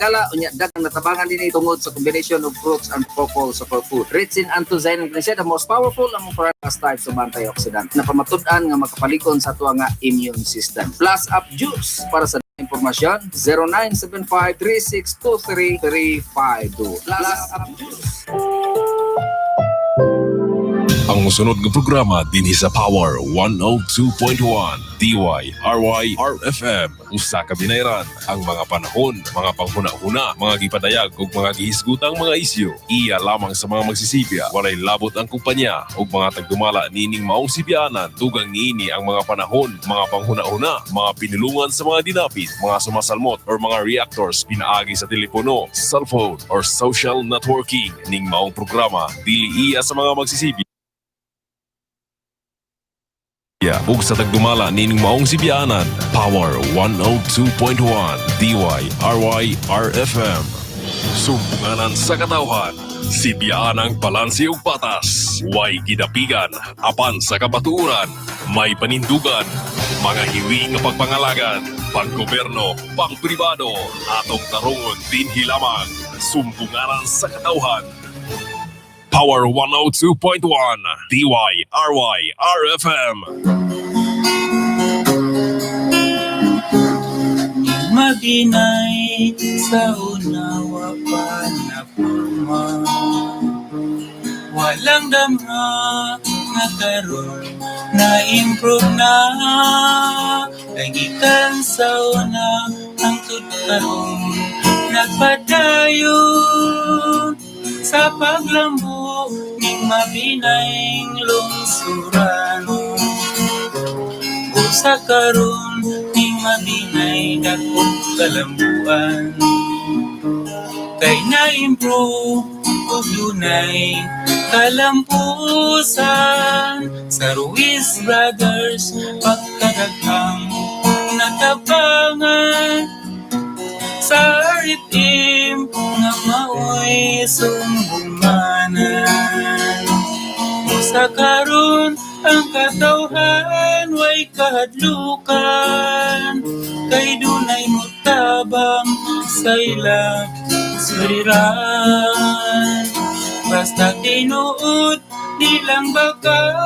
Kala unya daghang natabangan dinhi tungod sa combination of fruits and purple superfood. Rich in anthocyanin kini siya, the most powerful among various types of antioxidant na pamatud-an nga makapalikon sa ato nga immune system. Plus Up Juice. Para sa impormasyon, 0975-3623-352. Plus Up Juice. Ang musunod nga programa dinhi sa Power 102.1 DYRY RFM, usa ka Binayran. Ang mga panahon, mga panghuna-huna, mga gipadayag ug mga gihisgutang mga isyu, iya lamang sa mga magsisibya. Walay labot ang kumpanya ug mga tagdumala niining maong sibyaanan. Dugang niini ang mga panahon, mga panghuna-huna, mga pinulungan sa mga dinapit, mga sumasalmot or mga reactors pinaagi sa telepono, cellphone or social networking. Ning maong programa dili iya sa mga magsisibya ug sa tagdumala nining maong sibyaanan. Power 102.1 DYRY RFM. Sumbunganan sa katawhan. Sibyaanang balanse ug patas. Way gidapigan apan sa kabatuoran. May panindugan. Mga hiwi nga pagpangalagan. Panggobyerno, pangpribado. Atong tarungon dinhi lamang. Sumbunganan sa katawhan. Power 102.1 DYRY RFM. Maginay sa unawa pa na purma. Walang damha nga karon na improve na. Kay gikan sa una hangtod karon nagpadayon sa paglambo ning mabinayng lungsuran. Busa karon ning mabinay dakong kalambuan. Kay na-improve ug dunay kalampusan sa Ruiz Brothers pagkadaghang natabangan sa RFM nga maoy sumbunganan. Sa karon ang katawhan way kahadlukan kay dunay mutabang sa ilang suliran. Basta tinuod di lang baka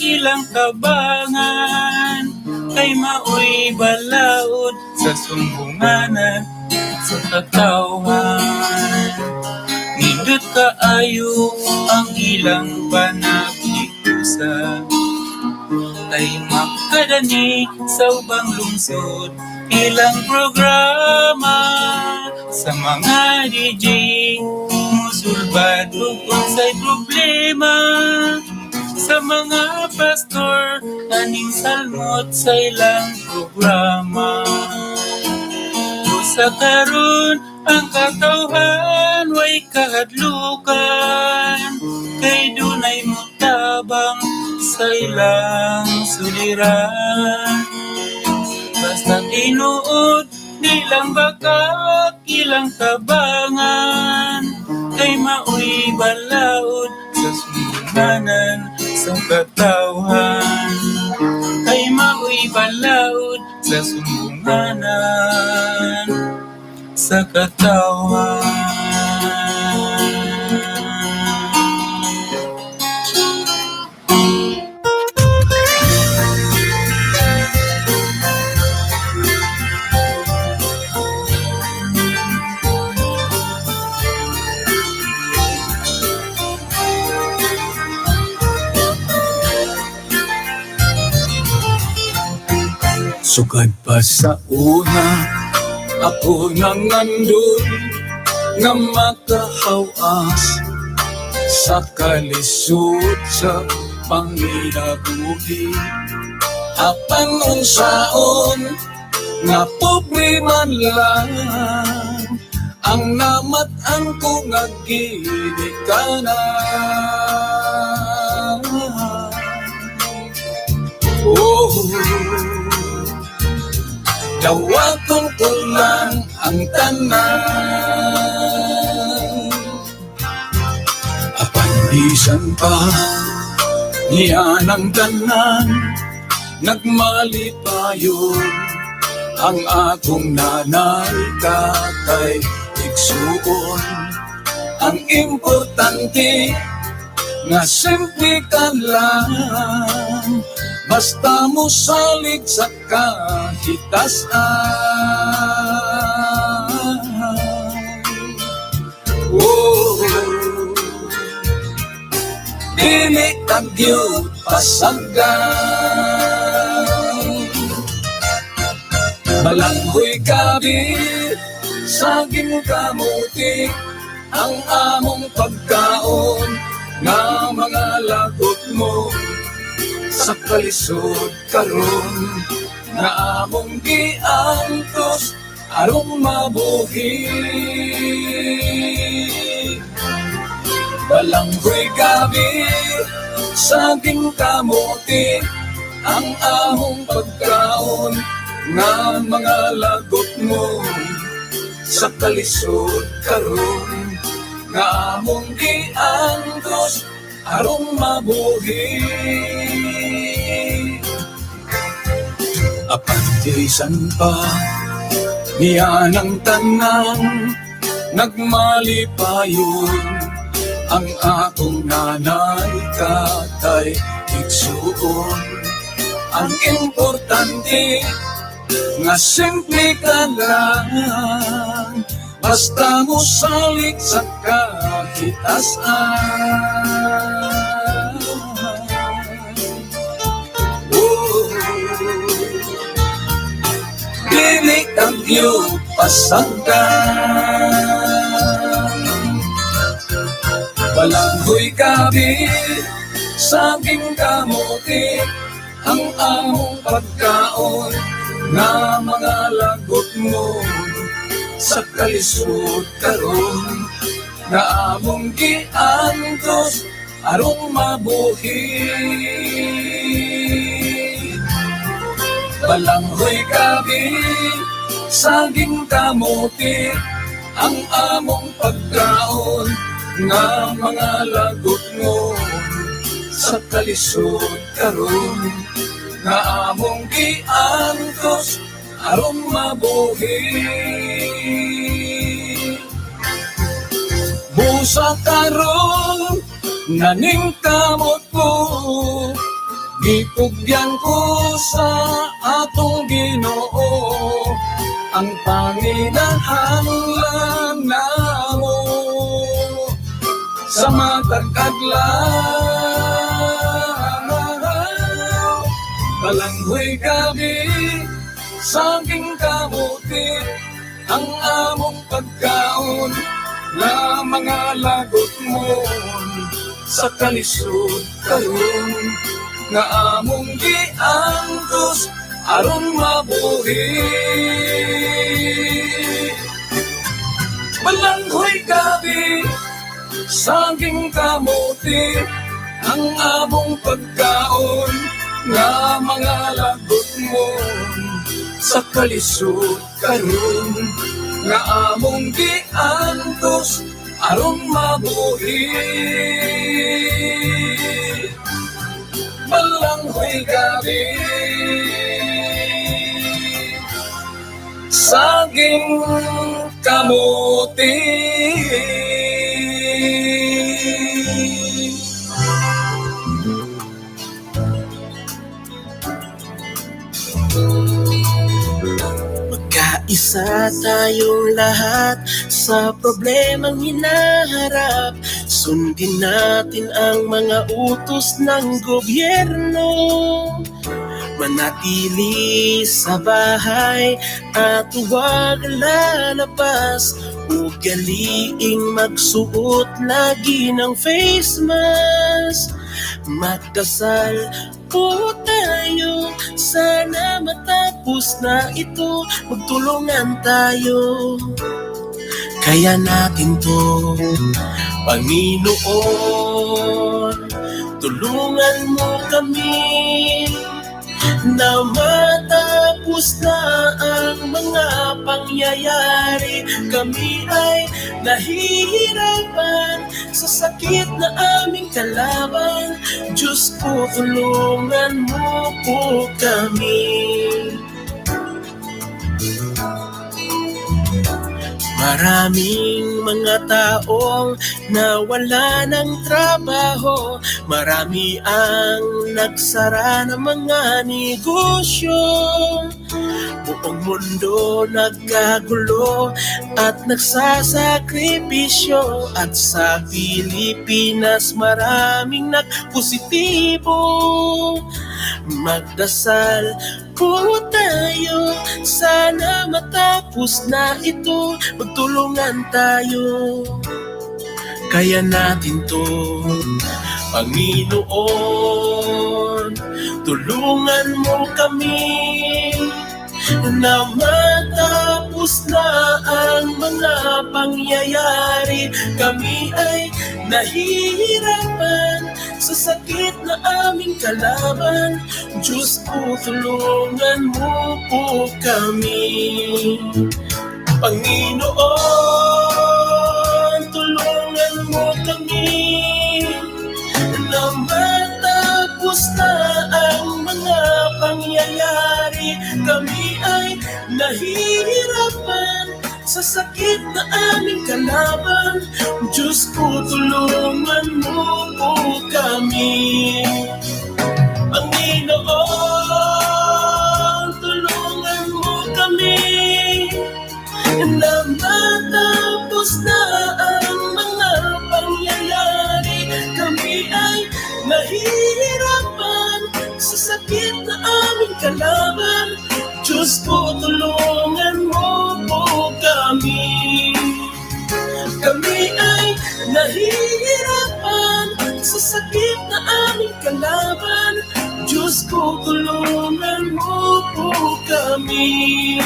ilang tabangan kay maoy balaod sa sumbunganan sa katawhan. Nindot kaayo ang ilang panagtikusa kay makadani sa ubang lungsod ilang programa sa mga DJ musulbad ug unsay problema sa mga pastor aning salmot sa ilang programa. Sa karon ang katawhan way kahadlukan kay dunay mutabang sa ilang suliran. Basta tinuod di lang baka ilang tabangan kay maoy balaod sa sumbunganan sa katawhan. Kay maoy balaod sa sumbunganan sa katawhan. Sukad pa sa una, ako nangandol nga makahawas sa kalisod sa panginabuhi. Apan unsaon nga pobre man lang ang namat-an ko nga ginikanan. Oh, dawaton ko lang ang tanan. Apan bisan pa niya ng tanan, nagmalipayon ang akong nanay, tatay. Igsuon, ang importante nga simple ka lang, basta mo salig sa kahitasan. Oh, dili ka gyud pasagdan. Balanghoy gabi, saging kamuti ang among pagkaon nga mga lagot mo sa kalisod karon nga among giantos aron mabuhi. Balanghoy gabi, saging kamuti ang among pagkaon nga mga lagot mo sa kalisod karon nga among giantos aron mabuhi. Apan bisan pa niya ng tanan, nagmalipayon ang akong nanay, tatay, igsuon. Ang importante nga simple ka lang, basta mo salig sa kahitasan. Oh, dili ka gyud pasagdan. Balanghoy gabi, saging kamuti ang among pagkaon nga mga lagot mo sa kalisod karon nga among giantos aron mabuhi. Balanghoy gabi, saging kamuti ang among pagkaon nga mga lagot mo sa kalisod karon nga among giantos aron mabuhi. Busa karon naningkamot ko, gipugyan ko sa atong Ginoo ang panginahanglan namo sa matag adlaw. Balanghoy gabi, saging kamuti ang among pagkaon nga mga lagot mo sa kalisod karon nga among giantos aron mabuhi. Balanghoy gabi, saging kamuti ang among pagkaon nga mga lagot mo sa kalisod karon nga among giantos aron mabuhi. Balanghoy gabi, saging kamuti. Magkaisa tayong lahat sa problemang hinaharap. Sundin natin ang mga utos ng gobyerno. Manatili sa bahay at huwag lalabas. Ugaliing magsuot lagi ng face mask. Magdasal po tayo, sana matapos na ito. Magtulungan tayo, kaya natin to. Panginoon, tulungan mo kami na matapos na ang mga pangyayari. Kami ay nahihirapan sa sakit na aming kalaban. Diyos ko, tulungan mo po kami. Maraming mga taong nawala ng trabaho. Marami ang nagsara ng mga negosyo. Buong mundo nagkagulo at nagsasakripisyo. At sa Pilipinas maraming nagpositibo. Magdasal po tayo, sana matapos na ito. Magtulungan tayo, kaya natin to. Panginoon, tulungan mo kami na matapos na ang mga pangyayari. Kami ay nahihirapan sa sakit na aming kalaban. Diyos ko, tulungan mo po kami. Panginoon, tulungan mo kami na matapos na ang mga pangyayari. Kami ay nahihirapan sa sakit na aming kalaban. Diyos ko, tulungan mo po kami. Panginoon, tulungan mo kami na matapos na ang mga pangyayari. Kami ay nahihirapan sa sakit na aming kalaban. Diyos ko, tulungan mo po kami. Kami ay nahihirapan sa sakit na aming kalaban. Diyos ko, tulungan mo po kami.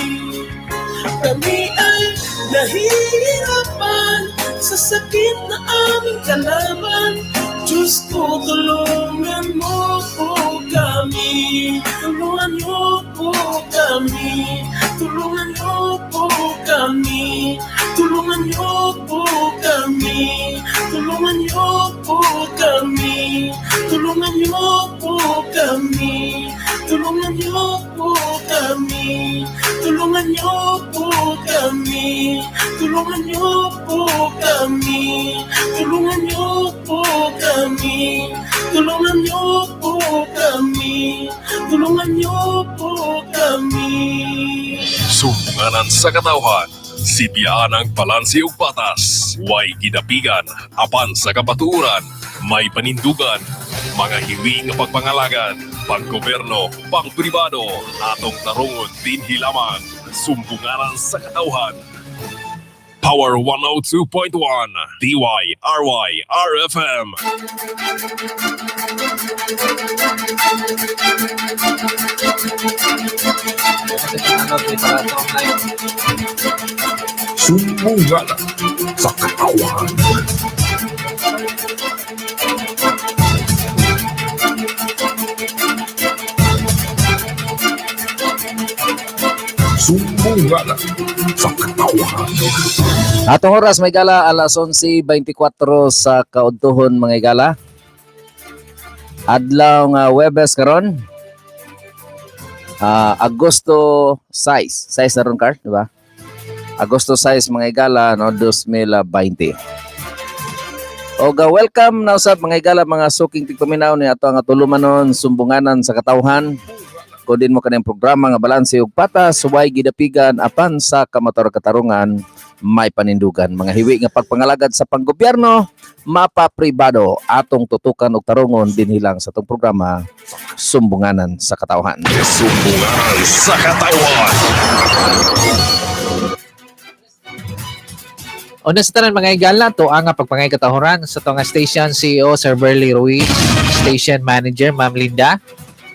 Kami ay nahihirapan sa sakit na aming kalaban. Diyos ko, tulungan mo po kami. Tulungan niyo po kami. Tulungan niyo po kami. Tulungan niyo po kami. Tulungan niyo po kami. Tulungan niyo po kami. Tulungan niyo po kami. Tulungan niyo po kami. Tulungan niyo po kami. Tulungan niyo po kami. Tulungan niyo po kami. Tulungan niyo po kami. Sumbunganan sa katawhan. Sibiyaan ang balanse ug patas. Way gidapigan apan sa kabaturan. May panindugan. Mga hiwi nga pagpangalagan. Panggobyerno, pangpribado. Atong tarungon dinhi lamang. Sumbunganan sa katawhan. Power 102.1 DYRY RFM. Sumbungan sa katawan. Sumbungan sa katawan. Atong oras may gala alas 11:24 sa kaudtuhon, mga igala. Adlaw nga Webes karon. Agosto 6. 6 na ron, Carl, di ba? Agosto 6, mga igala, no, 2020. Oga, welcome na usab, mga igala, mga suking tigpaminaw ni ato ang tulumanon Sumbunganan sa Katawhan. Kudin mo kaning programa nga balanse ug patas, way gidapigan apan sa kamator katarungan may panindugan. Mga hiwi nga pagpangalagad sa panggobyerno, mapapribado, atong tutukan og tarungon dinhi lang sa atong programa Sumbunganan sa Katawhan. Sumbunganan sa katawan. Una sa tanan, mga igala, to ang pagpangay katahuran sa to nga station CEO Sir Berly Ruiz, station manager Ma'am Linda,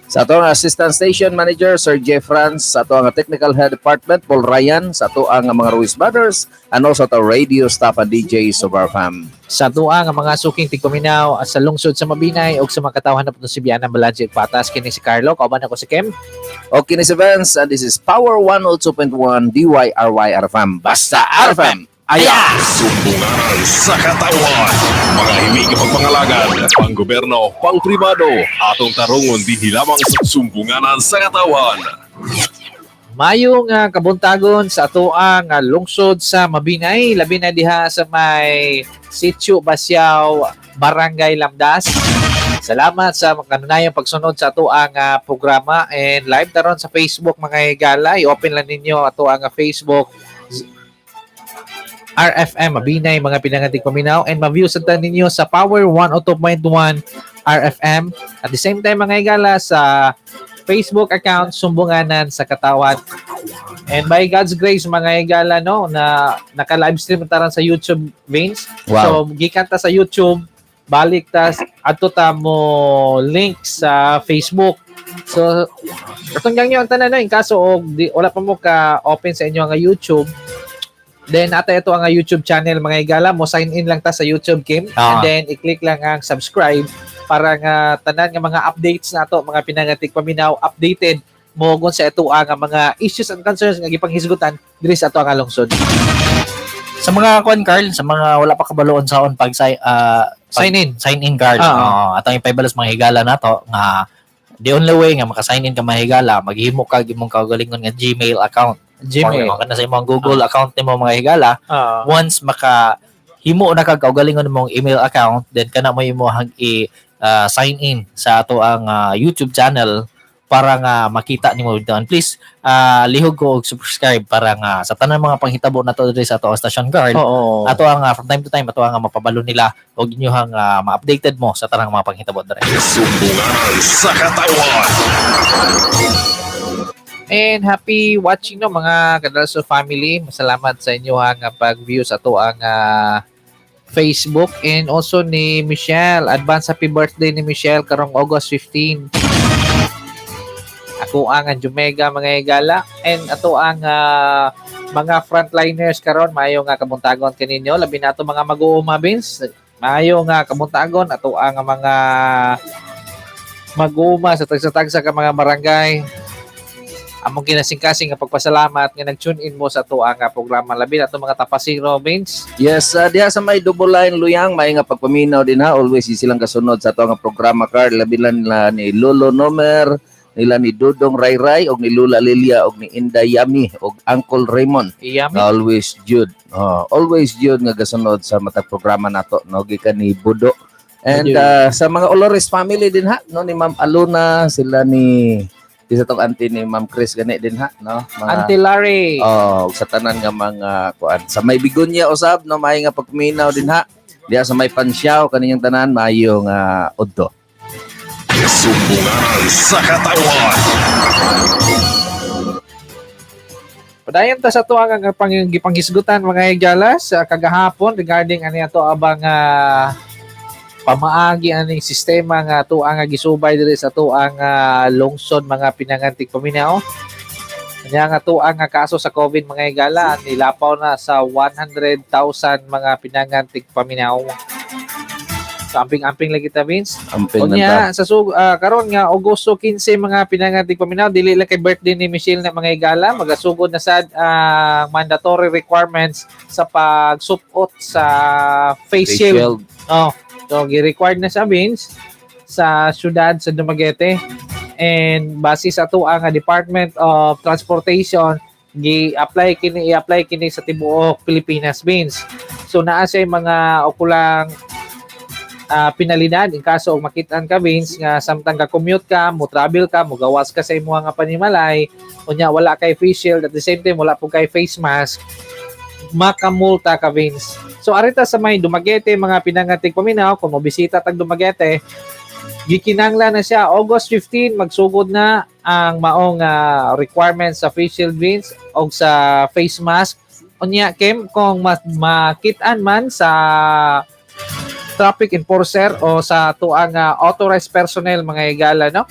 Sa atong Assistant Station Manager, Sir Jeff Franz, sa atong Technical Head Department, Paul Ryan, sa ato ang mga Ruiz Brothers, and also sa radio staff and DJ Sobar Fam. Sa tuwa nga mga suking tigpaminaw sa lungsod sa Mabinay ug sa mga katawhan na putong Sibiana Balanse ug Patas, kini si Carlo, kauban ako si Kim. Okay, ni si Vince, and this is Power 102.1 DYRY RFM. Basta RFM! Aya! Sumbunganan sa katawan. Mga hiwi nga pagpangalagan, panggobyerno, pangpribado, atong tarungon dinhi lamang sa Sumbunganan sa Katawan. Mayo nga kabuntagon sa atoang nga lungsod sa Mabinay, labi na diha sa may Sitio Basiao, Barangay Lamdas. Salamat sa kanunayang pagsunod sa atoang programa and live taron sa Facebook, mga higala. I-open lang ninyo atoang Facebook RFM Mabinay, mga pinangatik paminaw, and ma-view sa tanan ninyo sa Power 102.1 RFM. At the same time, mga higala, sa Facebook account Sumbunganan sa Katawan. And by God's grace, mga higala, no, na naka-live stream taran sa YouTube, Vince. So gikan ta sa YouTube, balik ta adto ta mo link sa Facebook. So atong gangyo ang tanan, no, in kaso og di, wala pa mo ka open sa inyo nga YouTube, then ata ito ang YouTube channel, mga higala, mo sign in lang ta sa YouTube, Kim, and then i-click lang ang subscribe para nga tanan nga mga updates nato, mga pinangatik paminaw, updated mo gun sa ito ang mga issues and concerns nga gipanghisgutan diri sa ato ang lungsod. Sa mga kuan, Carl, sa mga wala pa kabaloon saon pag Sign in. Sign in, Carl. Oo, atong ipahibalos, mga higala nato, nga the only way nga maka-sign in ka, mga higala, maghimo ka imong kaugalingon nga Gmail account. Gmail. Or, kana sa imong Google account nimo, mga higala, once maka himo na kag kaugalingon imong email account, then kana mo imo hang i sign in sa ato ang YouTube channel para nga makita nimo dito. And please lihog ko og subscribe para nga sa tanan mga panghitabo nato diri sa ato ang station, Carl, ato ang from time to time ato ang mapabalo nila og inyohang ma-updated mo sa tanang mga panghitabo diri. Sumbunganan sa Katawan. And happy watching, no, mga Kadalso family. Salamat sa inyo nga pag-view sa ato ang Facebook and also ni Michelle. Advance happy birthday ni Michelle karong August 15. Ako ang Jumega, mga higala, and ato ang mga frontliners karon, maayo nga kabuntagon kaninyo, labi na ato mga mag-uuma, Vince. Maayo nga kabuntagon ato ang mga mag-uuma sa tagsa-tagsa ka mga barangay. Among kinasingkasing nga pagpasalamat nga nag-tune in mo sa ato ang programa, labi na ato mga tapasero, Vince. Yes, diha sa may double line Luyang, may nga pagpaminaw din ha. Always silang kasunod sa ato nga programa, Carl. Labi lang nila ni Lolo Nomer, nila ni Dudong Rayray, og ni Lula Lilia, og ni Inday Yami, og Uncle Raymond. Iyami. Always Jude. Oh, always Jude nga gasunod sa matag programa nato, no, gikan ni Budo. And sa mga Olores family din ha, no, ni Ma'am Aluna, sila ni isa tong auntie ni Ma'am Chris gani din ha, no? Mga, Auntie Larry. Oh, sa tanan nga mga kuan. Sa may Bigunya usab, no, may nga pagpaminaw din ha. Diha sa may Pansyaw kaniyang tanan, maayo nga udto. Sumbunganan sa Katawan. Padayon ta sa ato ang gipanghisgutan, mga higala, sa kagahapon regarding ani ato abang pamaagi aning sistema nga ato ang gisubay diri sa ato ang lungsod, mga pinangantig paminaw. Nya nga ato ang kaso sa COVID, mga higala, nilapaw na sa 100,000, mga pinangantig paminaw. So amping-amping lagi ta, Vince. Amping lang ta. Unya sa karon nga Agosto 15, mga pinangatik paminaw, dili lang kay birthday ni Michelle na, mga higala, magasugod na sad ang mandatory requirements sa pagsupot sa face Face shield. shield. Oh, so gi-required na sa, Vince, sa syudad sa Dumaguete and base sa ato ang Department of Transportation, gi-apply kini, i-apply kini sa tibuok Pilipinas, Vince. So naa siya mga ukulang penalidad in kaso og makitaan ka, Vince, nga samtang ka commute ka, mo travel ka, mo gawas ka sa imong nga panimalay, unya wala kay face shield, at the same time wala po kay face mask, makamulta ka, Vince. So arita sa may Dumaguete, mga pinangatik paminaw, kung mobisita tag Dumaguete, gikinanglan na siya August 15 magsugod na ang maong requirements sa face shield, Vince, og sa face mask. Unya Kim, kung makitaan man sa traffic enforcer o sa tuang authorized personnel, mga higala, no,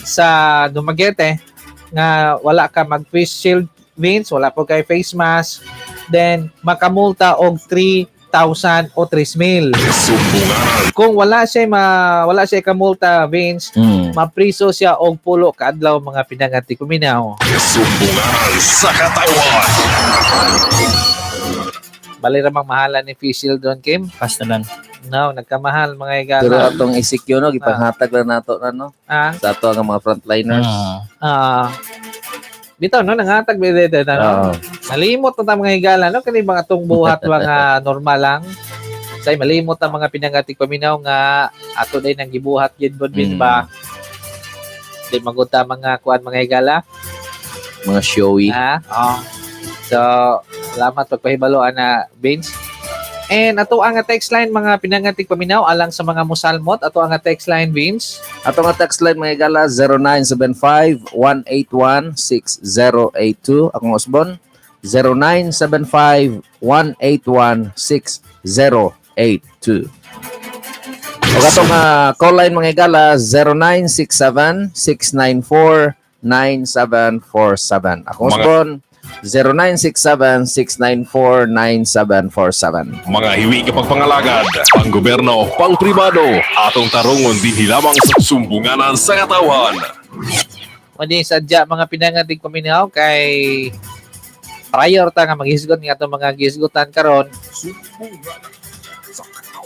sa Dumaguete nga wala ka mag face shield, Vince, wala po kay face mask, then makamulta og 3,000 o 3,000. Sumbunganan Kung wala siya kamulta, Vince, mapriso siya og 10 ka adlaw, mga pinangati kuminaw. Sumbunganan sa Katawan. Bali ra mang mahalan ni face shield doon, Kim. Pas na lang. No, nagkamahal, mga higala. Pero atong ECQ, no, gipanghatag lang nato na, no, sa ato ang mga frontliners. Bitaw no, nangatag ba dito, no? Oo. Malimot na ta, mga higala, no? Kani bang atong buhat mga normal lang. Say malimot ang mga pinangatig paminaw nga ato day nang gibuhat gid bod ba. Di magunta mga kuan, mga higala. Mga showy. Ha? Oh. So, salamat pagpahibalo ana, Vince. And ato ang text line, mga pinangatig paminaw, alang sa mga musalmot, ato ang text line, Vince. Ato nga text line, mga higala, 0975-181-6082. Akong usbon, 0975-181-6082. O atong call line, mga higala, 0967-694-9747. Akong usbon, 0967-694-9747. Mga hiwi kapag pangalagad, panggobyerno, pangpribado, atong tarungon dinhi lamang sa Sumbunganan sa Katawhan. Madi sadya, mga pinangatig paminaw, kay prior ta nga maghisgot nga atong mga gihisgutan karon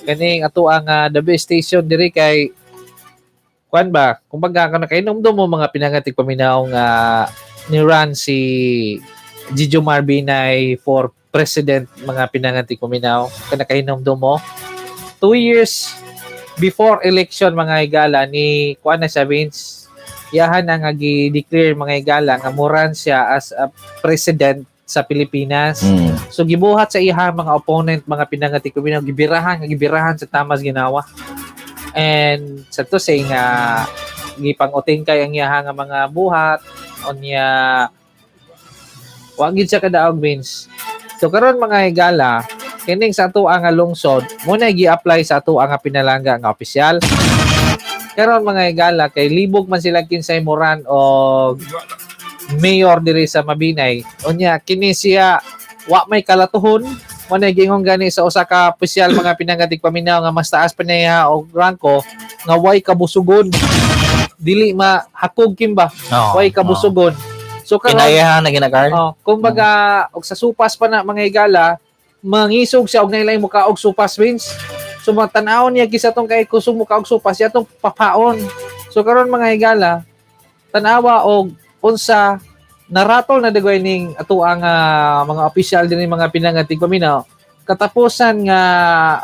kaning ato ang the best station diri kay kuan ba, kumbaga kung nakainomdom mo, mga pinangatig paminaw, nga ni run si Jejomar Binay for president, mga pinangatig paminaw, kung nakainomdom mo, 2 years before election, mga higala, ni kuan na siya, Vince, yahan ang nga gi-declare, mga higala, nga mo-run siya as a president sa Pilipinas. So gibuhat sa iha mga opponent, mga pinangatik ko, gibirahan nga gibirahan sa tamas ginawa. And sa to say nga gipang-uting kay ang iyaha nga mga buhat, unya wa gid siya kadaog, Vince. So karon, mga higala, kining sa ato ang lungsod mo na gi-apply sa ato ang pinalangga nga opisyal. Karon, mga higala, kay libog man sila kinsay mo-run og mayor diri sa Mabinay. Unya kini siya wa may kalatuhon mo na gingon gani sa usa ka opisyal, mga pinangatig paminaw, nga mas taas pa niya og rangko, nga way kabusugon, dili mahakog kimba, Oo, way kabusugon. So karon, Kinayahan na ginakarn. oh, kumbaga og sa supas pa na, mga higala, mangisog siya og nailay muka og supas, Vince. So matanaw niya kisa tong kay kusog muka og supas siya tong papaon. So karon, mga higala, tanawa og unsa naratol na dagway ning ato ang mga opisyal din mga pinangatig paminaw, katapusan nga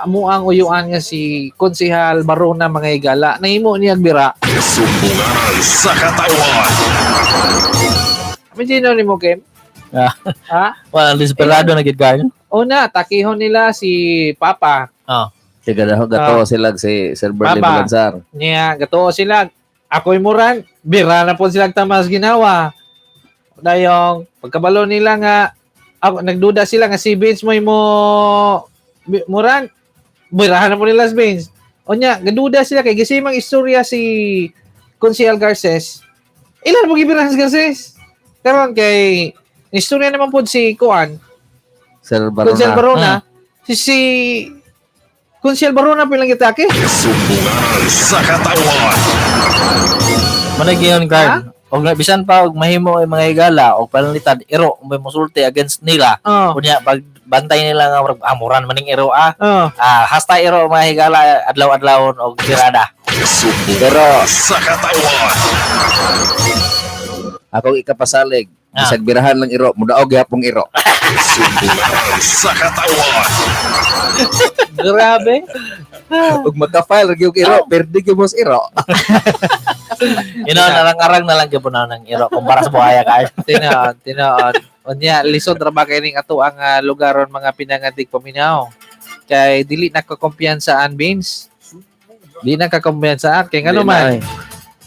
amuang uyuan nga si Konsehal Barona, mga higala, nahimo niya bira. Sumbunganan sa Katawhan. Imagine nimo, Kim. Ah. Ha? Well, desperado na gid Carl. Una, takihon nila si Papa. Tiga daw gato sila si Sir Berlie Papa. Balansar. Niya, gato sila. Ako'y mo-run, bira na po sila tamas ginawa. Dayong, pagkabalo nila nga, ako, nagduda sila nga si Vince mo mo-run, birahan na po nila si Vince. Unya, gaduda sila kay gisimang istorya si Consihal Garces. Ilan mo gibirahan si Garces? Karon kay istorya naman po si Kuan, Sir Barona. Consihal Barona, si Consihal Barona pa lang gitake. Sumbunganan sa Katawhan. Manay giyon, Carl. Og bisan pa og mahimo ang mga higala og pananglitan iro may musulti against nila. Unya pag bantay nila nga murag amuran maning iro ah. Ah, hasta iro, mga higala, adlaw-adlawon og tirada. Pero Sa Katawhan. akong ikapasalig, Ah. bisag birahan lang iro, mudaog gyapong iro. Sumbunganan sa Katawhan. Grabe. Ug maka-file ra gyud iro, perdi gyud mo sa iro. Narang-arang na lang gyud na ng iro kumpara sa buhaya, Carl. Tinuod, tinuod. Unya, lisod ra ba kay ning ato ang lugaron, mga pinangatig paminaw. Kay dili na kakumpiyansaan, Vince. Di na kakumpiyansaan kay ngano Dili na, man. eh.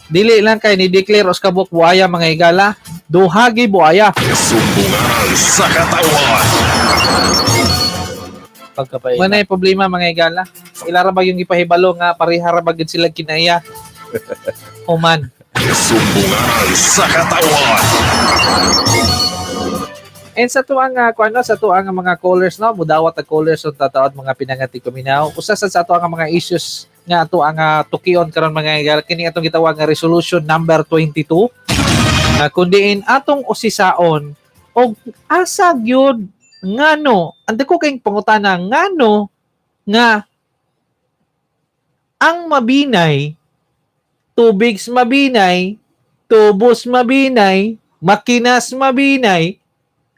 Dili lang kay ni declare os kabuk buaya, mga higala, duhagi buaya. Sumbunganan sa Katawhan. Pagkapaila. Manay problema, mga higala. Ila ra ba yung gipahibalo nga pareha ra ba gyud sila kinaya. Human. Sumbunganan sa Katawhan. And sa tuang kuano, sa tuang nga mga callers, no, mudawat ang callers sa tataod, mga pinangati kuminaw. Usa sa ato ang mga issues nga ato ang tukion karon, mga higala, kini atong gitawag nga resolution number 22. Kundiin atong usisaon og asa gyud ngano ang dako kayong pangutana, ngano nga ang Mabinay, tubig sa Mabinay, tubos Mabinay, Makinas Mabinay.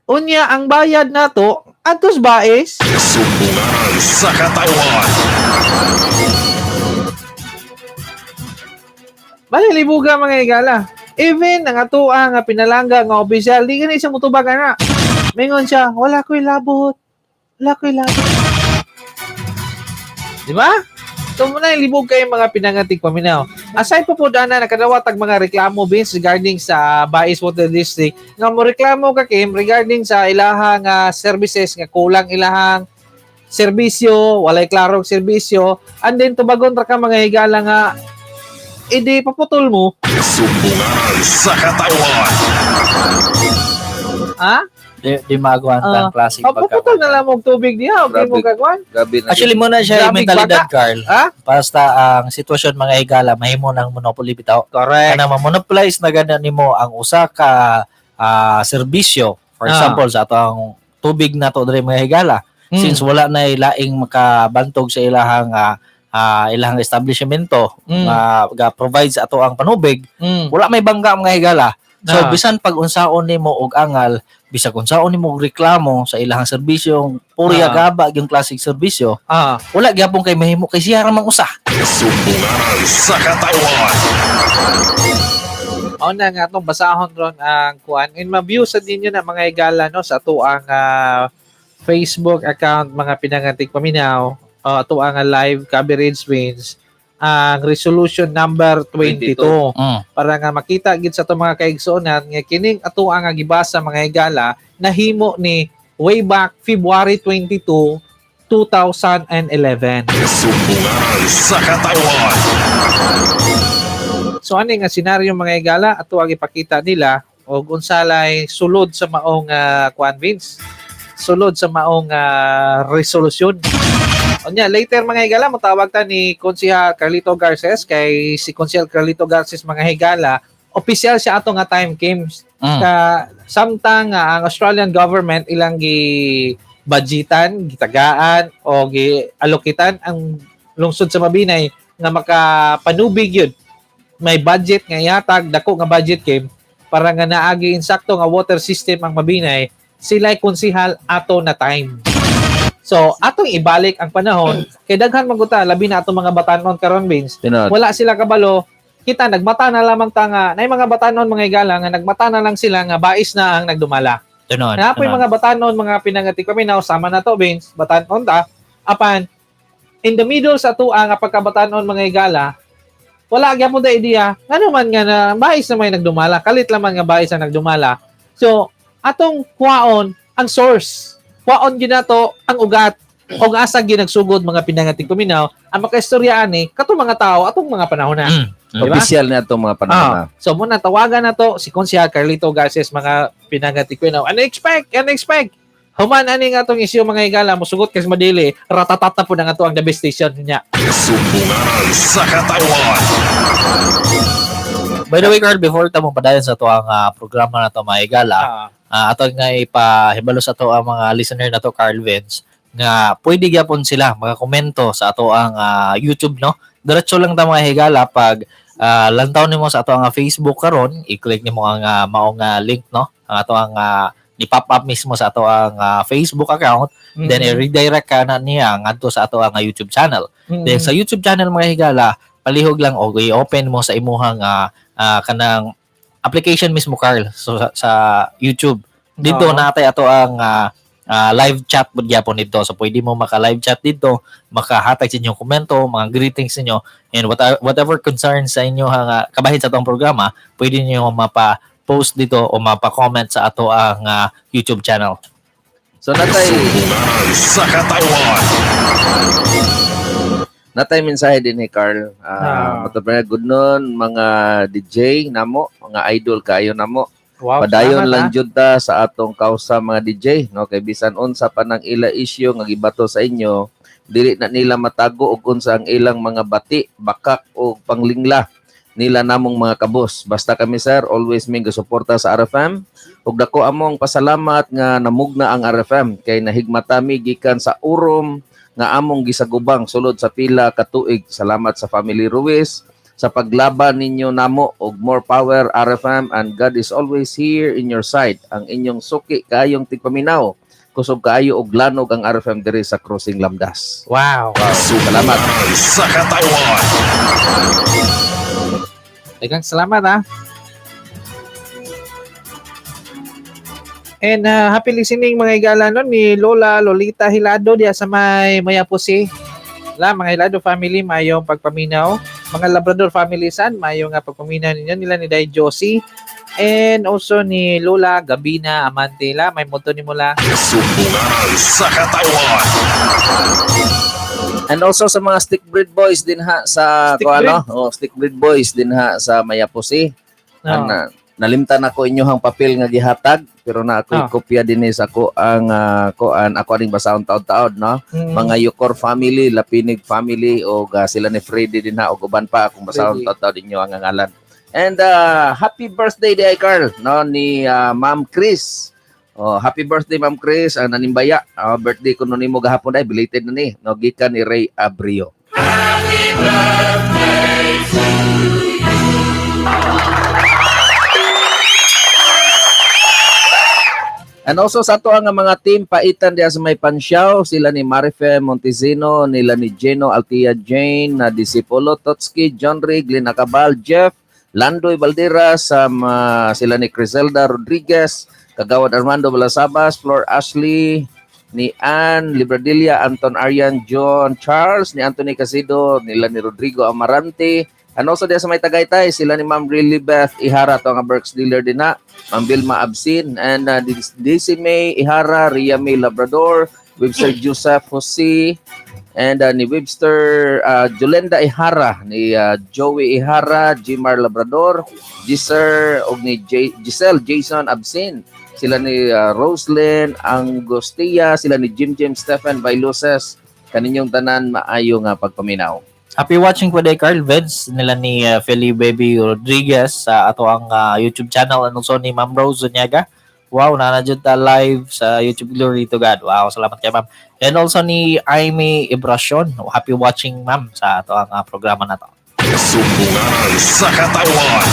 Unya ang bayad nato atos bais. Sumbungan sa katawan. Malilibuga, mga higala. Even ang atoa nga pinalangga nga opisyal, di gani siya mutubag ana. Mingon siya, "Wala ko'y labot. Wala ko'y labot." Di ba? So muna libog kayo, mga pinangatig paminaw. Aside pa po dana, nakadawat ang mga reklamo, Vince, regarding sa Bais Water District nga mo reklamo ka, Kim, regarding sa ilahang services nga kulang ilahang serbisyo, walay klarong serbisyo, and then tubagon ra ka, mga higala, nga idi paputol mo. Sumbungan sa katawan. Ha? Di maagwanta ang classic. Oh, paputol na lang og tubig diha, okay mo Grabe. kagwan. Grabe na. Actually, muna siya yung Grabe, mentalidad, Carl. Ha? Basta ang sitwasyon, mga higala, mahimo ng monopoly bitaw. Correct. Kana ma-monopolize na gana nimo ang usa ka serbisyo. For example, sa ato ang tubig na to diri, mga higala. Since wala na laing makabantog sa ilahang establishmento nga ga-provide sa ato ang panubig, wala may bangga, mga higala. So bisan pag unsaon nimo og angal, bisag unsaon nimo og reklamo sa ilahang serbisyo, puri gaba yung classic serbisyo, wala gyapon kay mahimo kay siya ra mang usa. Sumbungan sa katawan. Mao na nga atong basahon ron ang kuan. In ma-view sa ninyo na, mga higala, no, sa atoang Facebook account, mga pinangatik paminaw, ato ang live coverage wins ang resolution number 22, para nga makita gid sa ato mga kaigsuonan nga kining ato ang gibasa, mga higala, nahimo ni way back February 22, 2011. Sumbungan sa katawan. So ani nga senaryo, mga higala, ato ang ipakita nila og unsalay sulod sa maong kuan, Vince. Sulod sa maong resolusyon. Unya later, mga higala, motawag ta ni Konsehal Carlito Garces kay si Konsehal Carlito Garces, mga higala, opisyal siya ato nga time games ka samtang nga ang Australian government ilang gi budgetan, gitagaan o gi alokitan ang lungsod sa Mabinay nga makapanubig yun. May budget nga ihatag, dako nga budget game para nga naagi insakto nga water system ang Mabinay, sila konsihal ato na time. So, atong ibalik ang panahon kay daghan maguta labi na atong mga batanon karon, Vince. Tinod. Wala sila kabalo. Kita nagmata na lamang ta nga nay mga batanon, mga higala, nga nagmata na lang sila nga bais na ang nagdumala. Tunon. Na po yung mga batanon, mga pinangati kami na sama na to, Vince, batanon ta. Apan in the middle sa tuwa nga pagkabatanon, mga higala, wala gyapon da idea ngano man nga na bais na may nagdumala, kalit lamang nga bais ang nagdumala. So atong kuwaon ang source, kuwaon ginato ang ugat og asa ginagsugod, mga pinangating kuminaw, ang makaistorya ani katong mga tao atong mga panahon na. Diba? Official na itong mga panahon na. So muna tawagan na to si Konsehal Carlito Garces, mga pinangati ko. Unexpect, unexpect. Human ani nga atong isyu, mga higala, musugot kay madili, ratatat na po na nga to ang the best station niya. Sumbungan sa katawan. By the way, Carl, before ta mo padayon sa ato ang programa na to, mga higala, ato nga ipahibalo sa ato ang mga listener na to, Carl Vince, nga pwede gyapon sila makakomento sa ato ang YouTube, no? Diretso lang ta, mga higala, pag lantaw nimo sa ato ang Facebook karon, i-click nimo ang maong link, no? Ang ato ang ni-pop up mismo sa ato ang Facebook account, then i-redirect ka na niya ngadto sa ato ang YouTube channel. Then sa YouTube channel, mga higala, palihog lang og i-open mo sa imuhang kanang application mismo, Carl, so sa YouTube. Dito natay ato ang live chat pud gyapon dito. So pwede mo maka live chat dito, makahatag sa inyong komento, mga greetings ninyo and whatever concerns sa inyo nga kabahin sa atong programa, pwede niyo mapa-post dito o mapa-comment sa ato ang YouTube channel. So natay Sumbungan sa katawan. Natay mensahe din ni Carl. Ah. Good noon mga DJ namo, mga idol kaayo namo. Wow, Padayon salamat, lang ah. jud ta sa atong kausa, mga DJ, no, kay bisan unsa pa nang ila issue nga gibato sa inyo, dili na nila matago og unsa ang ilang mga bati, bakak o panglingla nila namong mga kabos. Basta kami, sir, always may gasuporta sa RFM. Ug dako among pasalamat nga namugna ang RFM kay nahigmatami gikan sa urom nga among gisagubang sulod sa pila ka tuig. Salamat sa family Ruiz. Sa paglaban ninyo namo og more power RFM, and God is always here in your side. Ang inyong suki kaayong tigpaminaw. Kusog kaayo og lanog ang RFM diri sa Crossing Lamdas. Wow. Salamat. Sa katawan. Daghang salamat ah. And happy listening mga higala no ni Lola Lolita Hilado diya sa may Mayapusi. La mga Hilado family, mayong pagpaminaw. Mga Labrador family san, mayong nga pagpaminaw ninyo nila ni Day Josie and also ni Lola Gabina Amante la may moto ni mula. Sumbungan sa katawan. And also sa mga stick breed boys din ha sa Stick ko ano, oh, stick breed boys din ha sa Mayapusi. No. Ana, nalimtan ako inyohang papel nga gihatag pero na ako'y kopya dinhi sa ko ang kuan ako aning basahon taod-taod no. Mga Yukor family, Lapinig family o sila ni Freddy din ha og uban pa akong basahon Freddy. taod-taod inyo ang ngalan. And happy birthday di Carl no ni Ma'am Chris. Oh, happy birthday Ma'am Chris, ang nanimbaya. Birthday kuno nimo gahapon ay belated na ni no gikan ni Ray Abrio. And also sa ato ang mga team paitan diya sa may pansyaw, sila ni Marife Montesino, nila ni Geno Altia Jane, na Disipolo Totski, John Ray, Glenn Acabal, Jeff, Landoy Valderas, sila ni Criselda Rodriguez, Kagawad Armando Balasabas, Flor Ashley, ni Ann Libradilla, Anton Aryan, John Charles, ni Anthony Casido, nila ni Rodrigo Amarante, and also diya sa may Tagaytay, sila ni Ma'am Really Beth Ihara, to ang Berks dealer din na, Ma'am Vilma Absin, and DC May Ihara, Ria May Labrador, Webster Joseph Jose, and ni Webster Jolenda Ihara, ni Joey Ihara, Jimar Labrador, Giser, og ni Giselle Jason Absin, sila ni Roslyn Angostia, sila ni Jim Jim Stephen Bailuses, kaninyong tanan maayo nga pagpaminaw. Happy watching po day Carl Vince nila ni Feli Baby Rodriguez sa ato ang YouTube channel and also ni Ma'am Rose Zuniaga. Wow, nana jud ta live sa YouTube. Glory to God. Wow, salamat kay Ma'am. And also ni Amy Ibracion. Happy watching Ma'am sa ato ang programa na to. Sumbungan sa katawan.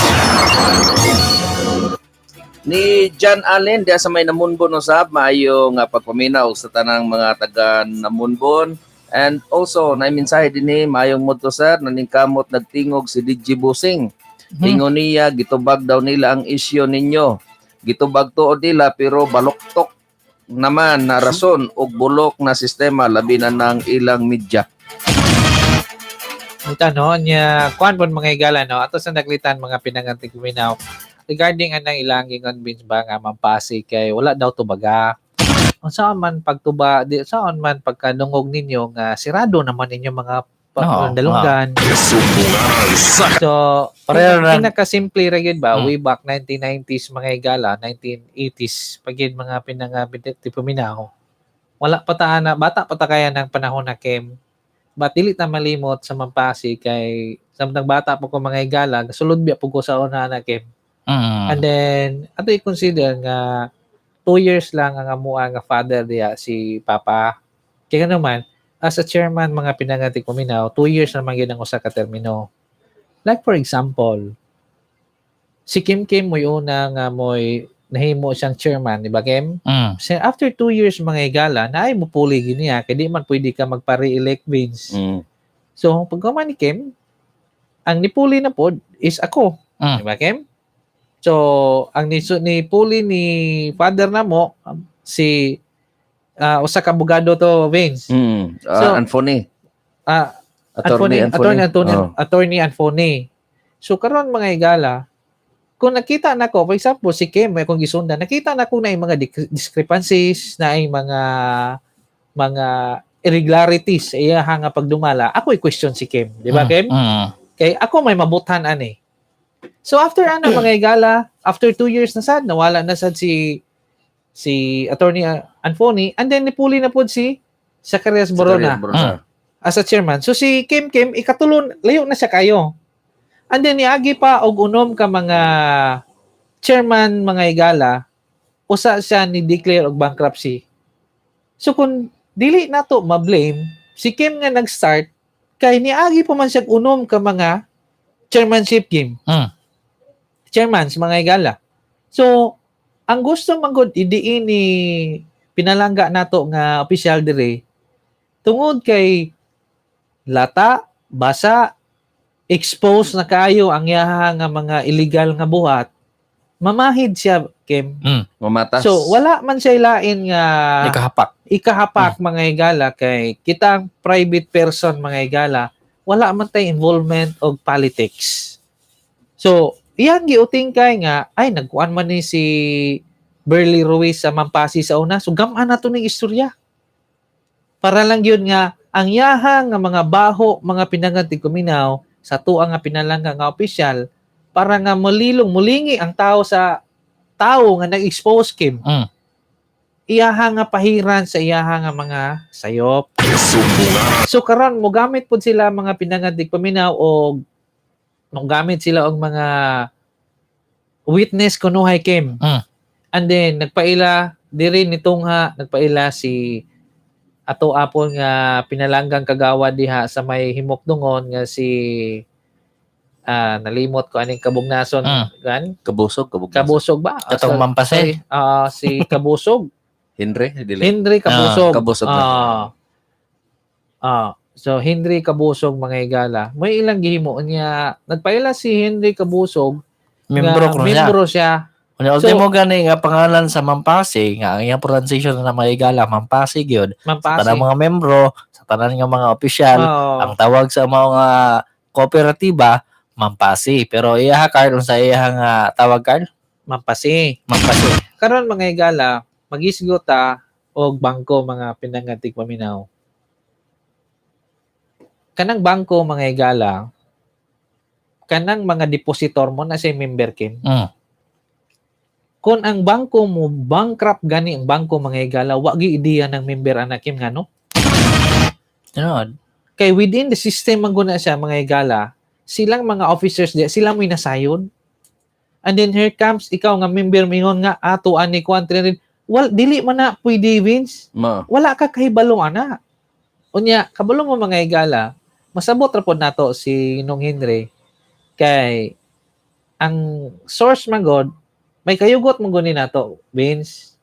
Ni John Allen diya sa may Namunbon usab, maayo nga pagpaminaw sa tanang mga taga Namunbon. And also na mensahe dinhi, maayong mudto sir, naningkamot nagtingog si DJ Busing. Ingon niya gitubag daw nila ang isyu ninyo. Gitubag tuod nila pero baluktok naman na rason og bulok na sistema labi na ng ilang media. Ito no, niya kuan pon mga higala no, ato sa naglitan mga pinangantig minaw regarding anang ilang gi-convince ba nga mampasi kay wala daw tubaga. Unsa man pagtuba di saan man pagkadungog ninyo nga sirado naman ninyo mga dalunggan. Sumbungan sa So, Pareho lang. pinakasimple ra gyud ba way back 1990s mga higala, 1980s pag yun mga pinangaminaw. Wala pa ta na bata pa ta kaya ng panahon na Kim. But dili ta malimot sa mampasi kay samtang bata pa ko mga higala, sulod biya pud ko sa una na Kim. And then ato i-consider nga 2 years lang ang amuha nga father diya si Papa. Kaya naman as a chairman mga pinangatik paminaw, 2 years naman gyud ang usa ka termino. Like for example, si Kim Kim mo'y una nga mo'y nahimo siyang chairman, di ba Kim? So, after 2 years mga higala, naay mo puli gini niya, kay di man pwede ka magpa-re-elect Vince. So, pagkaman ni Kim, ang nipuli na pod is ako. Di ba Kim? So, ang nipuli ni father na mo, si usa ka abogado to, Vince. So, Anthony. Attorney Attorney, Anthony. Attorney, Oh. Attorney Anthony. So karon mga higala, kung nakita na ko, for example, si Kim, may kong gisundan, nakita na ko na yung mga discrepancies, na yung mga irregularities sa iya nga pagdumala, ako i-question si Kim. Di ba, Kim? Kay ako may mabuthan ani. So after ano mga higala, after 2 years na sad, nawala na sad si Attorney Anthony, and then nipuli na pod si Zacarias Borona. Zacarias Borona. As a chairman. So si Kim Kim ikatulon layo na siya kayo. And then niagi pa og unom ka mga chairman mga higala, usa siya ni declare og bankruptcy. So kung dili nato ma-blame si Kim nga nag-start kay niagi pa man siya unom ka mga Chairmanship game. Chairman sa mga higala. So, ang gusto man gud idiin ni pinalangga nato nga opisyal dire tungod kay lata, basa, expose na kaayo ang yaha nga mga illegal nga buhat, mamahid siya, Kim. Mamatas. So, wala man siya lain nga Ikahapak. Ikahapak, mga higala, kay kitang private person, mga higala, wala man tay involvement og politics. So, iyang giuting kay nga ay nagkuan man ni si Berly Ruiz sa Mampasi sa una. So gamaan na to ning istorya. Para lang yun nga ang yaha nga mga baho, mga pinangan tigkuminaw sa tuang nga pinalangga nga opisyal para nga mulilong mulingi ang tao sa tao nga nag-expose, Kim. Iyaha nga pahiran sa iyaha nga mga sayop. So karon mo gamit pud sila, mga pinangan tigpaminaw, og mo gamit sila og mga witness kunuhay, Kim. And then nagpaila diri nitungha, nagpaila si ato apon nga pinalanggang kagawad diha sa may Himokdungon nga si nalimot ko aning kabugnason gan. Kabusog, kabugnason. Kabusog ba? Katong Mampase. Sorry, si Kabusog. Henry, dili. Henry Kabusog. Ah, Kabusog na. Ah. So Henry Kabusog, mga higala. May ilang gihimo niya. Nagpaila si Henry Kabusog Membro nga ko siya. Membro siya. Unya ultimo gani nga pangalan sa Mampasi nga ang iyang pronunciation na mga higala, Mampasi gyud. Sa Mampasi. tanang mga membro, sa tanan nga mga opisyal, ang tawag sa mga kooperatiba Mampasi. Pero iya Carl, unsa iya nga tawag, Carl? Mampasi. Mampasi. Karon, mga higala, magisgot ta og bangko, mga pinangan tigpaminaw. Kanang bangko, mga higala, kanang mga depositor mo na siya member, Kim. Kung ang bangko mo bankrupt gani ang bangko, mga higala, wa gi ideya ng member ana, Kim, ngano? Tinuod. Kay within the system man guna siya, mga higala, silang mga officers di sila mo'y nasayon. And then here comes ikaw nga member mingon nga ato ani kuan 300. Wal dili man na pwede, Vince. Ma. Wala ka kahibalo ana. Unya, kabalo mo, mga higala, masabot ra pod nato si Nong Henry kay ang source man god may kayugot man gud ni nato, Vince.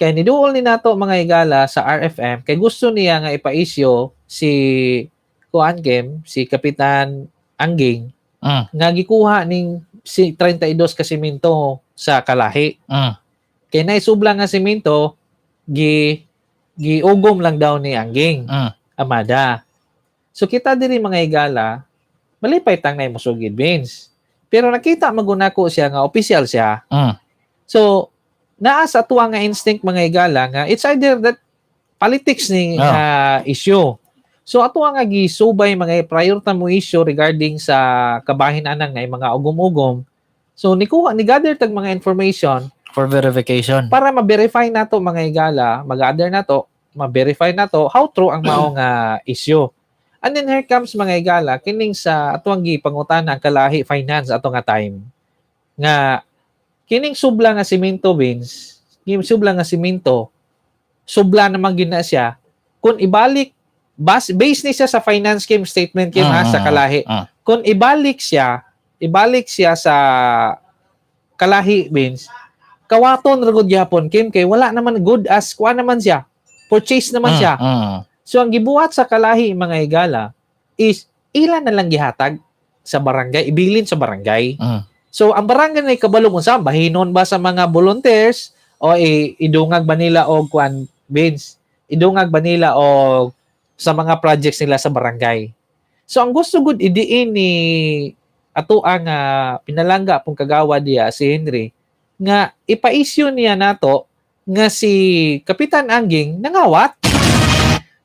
Kay niduol ni nato, mga higala, sa RFM kay gusto niya nga ipa-issue si kuan Kim, si Kapitan Angging nga gikuha ning si 32 ka simento sa Kalahi. Kay naisubla nga simento gi giugom lang daw ni Angging Amada. So kita diri, mga higala, malipay tang na musugid, Vince. Pero nakita magunako siya nga opisyal siya. So naa sa tuwa nga instinct, mga higala, nga it's either that politics ni issue. So ato nga gisubay mga prior ta mo issue regarding sa kabahin anang nga mga ugom-ugom. So nikuha ni gather tag mga information For verification. Para ma-verify nato, mga higala, mag-gather nato, ma-verify nato how true ang mao nga issue. And then here comes, mga higala, kining sa atuang gipangutana ang Kalahi Finance ato nga time. Nga kining subla nga simento, Vince, kining subla nga simento, subla naman gina siya kung ibalik bas base ni siya sa finance, Kim, statement, Kim, ha, sa Kalahi. Kung ibalik siya sa Kalahi, Vince, kawaton ra gud gyapon, Kim, kay wala naman good as kuan naman siya. Purchase naman siya. So ang gibuhat sa Kalahi, mga higala, is ilan na lang gihatag sa barangay, ibilin sa barangay. So ang barangay na kabalo kung saan bahinon ba sa mga volunteers o idungag ba nila og kuan, Vince, idungag ba nila og sa mga projects nila sa barangay. So ang gusto gud idiin ni ato ang pinalangga pong kagawa diya si Henry nga ipa-issue niya nato nga si Kapitan Angging nangawat.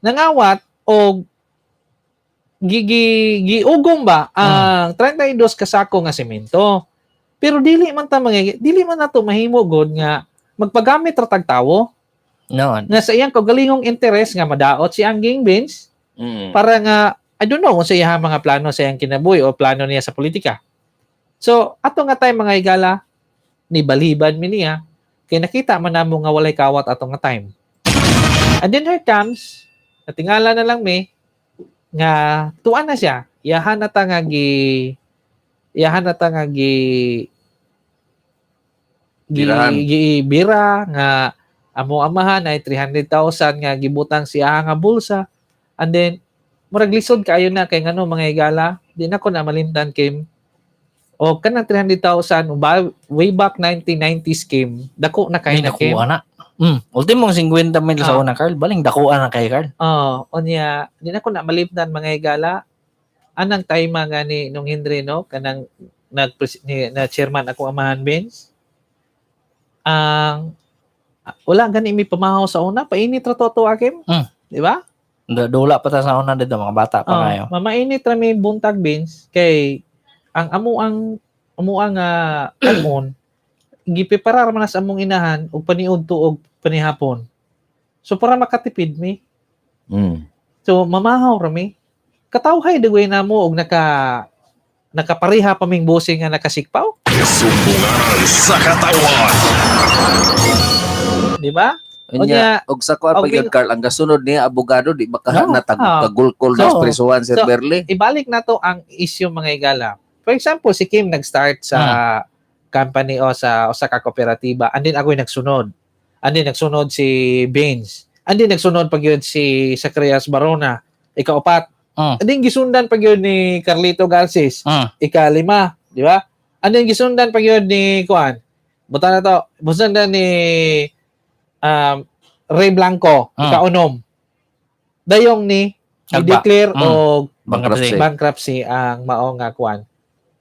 Nangawat og gigi giugom ba ang 32 kasako nga semento. Pero dili man ta mga dili man nato mahimo gud nga magpagamit ra tag tawo No. nga sa iyang kaugalingong interes nga madaot si Angging, Vince, para nga I don't know kung sa iyang mga plano sa iyang kinabuhi o plano niya sa politika. So ato nga time, mga higala, ni baliban mi niya kay nakita man namo nga walay kawat ato nga time. And then here comes, natingala na lang mi nga tuan na siya. Iyahan na ta nga gi Iyahan na ta nga gi gi Birahan. Gibira nga amo amahan ay 300,000 nga gibutang siya nga bulsa, and then murag lisod kaayo na kay ngano, mga higala, di na ko na malimtan, Kim, o kanang 300,000 ba, way back 1990s, Kim, dako na kay Ay, na, Kim. nakuha na. Ultimong 50 mil sa una, Carl. Baling dakuan na kay Carl. Oh, unya, di na ko na malimtan, mga higala. Anang time nga ni nung Henry, no, kanang nag ni, na chairman ako amahan, Benz. Ang wala gani mi pamahaw sa una, painit ra to to, Akim. Di ba? Dula pa ta sa una dito, mga bata pa Oh, kayo. mamainit ra mi buntag, Benz, kay ang amo ang amon gipreparar man na sa among inahan og paniudto og panihapon. So para makatipid mi. So mamahaw ra mi. Katawhay dagway namo og nakapareha pa ming bossing nga nakasikpaw, Sumbungan sa katawan. di ba? Unya, Unya, og sa kuan og pa gyud, Carl, ang gasunod niya abogado, di ba ka No. na tagulkol na So, prisuhan Sir so, Berly? Ibalik na to ang issue, mga igala. For example, si Kim nag-start sa company o sa usa ka kooperatiba, and then ako'y nagsunod. And then nagsunod si Baines. And then nagsunod pag yun si Zacarias Barona, ikaupat. And then gisundan pag yun ni Carlito Garces, ikalima, di ba? And then gisundan pag yun ni Kuan. Buta na to, busundan ni Ray Blanco, ikaunom. Dayong ni Nagba. i-declare og Bankruptcy. Bankruptcy ang mao nga kuan.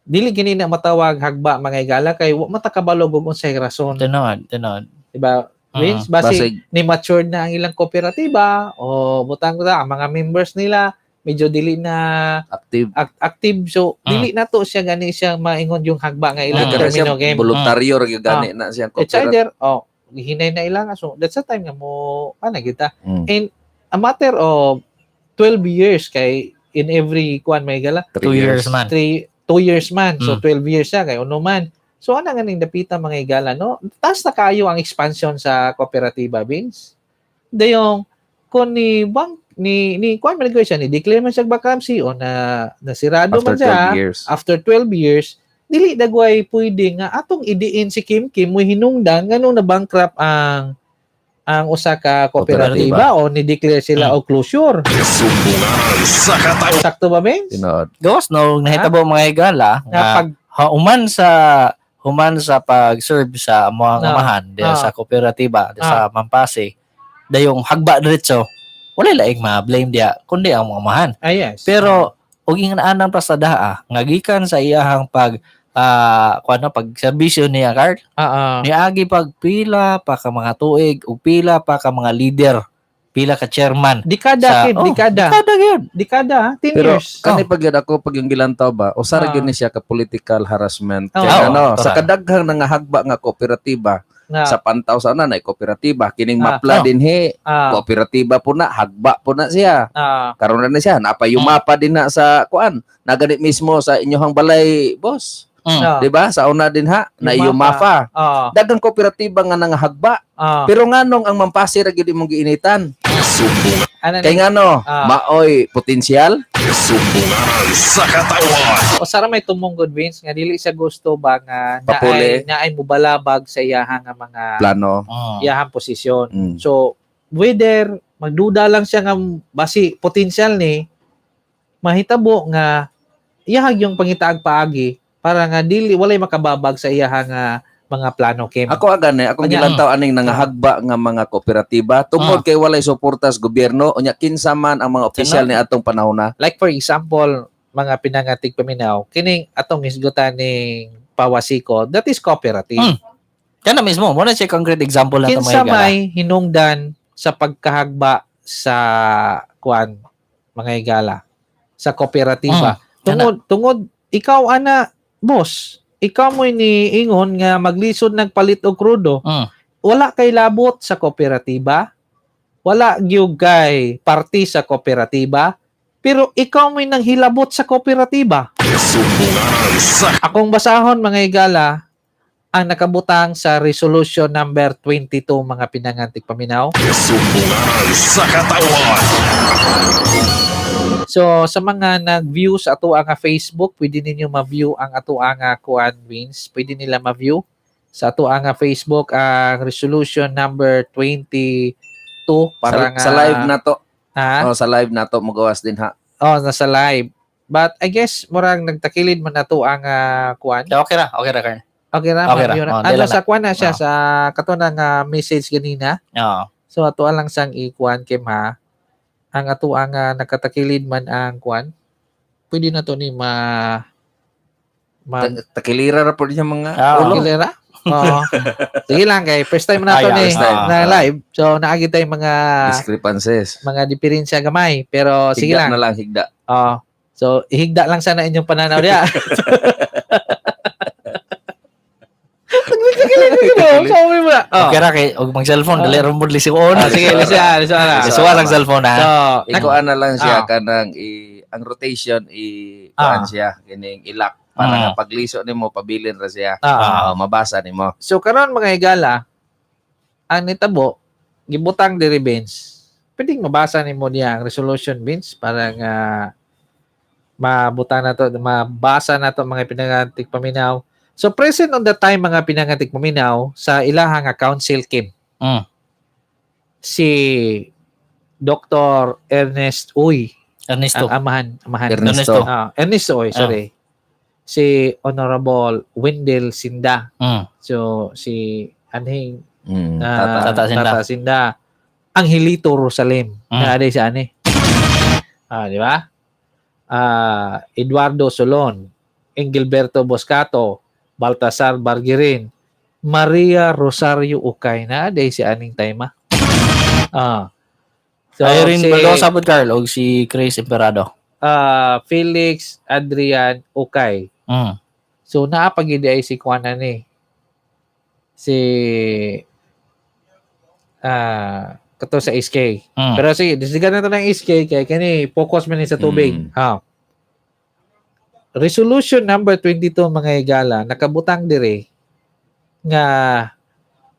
Dili gini na matawag hagba, mga igala, kay wa mata kabalo og unsay rason, Tinod, tinod. di ba? Vince, basi Basig ni matured na ang ilang kooperatiba o butang ta ang mga members nila medyo dili na active. Active, so dili na to siya gani siya maingon yung hagba nga ilang Kaya siya termino game. voluntaryo ra gyud gani na siyang It's kooperatiba. either oh hinay na ilang, so that's the time nga mo ana kita in a matter of 12 years, kay in every kuan may gala 2 years man. 3 2 years man, so 12 years siya kay uno man. So ana nga ning dapita, mga igala, no, taas na kayo ang expansion sa kooperatiba, Vince. Dayong kun ni bank ni kuan man gyud siya, ni declare man siya bankruptcy o na nasirado After man siya 12 years. After 12 years, dili dagway pwede nga atong idiin si Kim Kim mo hinungdan nganong na bankrupt ang usa ka kooperatiba o ni declare sila og closure. Sumbungan sa katawan. Sakto ba, Vince? Tinod. Gawas no nahitabo, mga higala, Nga nga pag human sa pag-serve sa mga amahan diya sa kooperatiba diya sa Mampasi, dayong hagba diretso, wala laing ma-blame diya kundi ang mga amahan. Ah, yes. Pero og ingon anang pasadaha nga gikan sa iyahang pag kuano, pag serbisyo niya, Carl, niagi pag pila pa ka mga tuig ug pila pa ka mga leader, pila ka chairman Dekada, Kim, oh, dekada. Dekada gyud. Dekada, ha? 10 Pero years. kani pag yun ako pag yung gilantaw ba, usara gyud ni siya ka political harassment. Kay ano, sa kadaghang nangahagba nga kooperatiba sa pantaw sa una na kooperatiba kining mapla dinhi, kooperatiba po na, hagba po na siya. Karon na siya, napayumapa din na sa kuan. Nagani mismo sa inyohang balay, boss. Di ba? Sa una din ha, na Yumafa. yumafa. Daghang kooperatiba nga nangahagba. Pero nganong ang Mampasi ra gyud imong giinitan? Sumbungan, Ano Kay ngano, maoy potensyal. Sumbungan sa katawan. O sara may tumunggod, Vince, nga dili siya gusto ba nga Papuli. naay mubalabag sa iyahang nga mga Plano. Iyahang posisyon. So whether magduda lang siya nga basi potensyal ni mahitabo nga iyahag yung pangitaag paagi para nga dili walay makababag sa iyahang nga mga plano, Kim. Ako agani, akong Kanya. gilantaw aning nangahagba nga mga kooperatiba tungod kay walay suporta sa gobyerno, unya kinsa man ang mga opisyal ni atong panahon na. Like for example, mga pinangatig paminaw, kining atong hisgutan ning Pawasiko, that is cooperative. Kana mismo, mo na siya concrete example na to, mga Kinsa higala. may hinungdan sa pagkahagba sa kuan, mga higala, sa kooperatiba? Tungod tungod ikaw ana, boss, ikaw mo ni ingon nga maglisod nagpalit og krudo. Wala kay labot sa kooperatiba, wala gyud kay party sa kooperatiba, pero ikaw mo'y nanghilabot sa kooperatiba. Sumbungan sa Akong basahon, mga higala, ang nakabutang sa resolution number 22, mga pinangantik paminaw. Sumbungan sa katawan. So sa mga nag-view sa ato nga Facebook, pwede ninyo ma-view ang ato nga kuan, Vince. Pwede nila ma-view sa ato nga Facebook ang resolution number 22 para Sa, nga sa live na to. Ha? Oh, sa live na to magawas din ha. Oh, nasa live. But I guess murag nagtakilid man nato ang kuan. Okay ra, okay ra, Kern. Okay ra, Okay ra. ma-view na. Oh, Ano dila na. sa kuan na siya Oh. sa kato na nga message ganina. Oo. So ato lang sang ikuan, Kim, ha. Ang ato ang nakatakilid man ang kuan. Pwede na to ni ma ma Takilira ra po niya mga ulo. Kilera? Oo. Sige lang kay first time na to Ay, ni first time. na live. So naagi tayo mga Discrepancies. mga diferensya gamay, pero sige Higda lang. na lang, higda. Oo. So ihigda lang sana inyong pananaw diya. Sabi mo na. Oh. Okay ra kay og mag cellphone dali ra mo lisuon. Ah, sige, lisa, lisa na. Lisuan ang cellphone ha. So, Ikuan na lang siya kanang ang rotation i kuan siya kining ilak para nga pagliso nimo pabilin ra siya. Oh, mabasa nimo. So karon, mga higala, ang nitabo gibutang diri, Vince. Pwedeng mabasa nimo niya ang resolution, Vince, para nga mabutang na to, mabasa na to, mga pinangantik paminaw. So present on the time, mga pinangantik paminaw, sa ilaha nga council, Kim. Si Dr. Ernest Uy, Ernesto. ang amahan, amahan. Ernesto. Ah, Ernesto Uy, sorry. Si Honorable Wendell Sinda. So si anhing Tata. Tata Sinda. Tata Sinda. Angelito Rosalim. Na aday sa ani. Ah, di ba? Ah, Eduardo Solon, Engilberto Boscato, Baltasar Bargerin, Maria Rosario Ukay na aday si aning time. Ah. So, Irene si, Mendoza pod, Carl, og si Chris Emperado. Ah, Felix Adrian Ukay. So naa pagid ay si kuan ni si kato sa SK. Pero sige, disregard na to ng SK kay kani focus man ni sa tubig. Ah. Resolution number 22, mga higala, nakabutang dire nga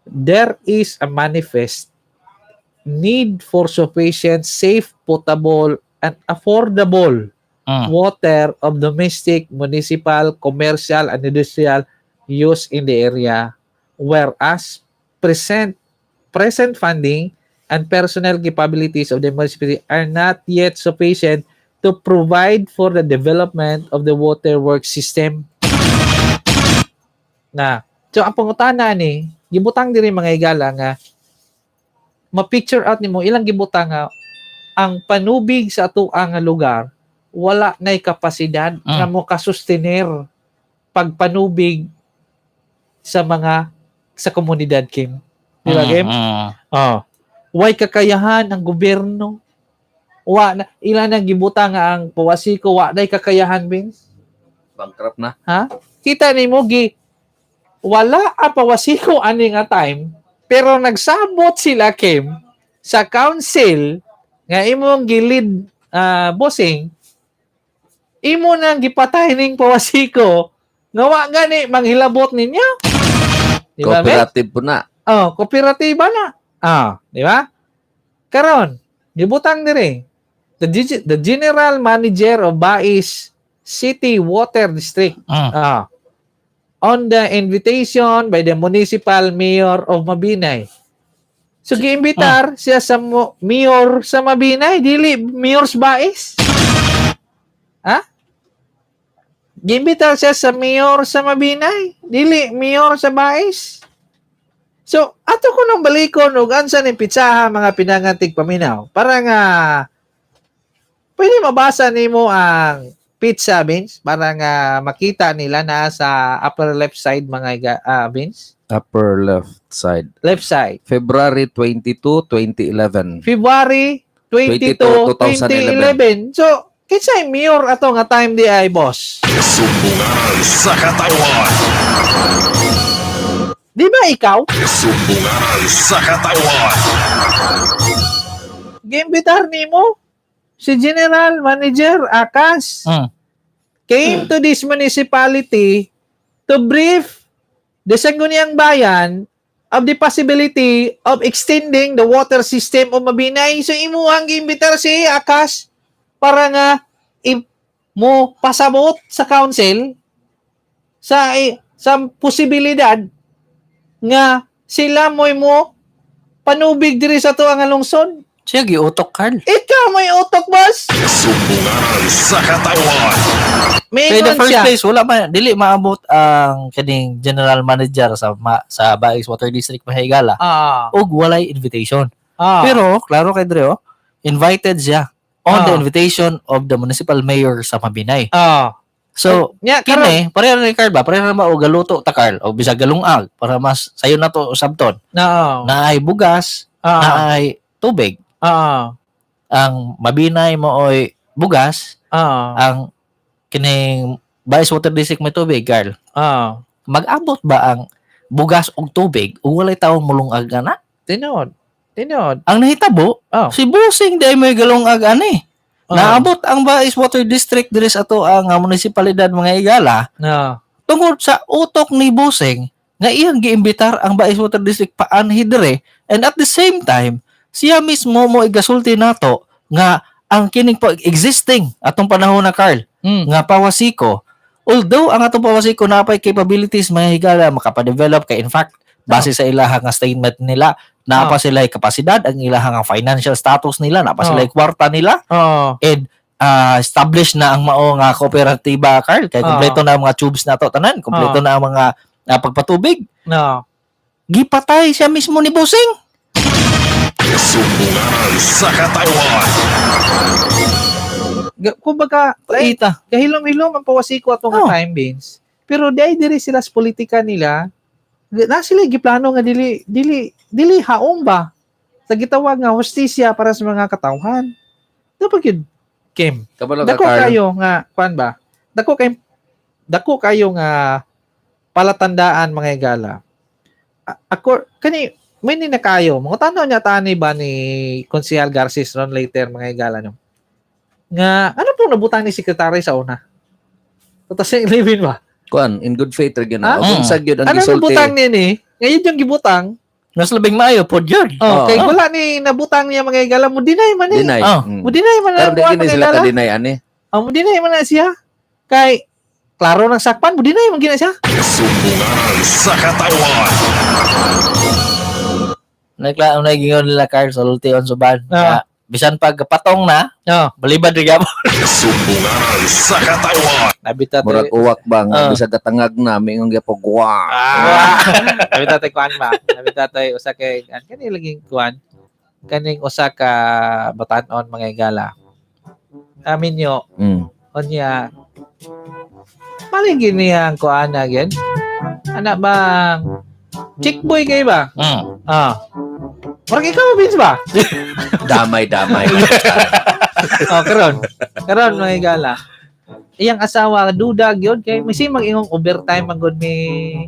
there is a manifest need for sufficient, safe, potable and affordable water of domestic, municipal, commercial, and industrial use in the area, whereas present funding and personnel capabilities of the municipality are not yet sufficient to provide for the development of the waterworks system. Na, so ang pangutana ni, gibutang diri, mga higala, nga ma-picture out nimo ilang gibutang nga ang panubig sa ato nga lugar wala na'y kapasidad nga mo kasustenir pagpanubig sa mga sa komunidad, Kim. Di ba, Kim? Mm. Oh. Way kakayahan ang gobyerno. Wa na ila nang gibutang nga ang Pawasiko wa nay kakayahan, Vince. Bankrupt na. Kita nimo gi wala ang Pawasiko ani nga time, pero nagsabot sila, Kim, sa council nga imong gilid, bossing, imo nang gipatay ning Pawasiko nga wa gani manghilabot ninyo. Di ba, Ben? Cooperative po na. Oh, kooperatiba na. Ah, di ba? Karon, gibutang dire. The general manager of Bais City Water District. Ah. On the invitation by the municipal mayor of Mabinay. So giimbitar siya sa mayor sa Mabinay, dili mayor sa Bais. Ha? Giimbitar siya sa mayor sa Mabinay, dili mayor sa Bais. So, ato ko nang balikon og ansa ning pitsaha, mga pinangantig paminaw. Para nga pwede mabasa nimo ang petsa, Vince, para nga makita nila na sa upper left side, mga Vince. Upper left side. Left side. February 22, 2011. February 22, 22, 2011. 2011. So, kinsay mayor ato nga time di ay, boss? Sumbungan sa katawan. Di ba ikaw? Sumbungan sa katawan. Giimbitar nimo si General Manager Akas came to this municipality to brief the Sangguniang Bayan of the possibility of extending the water system of Mabinay. So imo ang giimbitar si Akas. Para nga mo pasabot sa council sa sa posibilidad nga sila mo'y mo panubig diri sa tuwa nga lungsod. Siya giutok, Carl. Ikaw may utok, boss. Sumbunganan sa katawan. May So in the ingon first siya. place, wala man dili maabot ang kining general manager sa sa Baix Water District Mahigala og walay invitation. Pero klaro kay Dre, oh, invited siya on the invitation of the municipal mayor sa Mabinay. So Nya karon kini pareho ni Carl ba? Pareho na ba og galuto ta Carl o bisag galungag para mas sayo na to usabton. No. Naay bugas, naay tubig. Ang Mabinay mooy bugas, ang kining Baix Water District may tubig, Carl. Mag-abot ba ang bugas og tubig ug walay taong mulungag ana? Tinuod. Tinuod. Ang nahitabo, si Busing di may galungag ani. Naabot ang Baix Water District diri sa ato ang munisipalidad mga igala. Tungod sa utok ni Busing nga iyang giimbitar ang Baix Water District paanhi dire, and at the same time siya mismo mo igasulti nato nga ang kining pag-existing atong panahon na Carl nga Pawasiko, although ang atong Pawasiko napay capabilities mga higala makapa-develop kay in fact base sa ilaha nga statement nila napa sila kapasidad ang ilaha nga financial status nila napa sila kwarta nila and establish na ang mao nga kooperatiba Carl kay kompleto na ang mga tubes na to tanan kompleto na ang mga pagpatubig. Gipatay siya mismo ni Busing. Sumbunganan sa katawan. Kumbaga, Paita. Kahilom-hilom ang Pawasiko atong nga time beans. Pero di diri sila sa politika nila, na sila giplano nga dili dili dili haong ba sa gitawag nga hustisya para sa mga katawhan. Dapat yun, Kim. Kabalo ka, Dako Carl. kayo nga kuan ba? Dako kayo nga palatandaan mga igala. Ako kani may ni na kayo. Mga tanaw niya tani ba ni Konsehal Garces ron later mga igala no. Nga ano pong nabutang ni sekretary sa una? Tapos yung 11 ba? Kuan, in good faith ra gyud na. Ah? Kung sa gyud ang Ano gisulti. nabutang niya ni? Ngayon yung gibutang. Mas labing maayo pod yun. Oh, kay wala ni nabutang niya mga igala mo deny man ni. Deny. Mo deny man Karon ang di buwan, gini mga sila igala. ka-deny ani. Oh, mo deny man na siya. Kay klaro ng sakpan, mo deny man gina siya. Sumbunganan sa katawan. Nagklaon na gingon nila Carl sa Lultion Suban. Nga, bisan pag patong na, balibad rin gapon. Sumbunganan sa katawan. Nabita Murag uwak ba nga bisag katangag na mingon gyapon guwa. Nabita tay kuan ba? Nabita tay usa kay an kani laging kuan. Kaning usa ka batan-on mga igala. Amin nyo. Unya maligin niya ang kuan again. Ana bang chick boy kay ba? Ah. Murag ikaw Vince ba? Damay damay. Oh, karon. Karon mga igala. Iyang asawa duda gyud kay may simag ingong overtime man gud mi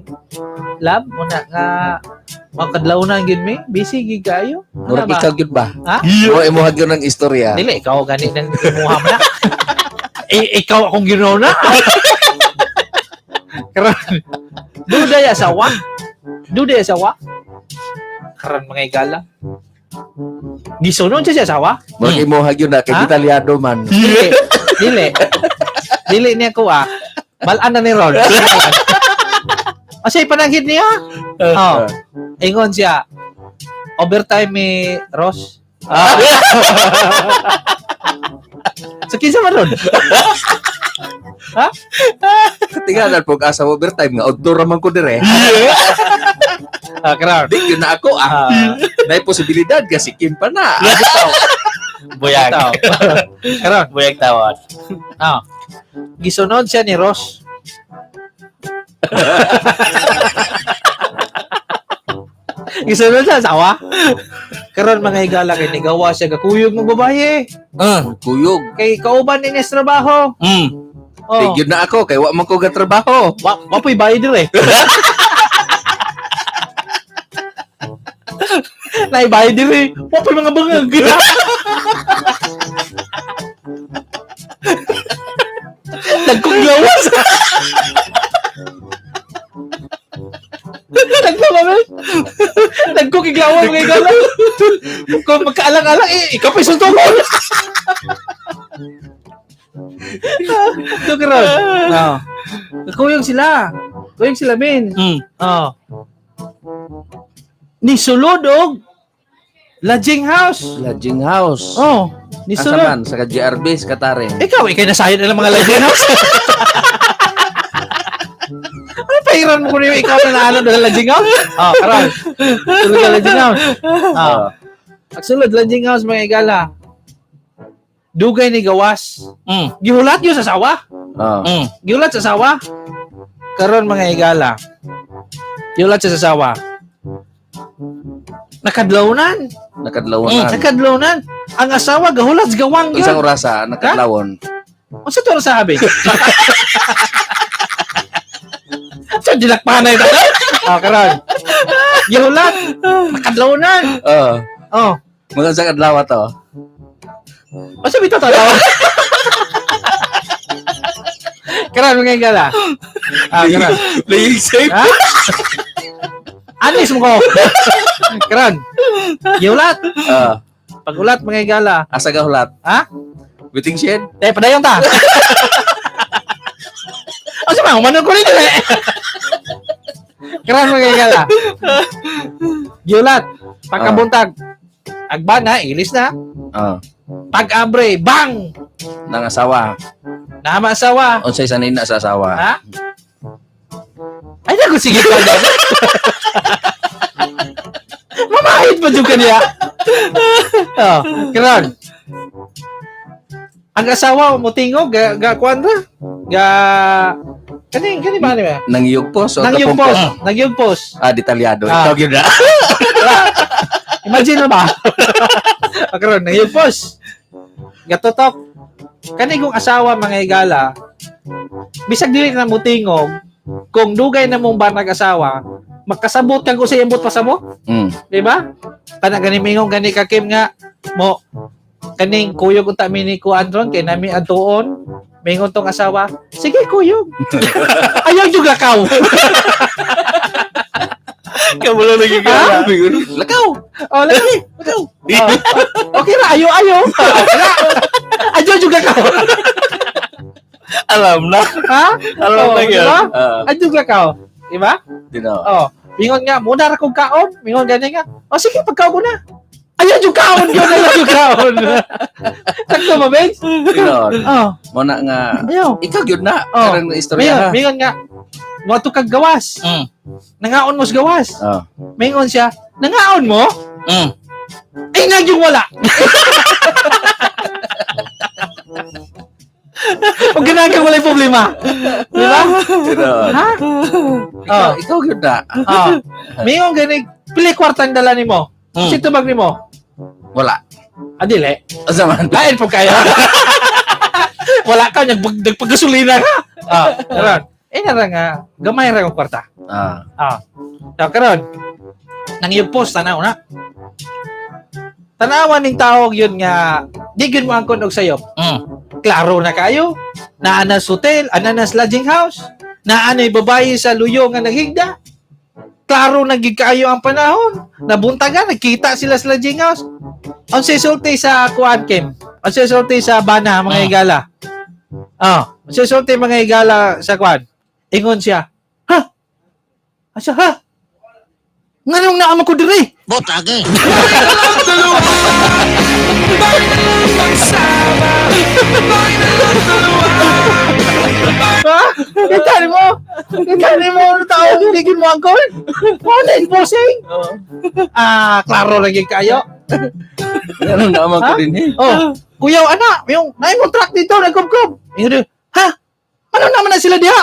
lab muna nga makadlaw na gyud mi busy gyud kayo. Ano Murag ba? ikaw gyud ba? Ha? Mo imo gyud ang istorya. Dili ikaw gani nang imuha mo na. Eh, ikaw akong ginoo na. Karon. Duda ya asawa. Duda ya asawa. Karon mga igala. Gisunod siya sa asawa? Murag imo gyud na kay Ha? detalyado man. Dili. Dili. Dili niya ko ah. Malaan na ni Ron. Asa ipananghid niya? Oh. Ingon siya. Overtime ni Ross. Ah. So kinsa man ron? Ha? Tingnan pog asa overtime nga odto ra man ko dire. Ah, karon. Di gyud na ako ah. Nay posibilidad kasi Kim pa na. Buyag. Karon. Buyag tawon. Ah. Gisunod siya ni Ross. Gisunod siya asawa. Karon mga higala kay nigawa siya gakuyog ng babae. Kuyog. Kay kauban ni niya sa trabaho. Oh. Di gyud na ako kay wa man ko gatrabaho. Wa po'y bayad dire. Naibayad dire. Wa po'y mga bangag. Nagkong lawas. Nagpamamel. Nagkukiglawan mga igala. Kung magkaalang-alang, eh, ikaw pa'y suntugon. Ito karon. No. Kuyog sila. Kuyog sila, Min. Oh. Ni sulod og lodging house. Lodging house. Oh, ni Asa sulod. man sa GRB sa Katare. Ikaw, ikay nasayod na lang mga lodging house. Ano pahiran mo kung yung ikaw na naano na lodging house? Oh, karon. Sulod ka lodging house. Oh. Pagsulod lodging house mga igala. Dugay ni gawas. Gihulat yun sa sawa. Oh. Gihulat sa sawa. Karon mga igala. Gihulat sa sawa. Nakadlawnan. Nakadlawonan. Nakadlawnan. Ang asawa gahulat sa gawang yun. Isang orasa nakadlawon. Unsa to sabi? Sa dilakpanay ta. Ah, karon. Gihulat. Nakadlawnan. Oh. Oh. Mga sa kadlaw to. Unsa bitaw tanaw? Karon mga igala. Ah, karon. Playing safe. Ha? Anis mo ko. Karon. Gihulat. Oh. Pagulat mga igala. Asa ka hulat? Ha? Waiting shed? Eh, padayon ta. Asa man, humanon ko rin eh. Karon mga igala. Gihulat. Pagkabuntag. Agba na, ilis na. Oh. Pag-abre, bang! Nang asawa. Nama asawa. Unsay sanina sa asawa? Ha? Ay, naku, sige ka na. Mamahit pa dyan kaniya. Oh, karon. Ang asawa mo tingog, ga, ga kuan ra. Ga, kani, kani ba ni ba? Nangyugpos o Nangyugpos, kapungpos? nangyugpos. Ah, detalyado. Ah. Ikaw gyud na. Imagine mo ba? Ah, karon, nangyugpos. Gatutok. Kani kong asawa mga igala, bisag dili na mo tingog, kung dugay na mong banag asawa, makasabot kang usay ambot pa sa mo, di ba? Kana gani mingong gani ka Kim nga mo kaning kuyog unta mi ni kuan ron kay nami adtuon mingon tong asawa, sige kuyog. Ayaw juga kaw. Kamulo na Ha? Lakaw. Oh, lagi. Lakaw. Oh, okay ra, ayo ayo. Ayaw juga kaw. Alam na. Ha? Alam Oh, na yun. di ba? Ah, Ayaw juga kaw. Di ba? dino. Oh, mingon nga, muna ra kong kaon. Mingon gani nga. Oh, sige, pagkaon ko na. Ayaw yung kaon yun, ayaw yung kaon. Sakto ba, Benz? Dino. Oh, Mo na nga ayaw. ikaw gyud na. Oh. Karang istorya Mingon, ha. mingon nga, mo to kag gawas. Nangaon mo sa gawas. Oh. Mingon siya, nangaon mo? Ay, nag yung wala. O ganahan walay problema. Di ba? Dino. Ha? Ikaw, ikaw gyud na. Oh. Mingon gani, pili kwartang dala nimo. Kasi tubag nimo. Wala. Adile. Asa man? Lain po kayo. Wala ka, nagpagasolina ka. Ah, karon. Eh, nara nga, gamay ra kong kwarta. Ah. Ah. So, karon, nangyugpos, tanaw na. Tanawan ning tawag yun nga, di yun mo angkon og sayop. Klaro na kayo. Naanas hotel, ananas lodging house, naanay babae sa luyo nga naghigda. Klaro na gid kaayo ang panahon. Nabuntagan, nagkita sila sa lodging house. Ang sulti sa kuan Kim. Ang sulti sa bana mga igala. Ah, ang sulti mga igala sa kuan. Ingon siya. Ha? Asa ha? Nganong naama ko diri? Botage! Ha? Kita ni mo? Kita ni mo ano tao hindi gid mo angkol? Mo na enforcing. Ah, klaro lagi kayo. Ano naman ko Ha? din eh. Oh, kuya ana, yung naay mo truck dito nagkubkob. Ingon, ha? Ano naman na sila diha?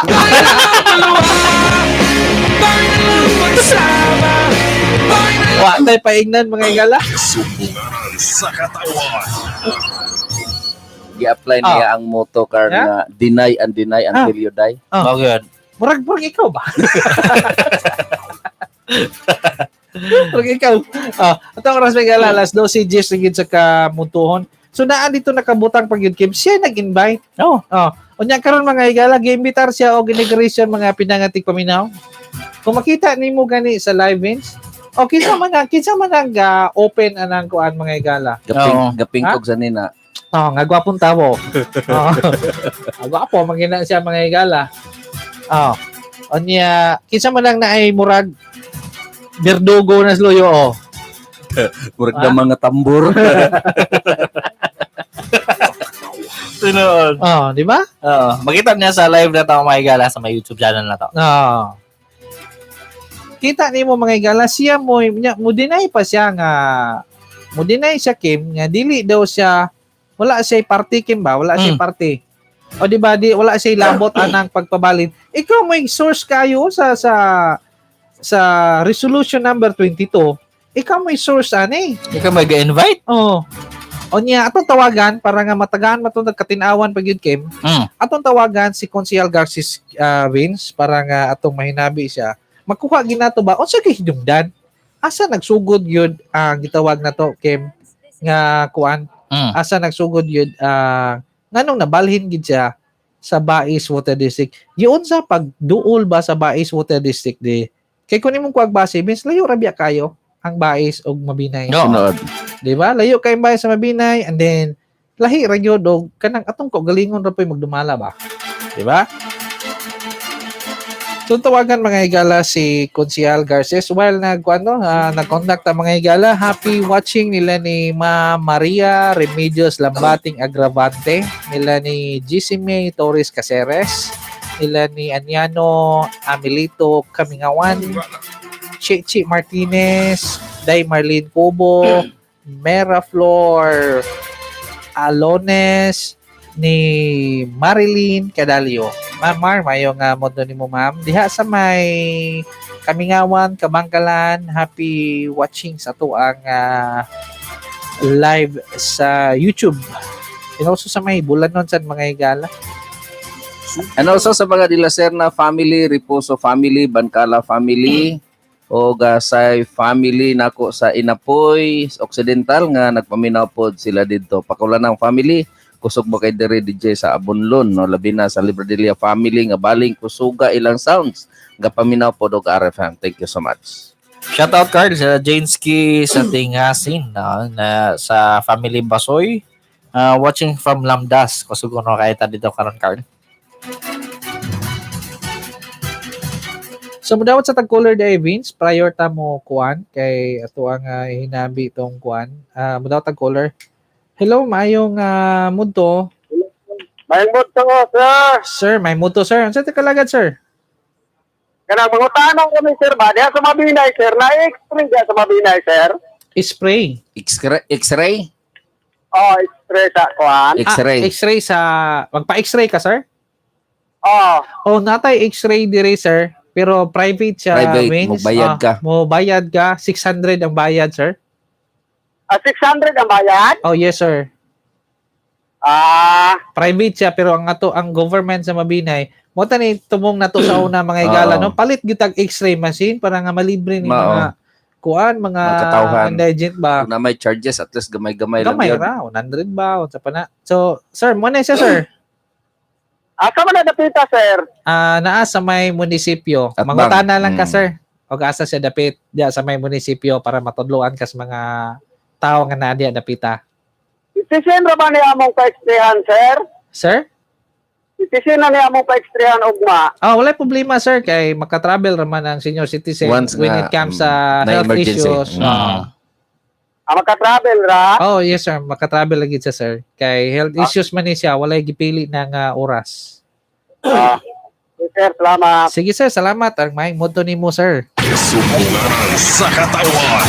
Wa tay paingnan mga igala. Sumbungan sa katawan. Gi-apply niya ang motto car Yeah? na deny and deny until you die. Oh. Bagay. Murag murag ikaw ba? Murag ikaw. Ah, atong oras may gala alas 12:10 na gid sa kamutuhon. So naa dito nakabutang pag yun Kim, siya nag-invite. Oh. Oh. Unya karon mga higala giimbitar siya og integration mga pinangatik paminaw. Kung makita nimo gani sa live Vince, o kinsa man ang open anang kuan mga higala. Gaping Oo. gaping Ha? og sa nina. Oh, nga gwapong tawo. Oh. Ah, gwapo man gina siya, mga higala. Oh. Unya, kinsa man lang na ay murag berdugo na sluyo, oh. Murag Ah? na mga tambor. Tinuod. Oh, di ba? Oo. Makita niya sa live na to, mga higala, sa may YouTube channel na to. Oh. Kita nimo, mga higala, siya mo nya, mo deny pa siya nga mo deny siya, Kim, nga dili daw siya, wala siya party, Kim, ba? Wala siya party. O di ba, di wala siya labot anang pagpabalin. Ikaw may source kayo sa resolution number 22. Ikaw may source ani. Ikaw mag-invite? Oh. O niya, atong tawagan para nga matagaan matong katinawan pag yun, Kim. Atong tawagan si Consihal Garces, Vince, para nga atong mahinabi siya. Makuha ginato ba unsa kay hinungdan? Asa nagsugod yun ang gitawag na to, Kim, nga kuan? Asa nagsugod yun nganong nabalhin gid siya sa Bais Water District? Yun sa pagduol ba sa Bais Water District di? Kay kun imong kuag base, Vince, layo ra biya kayo ang Bais og Mabinay. No. Tinuod. Di ba? Layo kay Bais sa Mabinay and then lahi ra gyud og kanang atong kaugalingon ra po'y magdumala ba? Di ba? So tawagan, mga higala, si Consihal Garces while nag ano, nag-contact ang mga higala. Happy watching nila ni Ma Maria Remedios Lambating Agravante, nila ni GC May Torres Caceres, nila ni Aniano Amelito Kamingawan, Chichi Martinez, Day Marlene Cubo, Mera Flor Alones, ni Marilyn Cadalio. Ma'am Mar, mayo nga modo nimo, ma'am. Diha sa may Kamingawan, Kabangkalan, happy watching sa ato ang live sa YouTube. And also sa may Bulanon sa mga higala. And also sa mga De La Serna family, Reposo family, Bancala family, o Gasay family nako sa Inapoy, Occidental nga nagpaminaw pod sila didto. Pakulan ng family, kusog mo kay dere DJ sa Abunlon, no, labi na sa Libradilia family nga baling kusuga ilang sounds nga paminaw pod og RFM. Thank you so much. Shout out, Carl, sa Janeski sa Tingasin, no, na sa family Basoy. Watching from Lamdas. Kusog no kay ta dito karon, Carl. So mudawat sa tag-caller day, Vince, prior ta mo kuan kay ato ang hinabi itong kuan. Mudawat tag-caller. Hello, maayong mudto. May mudto, sir. Sir, may mudto, sir. Unsa ta kalagad, sir? Kanang mangutanong kami, sir, ba? Diha sa Mabinay, sir. Na-x-ray diha sa Mabinay, sir. Spray. X-ray? X-ray? Oh, x-ray sa kuan. X-ray. Ah, X-ray sa magpa-X-ray ka, sir? Oh. Oh, natay X-ray dire, sir. Pero private siya, Private, Vince. mobayad ka. Mo bayad ka. 600 ang bayad, sir. Ah, 600 ang bayad? Oh, yes, sir. Private siya pero ang ato ang government sa Mabinay, mo tani tumong nato sa una, mga higala, Oo. no, palit gyud tag X-ray machine para nga malibre ni Mao. mga kuan, mga Mga katawhan. indigent ba. Kung na may charges, at least gamay-gamay lang Gamay yun. ra, 100 ba unsa pa na. So sir, mo na siya, sir. Asa man na dapita, sir? Ah, naa sa may munisipyo. At Mangutana bang. lang ka, sir. Og asa siya dapit diya sa may munisipyo para matudloan kas mga tao nga naa diya dapita. Itisin ra ba ni among pa-x-rayhan, sir? Sir? Itisin na ni among pa-x-rayhan ugma. Ah, wala problema, sir, kay maka-travel raman ang senior citizen Once when nga, it comes sa na health emergency. issues. Ah, maka-travel ra? Oh, yes sir, maka-travel lagi siya, sir. Kay health issues man ni siya, walay gipili na nga oras. Ah. Sir, salamat. Sige sir, salamat. Ang maayong motto nimo, sir. Sumbungan sa katawan.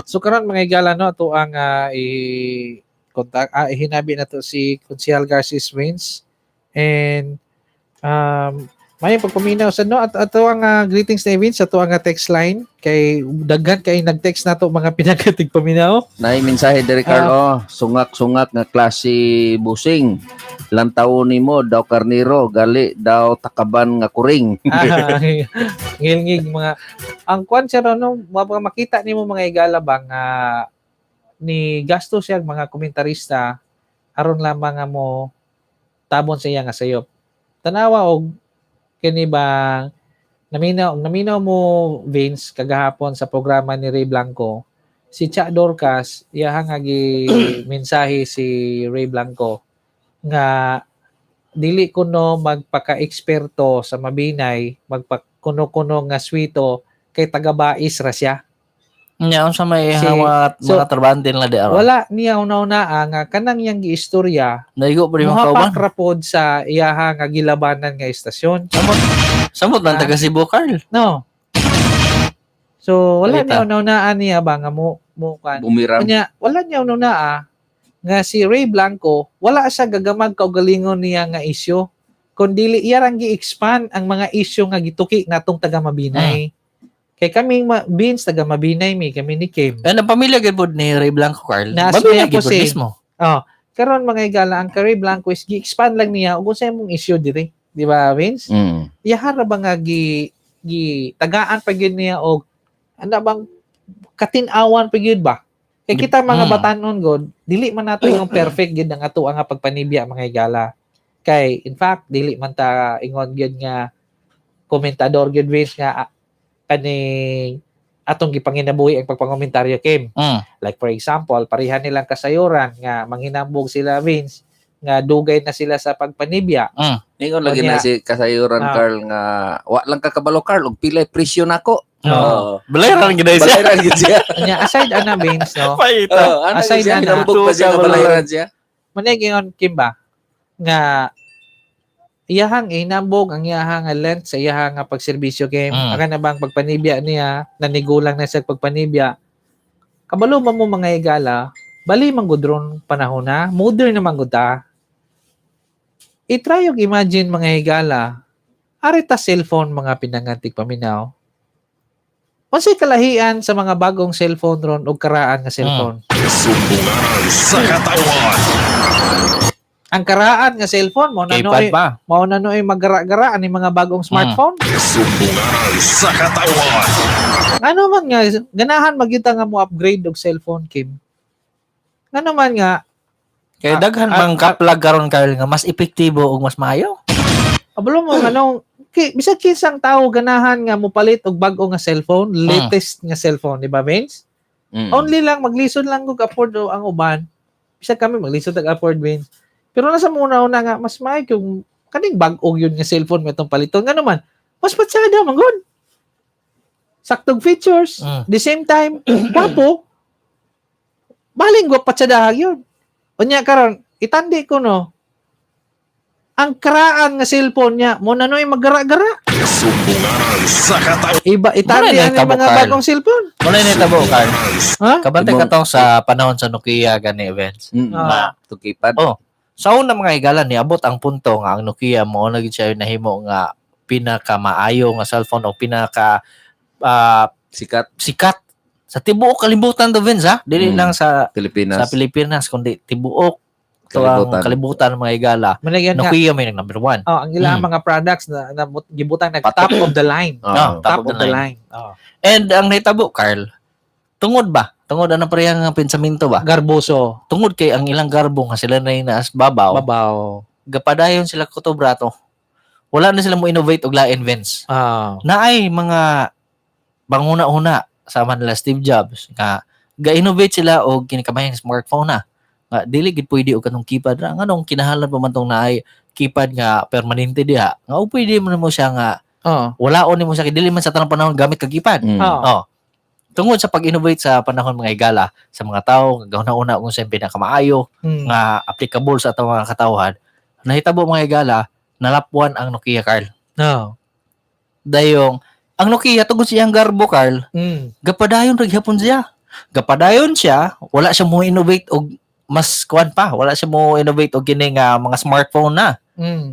So karon, mga higala, no, ato ang i contact, hinabi na to si Consihal Garces Wins and may pagpaminaw sa no at ato ang greetings na Vince ato ang text line kay daghan kay nag-text nato mga pinagatig paminaw. Nay mensahe diri, Carl, oh, sungak-sungak nga klase busing. Lantaw nimo daw karniro, gali daw takaban nga kuring. Ah, ngilngig mga ang kwan siya no, makita nimo, mga higala ba, nga ni gasto siya ang mga komentarista aron lamang nga mo tabon sa iya nga sayop. Tanawa og kini ba naminaw naminaw mo, Vince, kagahapon sa programa ni Ray Blanco. Si Cha Dorcas, iyaha nga gi mensahe si Ray Blanco nga dili kuno magpaka-eksperto sa Mabinay, magpakuno-kuno nga swito kay taga-Bais ra siya. Nya unsa may mga so, mga trabante nila di aron? Wala niya una-una nga kanang iyang giistorya Naigo pa rin mga kauban. muhapak ra pod sa iyaha nga gilabanan nga istasyon. Samot. Samot lang Ah. taga Cebu, Carl. No. So wala Balita. niya una-unaan niya ba nga mo mo kan. Bumirang. Unya, wala niya una-unaa nga si Ray Blanco wala siya gagamag kaugalingon niya nga isyu kun dili iya rang gi-expand ang mga isyu nga gituki natong taga Mabinay. Kay kaming Vince, taga Mabinay mi kami ni Kim. And ang pamilya gyud pod ni Ray Blanco, Carl. Nasa Mabinay niya gyud po pod si- mismo. Oh, karon mga igala, ang kay Ray Blanco is gi-expand lang niya ug unsa imong issue diri, di ba, Vince? Mm. Iyahara ba nga gi gi tagaan pa gyud niya og ana bang katin-awan pa gyud ba? Kay kita mga batanon god, dili man nato yung perfect gyud ang ato nga pagpanibya, mga igala. Kay in fact dili man ta ingon gyud nga komentador gyud, Vince, nga kaning atong gipanginabuhi ang pagpangomentaryo, Kim. Like for example, pareha nilang kasayuran nga manghinambog sila, Vince, nga dugay na sila sa pagpanibya. Ningon lagi na Unya. si kasayuran, Carl, nga wa lang ka kabalo, Carl, og pilay presyo nako. Oo. Oo. Balayran gyud ay siya. Balayran gid siya. Unya aside ana, Vince, no? Paita. Oo, ano Aside siya, ana. hinambog pa siya nga balayran siya. Manay ingon Kim ba nga iyahang inambog ang iyahang nga length sa iyahang nga pagserbisyo, Kim. Aka na bang pagpanibya niya, nanigulang na siya pagpanibya. Kabalo man mo, mga igala, bali man gud ron panahon na, modern na man gud ta. I-try og imagine, mga higala, ari ta cellphone, mga pinangantig paminaw. Unsay kalahian sa mga bagong cellphone ron og karaan nga cellphone? Sumbunganan sa katawan. Ang karaan nga cellphone mo na Keypad noy pa. mao na noy magara-gara ani mga bagong smartphone. Sumbunganan sa katawan. Ano man nga ganahan magyud ta nga mo upgrade og cellphone, Kim. Ngano man nga Kay daghan mang kaplag karon, Carl, nga mas epektibo ug mas maayo. Kabalo mo anong bisag kinsang tao ganahan nga mopalit og bag-o nga cellphone, latest nga cellphone, di ba, Vince? Only lang maglisod lang og afford o ang uban. Bisag kami maglisod og afford, Vince. Pero nasa muna una nga mas maayo kung kaning bag-o yun nga cellphone mo itong paliton. Ngano man, mas patsada man gud. Saktog features, the same time, gwapo. Baling gwa patsadaha yun. Unya karon, itandi ko no. Ang karaan nga cellphone niya, mo na noy magara-gara. Sumbunganan sa katawan. Iba itandi Muna ang na tabo, mga Carl. bagong cellphone. Wala na tabo, Carl. Ha? Kabantay ka tong sa panahon sa Nokia gani events. Ah. Tukipad. Oh. Sa una, mga higala, niabot ang punto nga ang Nokia mo na gid siya nahimo nga pinakamaayo nga cellphone o pinaka Sikat. Sikat sa tibuok kalibutan to, Vince, ha. Dili lang sa Pilipinas. Sa Pilipinas kundi tibuok to ang Kalibutan. kalibutan, mga higala. Managyan nga. Nokia may nag number one. Oh, ang ilang mga products na gibutang nag top of the line. Oh, top of the line. Oh. And ang nahitabo, Carl, tungod ba? Tungod ano parehang ang pensamento ba? Garboso. Tungod kay ang ilang garbo nga sila na inaas babaw. Babaw. Gapadayon sila kutobrato. Wala na sila mo innovate og lain, Vince. Naay mga banguna-una sama nila Steve Jobs nga ga-innovate sila og kinikamayang smartphone na. Nga dili gid pwede og kanong keypad ra. Nganong kinahanglan pa man tong naay keypad nga permanente diha? Nga o pwede man mo siya nga wala nimo siya kay dili man sa tanang panahon gamit kag keypad. Oh. Tungod sa pag-innovate sa panahon, mga higala, sa mga tao nga gahuna-una kung sa pinakamaayo nga applicable sa atong mga katawhan, nahitabo, mga higala, nalapwan ang Nokia, Carl. No. Dayong ang Nokia, tungod sa iyang garbo, Carl, gapadayon ra gihapon siya. Gapadayon siya, wala siya mo innovate og mas kuan pa, wala siya mo innovate og kini nga mga smartphone na.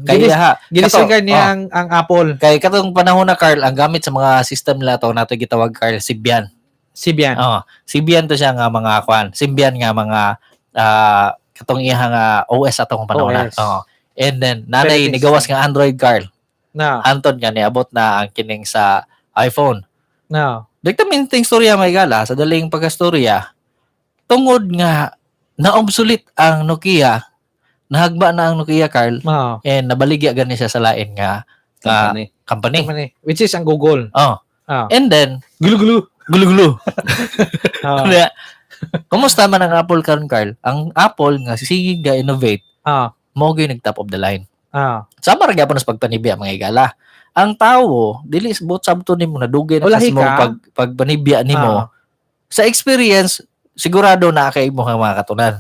Kay ha, Ginisigard niya oh. ang Apple. Kay katong panahon na, Carl, ang gamit sa mga system nila to nato gitawag, Carl, Symbian. Symbian. Oh, Symbian to siya nga mga kuan, Symbian nga mga katong iya nga OS atong panahon na. OS. Oh. And then nanay Operating nigawas system. nga Android, Carl. Na. Anton nga niabot na ang kining sa iPhone. No. Dagta minting storya may gala sa daling pagkastorya, tungod nga na-obsolete ang Nokia, nahagba na ang Nokia, Carl, and nabaligya gani siya sa lain nga Company. company. Company. Which is ang Google. Oh. And then Gulo-gulo. Gulo-gulo. Oo. Kaya, kumusta man ang Apple karon, Carl? Ang Apple nga sige ga innovate, mao gyud nag top of the line. Sama ra gyapon sa pagpanibya, mga higala. Ang tawo dili buot sabto nimo nadugay na Ulahi kasi mo ka. Pagpanibya nimo. Sa experience sigurado na kay imo nga mga katunan.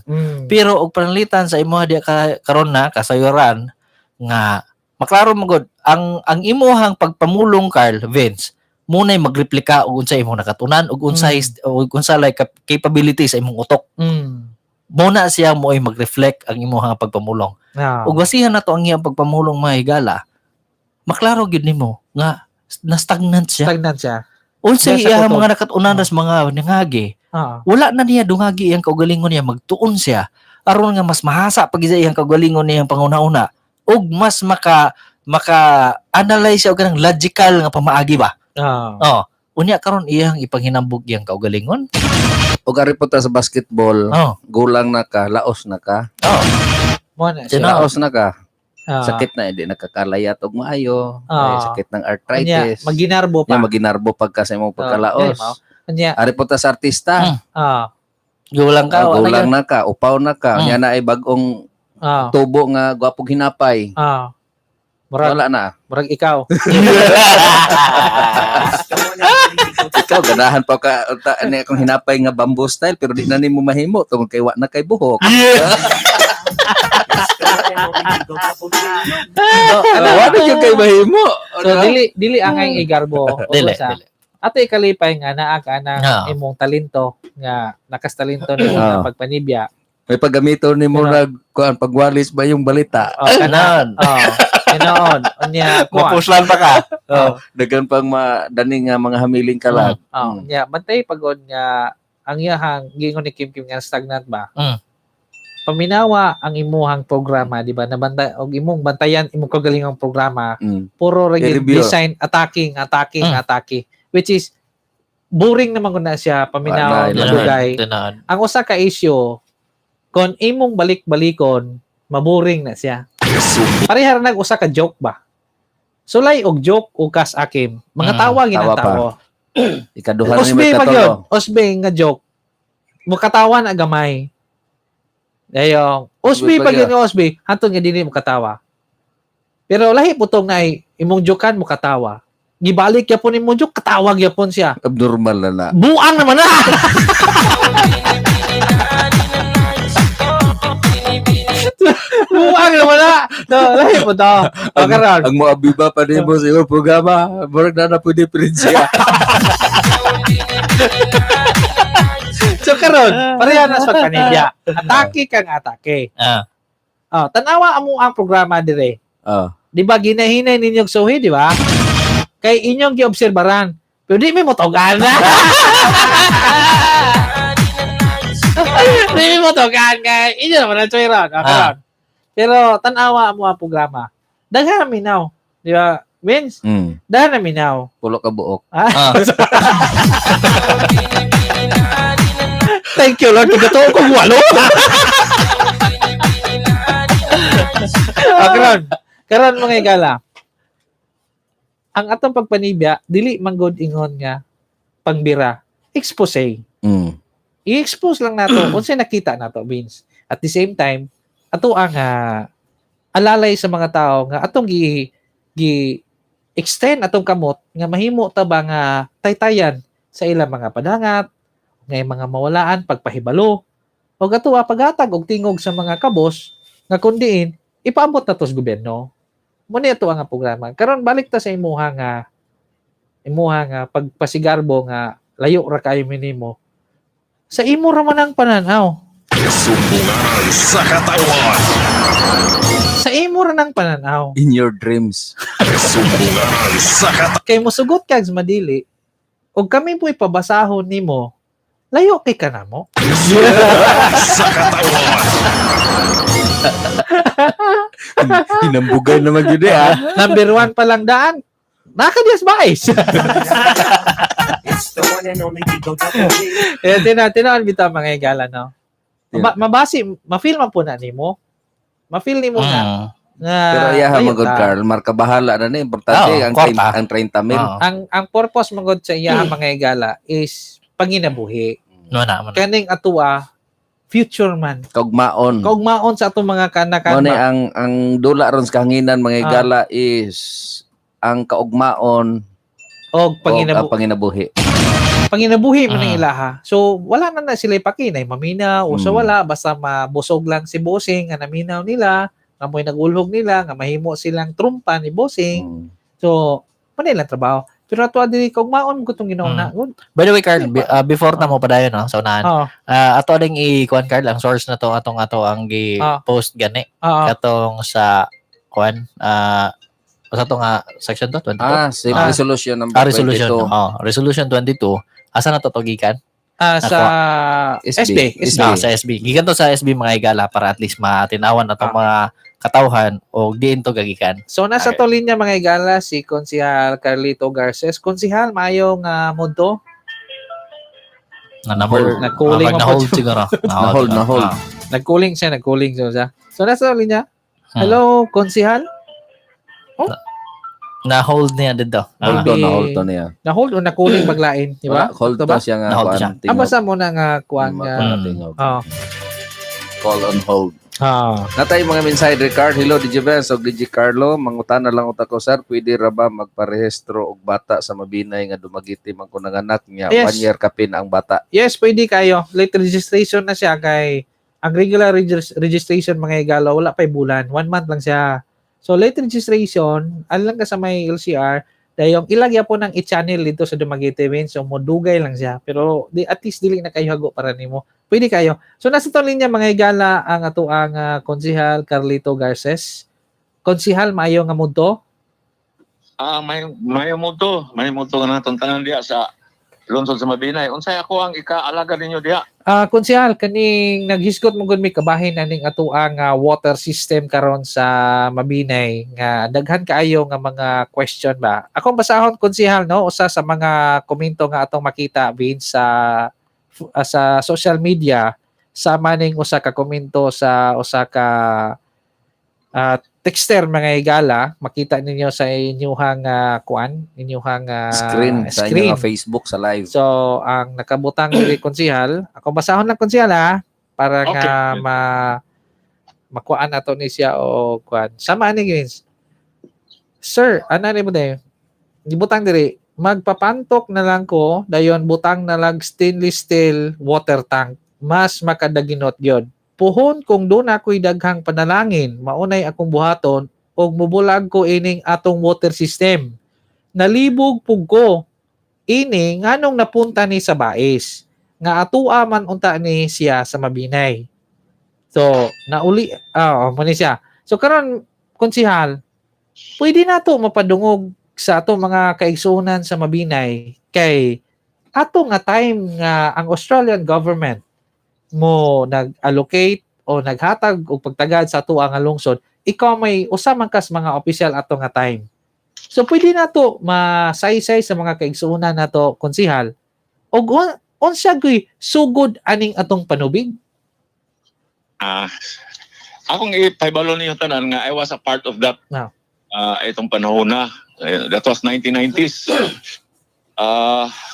Pero og pananglitan sa imo diya ka karon na kasayuran nga maklaro mo gud ang imuhang pagpamulong, Carl Vince, munay magreplika og unsa imong nakatunan ug unsay og unsa like capability sa imong utok. Mo na siya mo ay magreflect ang imuhang pagpamulong. Ug basihan nato ang iyang pagpamulong, mga higala, maklaro gyud nimo nga na stagnant siya. Stagnant siya. Unsay Nasa iyang kutob. mga nakatunan sa mga nangagi, wala na niya dungagi iyang kaugalingon niya, magtuon siya aron nga mas mahasa pag isa iyang kaugalingon niyang panguna-una ug mas maka maka analyze siya og kanang logical nga pamaagi ba. Oh, unya karon iyang ipanghinambog iyang kaugalingon. O ari po ta sa basketball, gulang na ka, laos na ka. Mo na siya. Laos na ka. Sakit na hindi nakakalayat og maayo. Ay, sakit ng arthritis. Unya, maginarbo pa. Nya maginarbo pagka sa imong pagkalaos. Unya. Ari po ta sa artista. Gulang ka, wala Gulang yun. na ka, upaw na ka. Nya na ay bagong tubo nga gwapog hinapay. Murag, wala na. Murag ikaw. Ikaw ganahan pa ka ta, ani akong hinapay nga bamboo style pero di na nimo mahimo tungod kay wa na kay buhok. Ano, wa na gyud kay mahimo. So dili dili angay igarbo. Dili, Sa, dili. Ato ikalipay nga naa ka ng imong talento nga nakastalento nimo nga pagpanibya. May paggamito nimo nag kuan pagwalis ba yung balita? Oh, kana. Oh, tinuod. Unya kuan. Mapuslan pa ka. Oh, daghan pang madani nga mga hamiling kalag. Oh, nya bantay pagod nga ang iyahang giingon ni Kim Kim nga stagnant ba? Paminawa ang imuhang programa, di ba? Nabantay og imong bantayan imong kagalingong programa. Puro ra gyud I-review. design attacking, attacking, attacking, which is boring naman kun na siya paminawa Wala, madugay. Tinuod. Ang usa ka issue kon imong balik-balikon, maboring na siya. Pareha ra nag usa ka joke ba? Sulay og joke o kas akim. Mga tawa Tawa ginang pa. tawo. Ikaduha ni Osbe may pa gyud. katolo. Osbe nga joke. Mukatawa na gamay. Dayong Osbe Osbe pa pa gyud nga Osbe, hantod nga dili mukatawa. Pero lahi putong na ay imong jokean mukatawa. Gibalik gyapon imong joke, katawa gyapon siya. Abnormal na na. Buang naman na. Buang naman na. No, lahi po to. O, karon. Ang moabiba pa nimo sa imong programa, murag na na pwede siya. So karon, pareha na sa pagpanibya. Atake kang atake. Oh, tanawa amo ang programa dire. Di ba ginahinay ninyong suhi, di ba? Kay inyong giobserbaran. Pero di mi motogan na. Di mi motogan kay inyo naman ang tsuiron. O, karon. Pero tanawa mo ang programa. Daghan na minaw. Di ba? Vince, daghan na minaw. Pulo ka buok. Ah. Thank you, Lord. Kagatuo kong walo. Ah, karon. Karon mga igala. Ang atong pagpanibya dili manggod ingon nga pangbira, expose. I-expose lang nato unsay nakita nato, Vince. At the same time, ato ang alalay sa mga tao nga atong gi gi extend atong kamot nga mahimo ta ba nga taytayan sa ilang mga padangat, nga mga mawalaan pagpahibalo o ato paghatag og tingog sa mga kabos nga kundiin ipaabot na to sa gobyerno. Mo ni ato ang programa. Karon balik ta sa imuha nga pagpasigarbo nga layo ra kayo minimo. Sa imo ra man ang pananaw. Sumbungan sa katawan. Sa imo ra nang pananaw. In your dreams. Sumbungan sa katawan. Kay mosugot kag sa madili og kami po ipabasahon nimo, layo kay kanamo. Sa katawan. Hinambugan naman yun eh, ah. Number 1 pa lang daan. Nakadias bais. Eh, tinaan bitaw mga higala, no? Mabasi, ma-feel man po na nimo. Ma-feel nimo na. Nga Pero ayaha ayun man gud ta. Carl, marka bahala na ni importante Oo, ang kwarta. 30, ang 30 mil. Oo. Ang purpose man gud sa iya mga higala is panginabuhi. No na, mo na. Kaning atua future man. Kaugmaon. Kaugmaon sa atong mga kanakan Mao ni ba? ang dula ron sa kahanginan mga higala is ang kaugmaon Og o ang panginabuhi. panginabuhi. Panginabuhi man ang ilaha. So wala na na sila ipakinay maminaw o sa wala, basta mabusog lang si Bossing nga naminaw nila, nga mo'y nagulhog nila, nga mahimo silang trumpa ni Bossing. So manay lang trabaho. Pero ato diri kaugmaon ko tong ginawa na. Good. By the way, Carl, before na mo padayon no, sa unahan. Oo. Ato ding i-kuan, Carl, ang source na to atong ato ang gi-post gani katong sa kuan sa to nga section to 22. Si resolution number Resolution. 22. Oh, resolution 22. Asa na to to gikan? Sa SB. SB. SB. Sa SB. Gikan to sa SB mga higala para at least matinawan atong mga katawhan o diin to gagikan. So nasa to linya mga higala si Konsihal Carlito Garces. Konsihal, maayong mundo. Na na-hold. Nag-cooling man po Na-hold siya. siguro. Na-hold, siguro. na-hold. Nag-cooling siya, nag-cooling siya. So nasa to linya. Hello, Konsihal? Na-hold niya dito. Hold on, na-hold to niya. Na-hold o na-cooling paglain, di ba? Wala, hold Ito ba? to siya nga Na-hold kuan, siya. tingog. Basta mo na nga kuan nga. Tingog. Oh. Call on hold. Natay mga mensahe Ricardo, hello DJ Benz og DJ Carlo, mangutana lang uta ko sir, pwede ra ba magparehistro og bata sa Mabinay nga Dumaguete man ko nanganak niya, Yes. 1 year kapin ang bata? Yes, pwede kayo. Late registration na siya kay ang regular registration mga higala wala pa'y bulan. 1 month lang siya. So late registration, alam ka sa may LCR, dahil yung ilagya po ng i-channel dito sa Dumaguete Win, so modugay lang siya. Pero di, at least dili na kayo hago para nimo. Pwede kayo. So nasa to linya mga higala ang atoang Konsihal Carlito Garces. Konsihal, maayo nga mudto. May muto, may muto nga natong tanan diha sa lungsod sa Mabinay. Unsay ako ang ikaalaga ninyo diha? Konsihal, kaning naghisgot mo gud mi kabahin aning atoang water system karon sa Mabinay nga daghan kaayo nga mga question ba. Akong basahon, konsihal, no, usa sa mga komento nga atong makita Vince sa social media, sama ning usa ka komento sa usa ka texter mga higala, makita ninyo sa inyuhang kuan, inyuhang Screen sa screen. inyong Facebook sa live. So, ang nakabutang diri konsihal, ako basahon lang konsihal ha, para nga makuan ato ni siya o kuan. Sama ani guys. Sir, ana ni mo dayon? Gibutang diri, magpapantok na lang ko, dayon butang na lang stainless steel water tank. Mas makadaginot gyud. Puhon kung doon ako'y daghang panalangin, maunay akong buhaton og mubulag ko ining atong water system. Nalibog pug ko ini nganong napunta ni sa bais nga atua man unta ni siya sa Mabinay. So, nauli mo ni siya. So karon konsihal, pwede na to mapadungog sa ato mga kaigsuonan sa Mabinay kay ato nga time nga ang Australian government mo nag-allocate o naghatag og pagtagad sa ato ang lungsod, ikaw may usa man kas mga opisyal ato nga time. So pwede na to masaysay sa mga kaigsuonan nato konsihal og unsa gyud sugod aning atong panubig? Akong ipahibalo ninyo tanan nga I was a part of that itong panahon na. That was 1990s.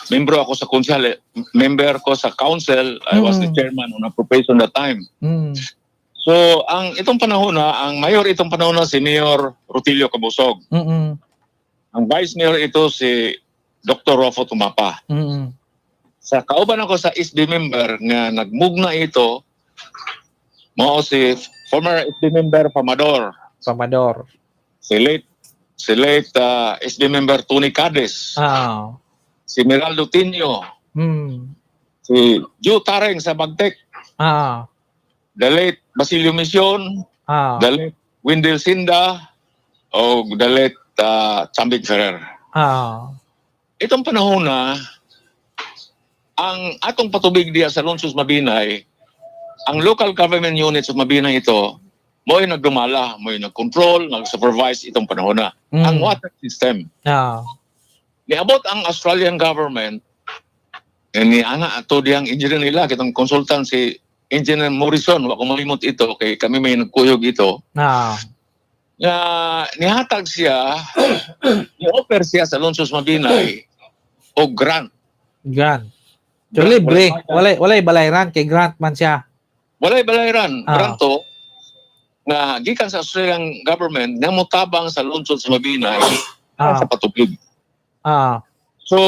Membro ako sa council, eh, member ko sa council. I was the chairman on appropriation that time. So, ang itong panahon na, ang mayor itong panahon na si Mayor Rutilio Cabusog. Ang vice mayor ito si Dr. Rofo Tumapa. Sa kauban ako sa SB member nga nagmugna ito, mao si former SB member Famador, Pamador. Si late SB member Tony Cades, si Meraldo Tinio, si Joe Tareng sa Bagtek, the late Basilio Mission, the late Wendell Sinda, o the late Chambig Ferrer. Itong panahon na, ang atong patubig diya sa Lungsod Mabinay, ang local government units of Mabinay ito, mo'y nagdumala, mo'y nag-control, nag-supervise itong panahon na. Ang water system. Niabot ang Australian government, eh, ni ana ato diyang engineer nila, kitang consultant si Engineer Morrison, wa ko malimot ito, kay kami may nagkuyog ito. Nga nihatag siya, ni-offer siya sa Lungsod Mabinay og grant. Grant. So, libre. Walay balayran kay grant man siya. Walay balayran, grant to nga gikan sa Australian government nga motabang sa lungsod sa Mabinay sa patubig. So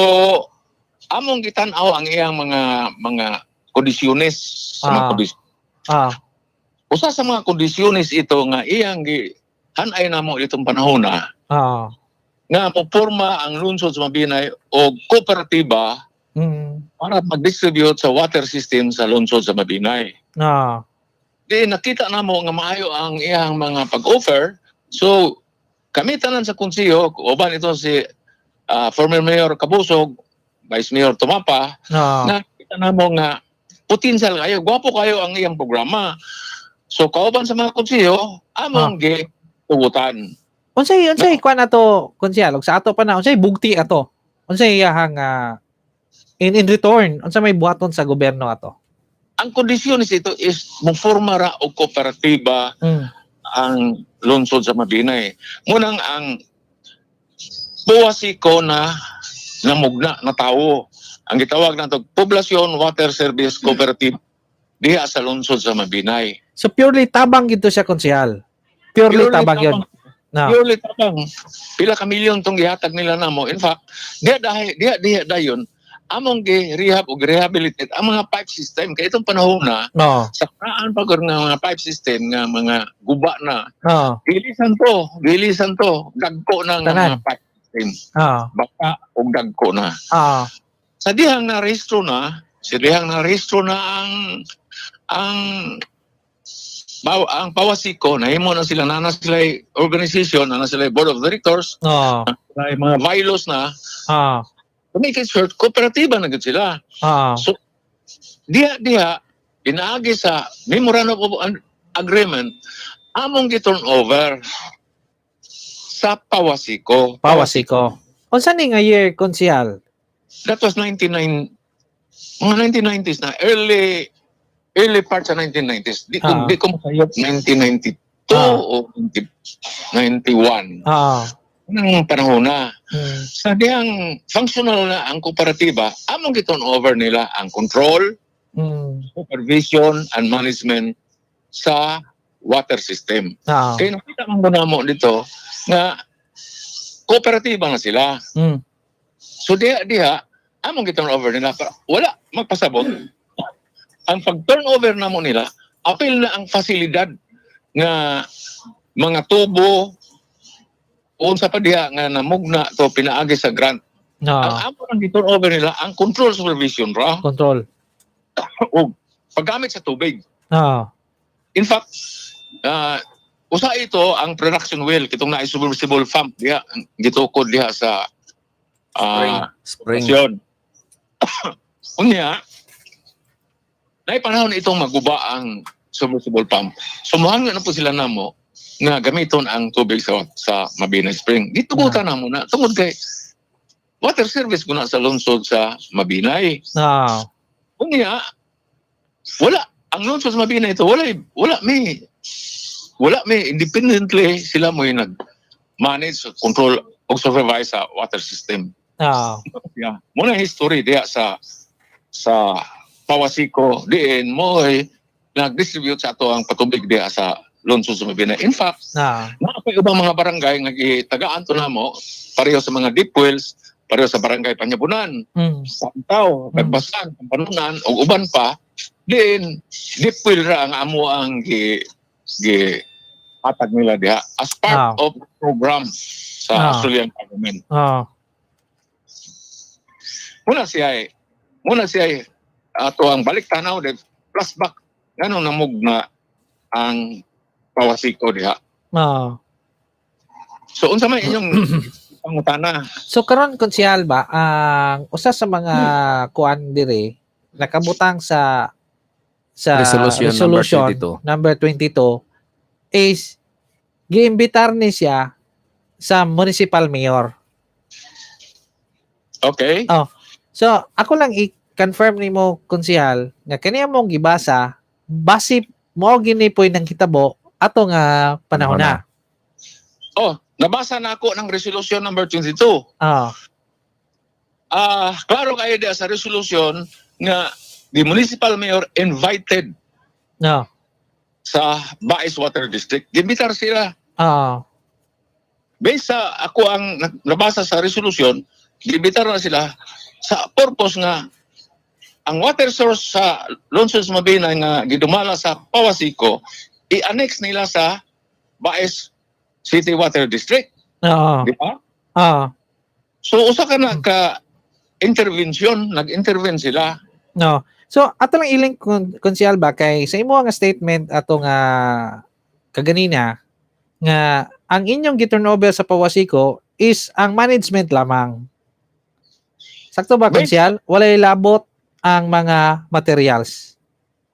among gitan-aw ang iyang mga kondisyones sa mga kondisyon. Usa sa mga kondisyones ito nga iyang gi hanay namo itong panahon na nga moporma ang lungsod sa Mabinay og kooperatiba para mag-distribute sa water system sa lungsod sa Mabinay. Di nakita namo nga maayo ang iyang mga pag-offer. So kami tanan sa konseho, uban ito si former Mayor Kabusog, Vice Mayor Tumapa, nakita namo nga potential kayo, gwapo kayo ang iyang programa. So kauban sa mga konseho, among gi tugutan. Unsay kuan ato, konsehal, og sa ato pa na unsay bugti ato? Unsay iyahang in return, unsa may buhaton sa gobyerno ato? Ang kondisyon ito is moforma ra og kooperatiba ang lungsod sa Mabinay. Munang ang Powasco na namugna na tawo. Ang gitawag nato Poblacion Water Service Cooperative diha sa lungsod sa Mabinay. So purely tabang gito siya, konsehal. Purely tabang yun. No. Purely tabang. Pila ka milyon tong gihatag nila namo. In fact, diha dahil diha diha dayon among gi-rehab o rehabilitate ang mga pipe system kay itong panahon na sa kaan pa gud nga mga pipe system nga mga guba na. Gilisan to dagko na nga Tanan. mga pipe system. Baka og dagko na. Sa dihang narehistro na, sa dihang narehistro na ang Powasco, nahimo na sila, na sila organization, na sila board of directors, na mga bylaws na. To make it short, kooperatiba na gud sila. So diha diha pinaagi sa memorandum of agreement among gi-turn over sa Powasco. Powasco. Unsa ni nga year, konsehal? That was 99, mga 1990s na, early early part sa 1990s. Di ko di ko makayot 1992 o 91. Nang panahon na. Sa dihang functional na ang kooperatiba, among gi-turn over nila ang control, supervision and management sa water system. Kaya nakita man mo namo dito nga kooperatiba na sila. So diha diha among gi-turn over nila pero wala magpasabot. Ang pag-turn over namo nila, apil na ang fasilidad nga mga tubo, unsa pa diha nga namugna to pinaagi sa grant. Ang amo lang gi-turn over nila ang control, supervision ra Control. O paggamit sa tubig. In fact, usa ito ang production well kitong naay submersible pump diha gitukod diha sa Spring. Spring. Unya, naay panahon itong maguba ang submersible pump. Sumuhanga na po sila namo nga gamiton ang tubig sa Mabinay Spring. Gitugutan na mo na tungod kay water service ko na sa lungsod sa Mabinay. Unya, wala ang lungsod sa Mabinay ito, wala may independently sila mo yung nag manage, control o supervise sa water system. Yeah. Muna history diha sa Powasco diin mo ay nag-distribute sa ato ang patubig diha sa lungsod sa Mabinay. In fact, naa pa ubang mga barangay nga gitagaan to namo pareho sa mga deep wells, pareho sa barangay Panyabunan, Santaw, Nagbasan, Panunan ug uban pa diin deep well ra ang amo ang gi gi hatag nila diha as part of the program sa Australian government. Muna siya ay ato ang balik tanaw de flashback ngano namugna ang Powasco diha. So unsa may inyong pangutana? So karon, konsehal ba, ang usa sa mga kuan dire nakabutang sa Resolution number resolution 22. number 22 is giimbitar ni siya sa municipal mayor. Okay. Oh. So ako lang i-confirm nimo, konsehal, nga kani among gibasa basi mao gini poy nang hitabo ato nga panahon na. Oh, nabasa na ako ng resolution number 22. Ah, klaro kayo diya sa resolution nga the municipal mayor invited sa Bais Water District. Gimbitar sila. Based sa ako ang nabasa sa resolution, gimbitar na sila sa purpose nga ang water source sa Lungsod sa Mabinay nga gidumala sa Pawasico, i-annex nila sa Bais City Water District. Di ba? So usa ka na ka intervention, nag-intervene sila. No. So ato lang i-link, Konsyal ba, kay sa imo nga statement ato nga kaganina nga ang inyong gi-turnover sa Pawasico is ang management lamang. Sakto ba, Konsyal? Walay labot ang mga materials.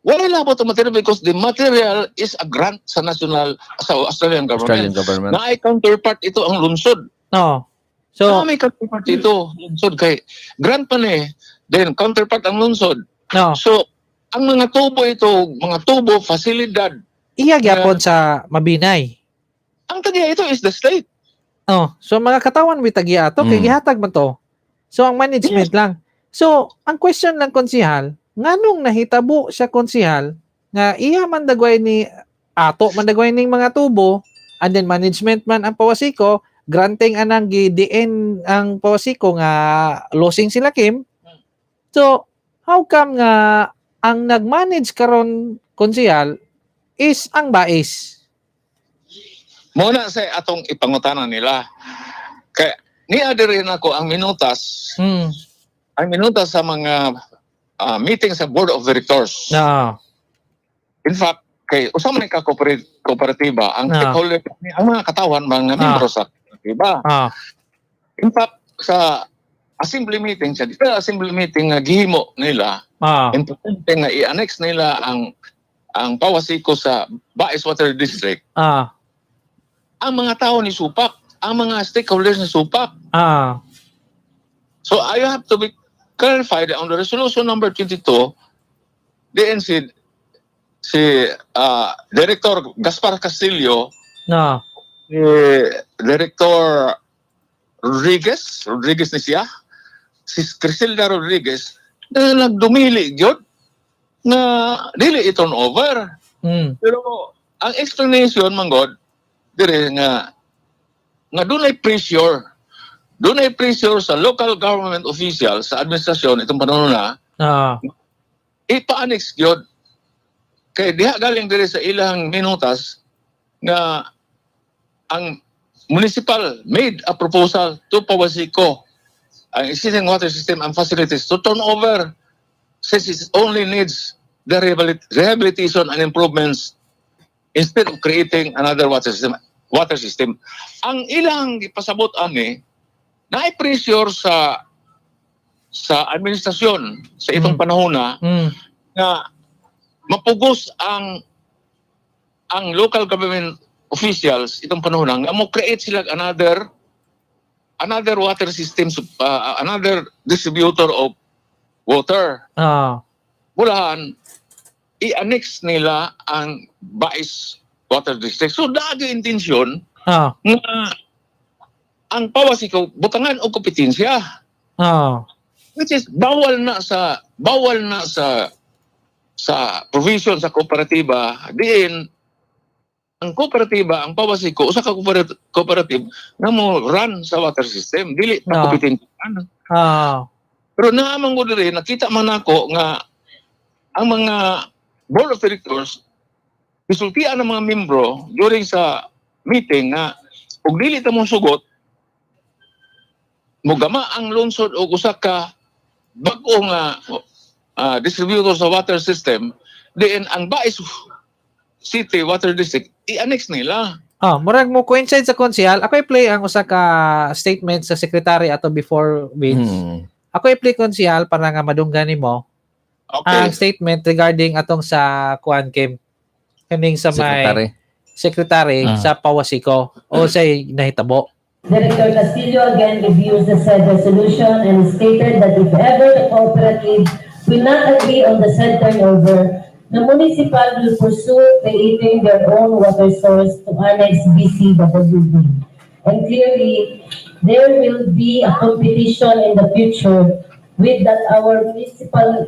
Wala labot ang material because the material is a grant sa national, sa Australian government. Australian government. Na ay counterpart ito ang lungsod. No. So Na may counterpart ito, lungsod, kay grant pa ni. Then counterpart ang lungsod. No. So ang mga tubo ito, mga tubo, fasilidad, Iya gyapon sa Mabinay. Ang tagiya ito is the state. Oh, so mga katawan mi tagiya ato kay gihatag man to. So ang management lang. So ang question lang, konsihal, nganong nahitabo siya, konsihal, nga iya man dagway ni ato man dagway ning mga tubo and then management man ang Pawasiko, granting anang gi-DN ang Pawasiko nga losing sila Kim. So how come nga ang nag-manage karon, konsihal, is ang Bais? Muna sa atong ipangutana nila. Kaya niya rin ako ang minutas, ang minutas sa mga meeting sa board of directors. In fact, kay usa man ka kooperatiba ang stakeholder, ang mga katawan, mga membro sa kooperatiba. In fact, sa assembly meeting, sa general assembly meeting nga gihimo nila, importante nga i-annex nila ang Pawasiko sa Bais Water District. Ang mga tao ni Supak, ang mga stakeholders ni Supak. So I have to be clarified on the resolution number 22, diin si si Director Gaspar Castillo, si Director Rodriguez, Rodriguez ni siya, si Crisilda Rodriguez, na nagdumili gyud na dili i-turn over. Pero ang explanation manggod dire nga nga dunay pressure. Dunay pressure sa local government officials sa administrasyon itong panahon na ipa-annex gyud. Kay diha galing diri sa ilang minutas nga ang municipal made a proposal to Pawasico ang existing water system and facilities to turn over since it only needs the rehabilitation and improvements instead of creating another water system. Ang ilang ipasabot ani na pressure sa administrasyon sa itong panahon na nga mapugos ang local government officials itong panahon na nga mo create sila another another water system, another distributor of water. Bulahan i-annex nila ang Bais Water District. So dagi intensyon nga ang Pawasiko butangan og kompetensya. Which is bawal na sa provision sa kooperatiba diin ang kooperatiba, ang Pawasiko usa ka cooperative nga mo run sa water system, dili pa kompetensya. Pero naamang ko diri, nakita man nako nga ang mga board of directors gisultian ng mga membro during sa meeting nga ug dili ta mo sugot, mugama ang lungsod og usa ka bag-o nga distributor sa water system diin ang Bais City Water District i-annex nila. Ah, murag mo coincide sa konsehal. Ako i-play ang usa ka statement sa secretary ato before, Vince. Ako i-play, konsehal, para nga madunggan nimo ang statement regarding atong sa kuan Kim. Kaning sa may Secretary. Secretary sa Pawasiko o sa nahitabo. Director Castillo again reviews the said resolution and stated that if ever the cooperative will not agree on the said turnover, the municipal will pursue creating their own water source to annex BCWD. And clearly, there will be a competition in the future with our municipal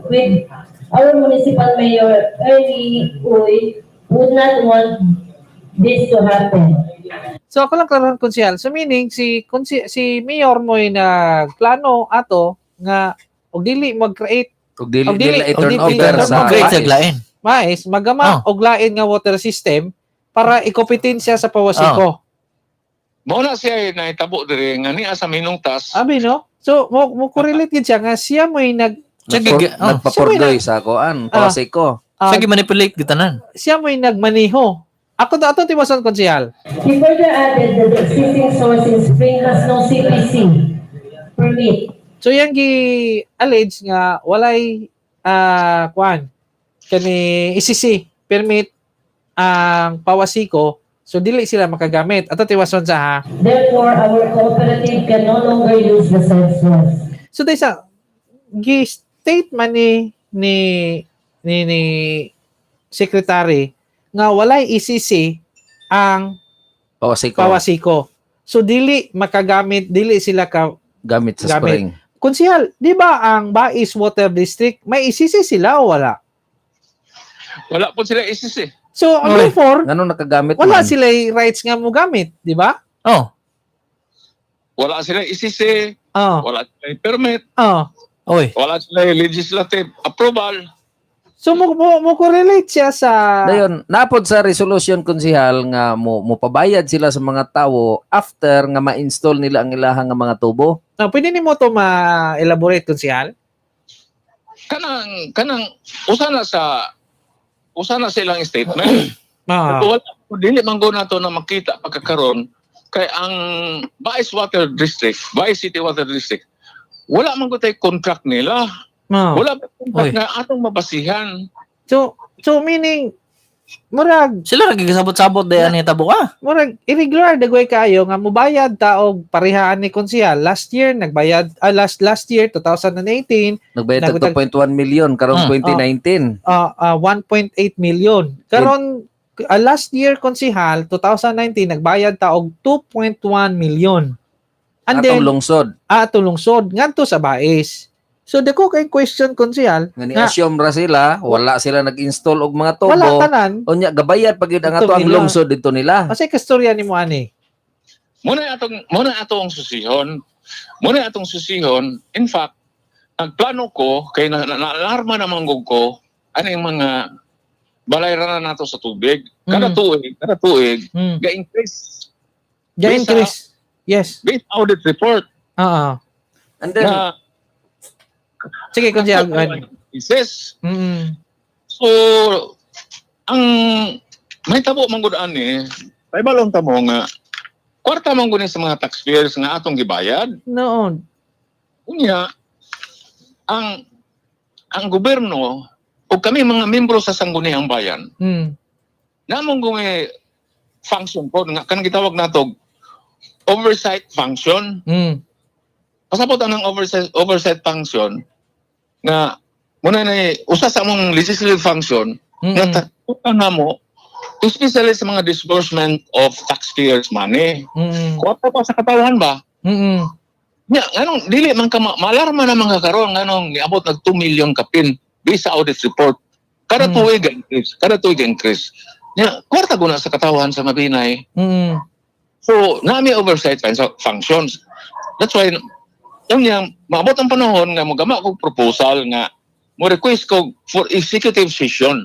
mayor Ernie Uy would not want this to happen. So ako lang klarohan, konsehal. So meaning si mayor mo'y nagplano ato nga og dili mag-create Ug dili Og dili- nila i-turn og dili over i-turn sa over. Create Mais. sa lain. Mais magama og lain nga water system para ikompetensya sa Pawasiko. Mao na siya nahitabo diri nga niya sa Minungtas. Abi, no? So mo correlate gid siya nga siya mo'y nag Siya Nagpapurdoy sa kuan, Pawasiko. Siya gi-manipulate gitanan. Siya mo'y nagmaniho. Ako to ato tiwason, konsehal. He further added that the existing source in Spring has no CPC permit. So yang gi allege nga walay kuan kani ECC permit ang Pawasiko, so dili sila makagamit. Ato tiwason sa ha. Therefore, our cooperative can no longer use the said source. So dahil sa gi state man ni secretary nga walay ECC ang Pawasiko. Pawasiko. So dili makagamit, dili sila ka Gamit sa gamit. spring. Konsehal, di ba ang Bais Water District may ECC sila o wala? Wala po sila ECC. So, therefore, Ngano nakagamit wala man? sila rights nga mo gamit, di ba? Oh. Wala sila ECC, wala sila permit, Oy. wala sila legislative approval. So mo correlate siya sa Dayon, napod sa resolution, konsehal, nga mo pabayad sila sa mga tawo after nga ma-install nila ang ilahang nga mga tubo. No, pwede nimo to ma-elaborate, konsehal? Kanang usa na sa ilang statement. Pero wala dili man gud nato na makita pagkakaron kay ang Bais Water District, Bais City Water District, wala man gud tay contract nila. Wala man contract Oy. nga atong mabasihan. So meaning murag Sila ra gigasabot-sabot day ani tabo ka. Murag irregular dagway kayo nga mobayad ta og parehaan ni konsehal. Last year nagbayad, last last year 2018 Nagbayad tag 2.1 million karong 2019. 1.8 million. Karon last year, konsehal, 2019 nagbayad ta og 2.1 million. And Atong then lungsod. Atong lungsod ngadto sa Bais. So dako kay question, konsehal. Nga ni-assume ra sila, wala sila nag-install og mga tubo. Wala tanan. Unya gabayad pag yun ang Dito ato ang nila. lungsod dito nila. Kasi kastorya nimo ani. Muna atong susihon. Muna atong susihon. In fact, nagplano ko kay na alarma naman gud ko ano yung mga balay ra na nato sa tubig. Kada tuig, ga-increase. Ga-increase. Yes. Based audit report. Oo. And then, na, Sige, konsehal, go ahead. Yes. So, ang may tabo man gud ani, kay balong tamo nga kwarta man gud ni sa mga taxpayers nga atong gibayad. Noon. Unya, ang gobyerno o kami mga membro sa Sangguniang Bayan, namong kung function po nga kanang gitawag nato oversight function. Pasabot ang oversight function nga muna na usa sa among legislative function nga tatukan namo especially sa mga disbursement of taxpayers' money. Kwarta pa sa katawhan ba? Nya, nganong dili man ka maalarma naman ka karon nganong niabot nag 2 million kapin based sa audit report. Kada tuig increase, kada tuig increase. Nya, kwarta guna sa katawhan sa Mabinay. So, nami oversight functions. That's why unya maabot ang panahon nga mogama kog proposal nga mo request ko for executive session.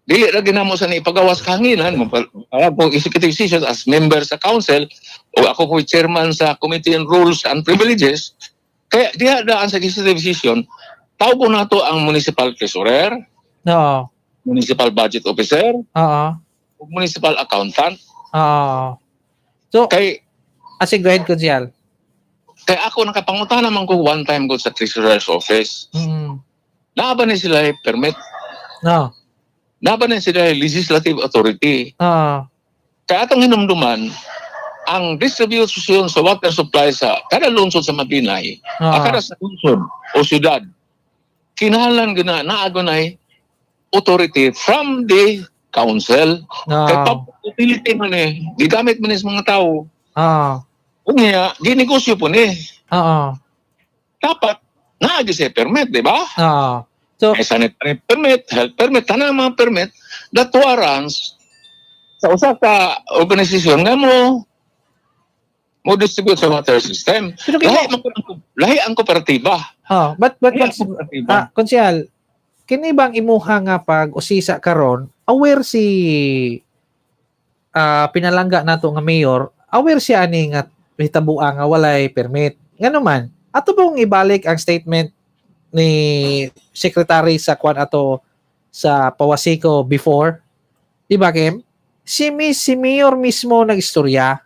Dili ra ginamo sa ipagawas kahanginan mo ko executive session as member sa council o ako po chairman sa Committee on Rules and Privileges. Kaya diha daan sa executive session, tawag ko nato ang municipal treasurer, municipal budget officer, ug municipal accountant. Oo. So, kay sige, go ahead, konsehal. Kay ako nakapangutana man ko one time ko sa treasurer's office. Naa ba ni sila permit? No. Naa ba ni sila legislative authority? Kaya atong hinumduman, ang distribution sa water supply sa kada lungsod sa Mabinay, kada sa lungsod o syudad, kinahanglan gina naa gunay authority from the council. Kay public utility man eh. Gigamit man ni sa mga tao. Unya, ginegosyo po ni. Dapat naa gyud siya permit, di ba? So, may sanitary permit, health permit, tanang mga permit that warrants sa usa ka organisasyon nga mo mo distribute sa water system. Pero Lahi ang kooperatiba. Oh, but Lahi ang kooperatiba. Konsehal, kini bang imuha nga pag usisa karon, aware si pinalangga nato nga mayor, aware siya ani nga hitabua nga walay permit. Ngano man, ato bang ibalik ang statement ni secretary sa kwan ato sa Pawasiko before? Di ba, Kim? Si mayor mismo nagistorya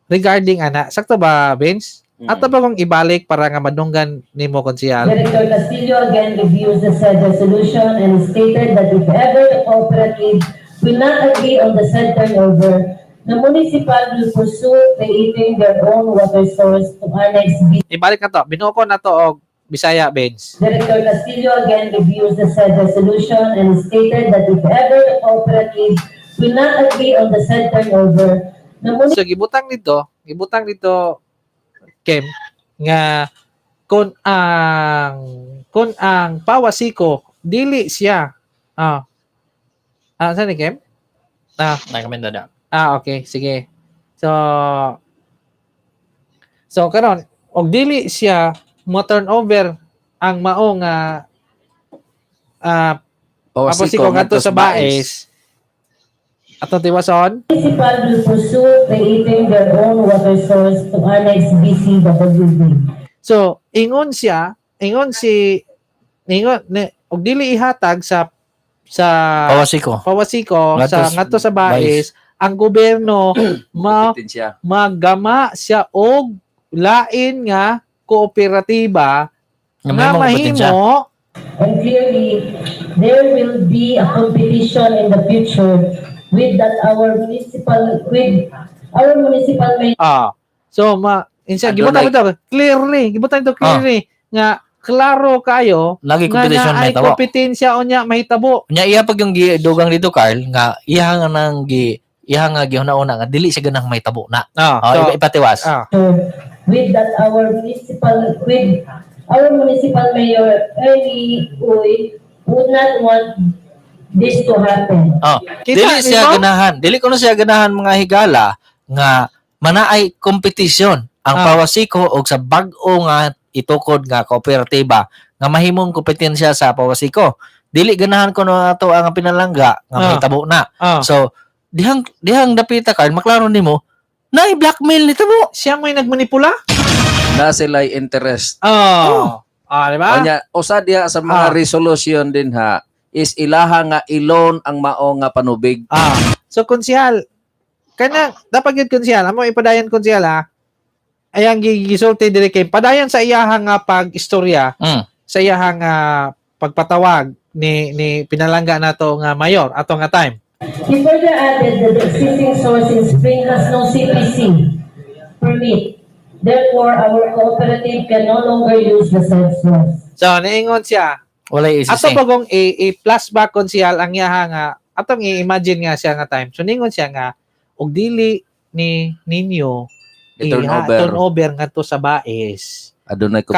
regarding ana. Sakto ba, Vince? Ato ba kung ibalik para nga madunggan nimo, konsehal? Director Castillo again reviews the said resolution and stated that if ever the cooperative will not agree on the said turnover, the municipal will pursue creating their own water source to annex B. Ibalik na to. Binuko na to og Bisaya, Vince. Director Castillo again reviews the said resolution and stated that if ever the cooperative will not agree on the said turnover, the So gibutang dito, Kim, nga kung ang Pawasiko dili siya saan ni Kim? Nakamenda na. Ah, okay, sige. So karon og dili siya mo turn over ang mao nga Pawasiko Pawasiko ngadto sa Baes, atong tiwason. Municipal will pursue creating their own water source to annex BCWB. So, ingon siya, ingon si ingon ne, og dili ihatag sa Pawasiko. Pawasiko sa ngadto sa Baes, ang gobyerno ma Kompetensya. magama siya og lain nga kooperatiba Nga nga mahimong kompetensya. mahimo. And clearly, there will be a competition in the future with our municipal mayor So ma insa Adunay- gibutang ito clearly, gibutang ito clearly nga klaro kayo Lagi nga competition naay mahitabo. kompetensya unya mahitabo. Nya iya pag yung gidugang dito, Carl, nga iya nga nang gi iya nga gihuna-una nga dili siya ganang mahitabo na. Oh, So, ipatiwas. With our municipal mayor Ernie Uy would not want this to happen. Oh, Kita dili siya nimo? ganahan. Dili kuno siya ganahan, mga higala, nga manaay kompetisyon ang Pawasiko og sa bag-o nga itukod nga kooperatiba nga mahimong kompetensya sa Pawasiko. Dili ganahan kuno ato ang pinalangga nga mahitabo na. So dihang dihang dapita, Carl, maklaro nimo na blackmail nito mo. Siya mo'y nagmanipula? Na sila'y interest. Oh. Ah, di ba? Unya, usa diha sa mga resolution din ha is ilaha nga i-loan ang mao nga panubig. So konsehal, kana dapat gyud, konsehal, amo ipadayon, konsehal, ha. Ayang gisulti diri kay padayon sa iyaha nga pag-istorya, sa iyaha nga pagpatawag ni pinalangga nato nga mayor ato nga time. He further added that the existing source in Spring has no CPC permit. Therefore, our cooperative can no longer use the said source. So niingon siya, Walay ato isisi. bagong i-flashback, konsehal, ang iyaha nga atong i-imagine nga siya nga time. So ningon siya nga og dili ni ninyo I-turn iha- over. turn over ngadto sa Baes. Adunay Kami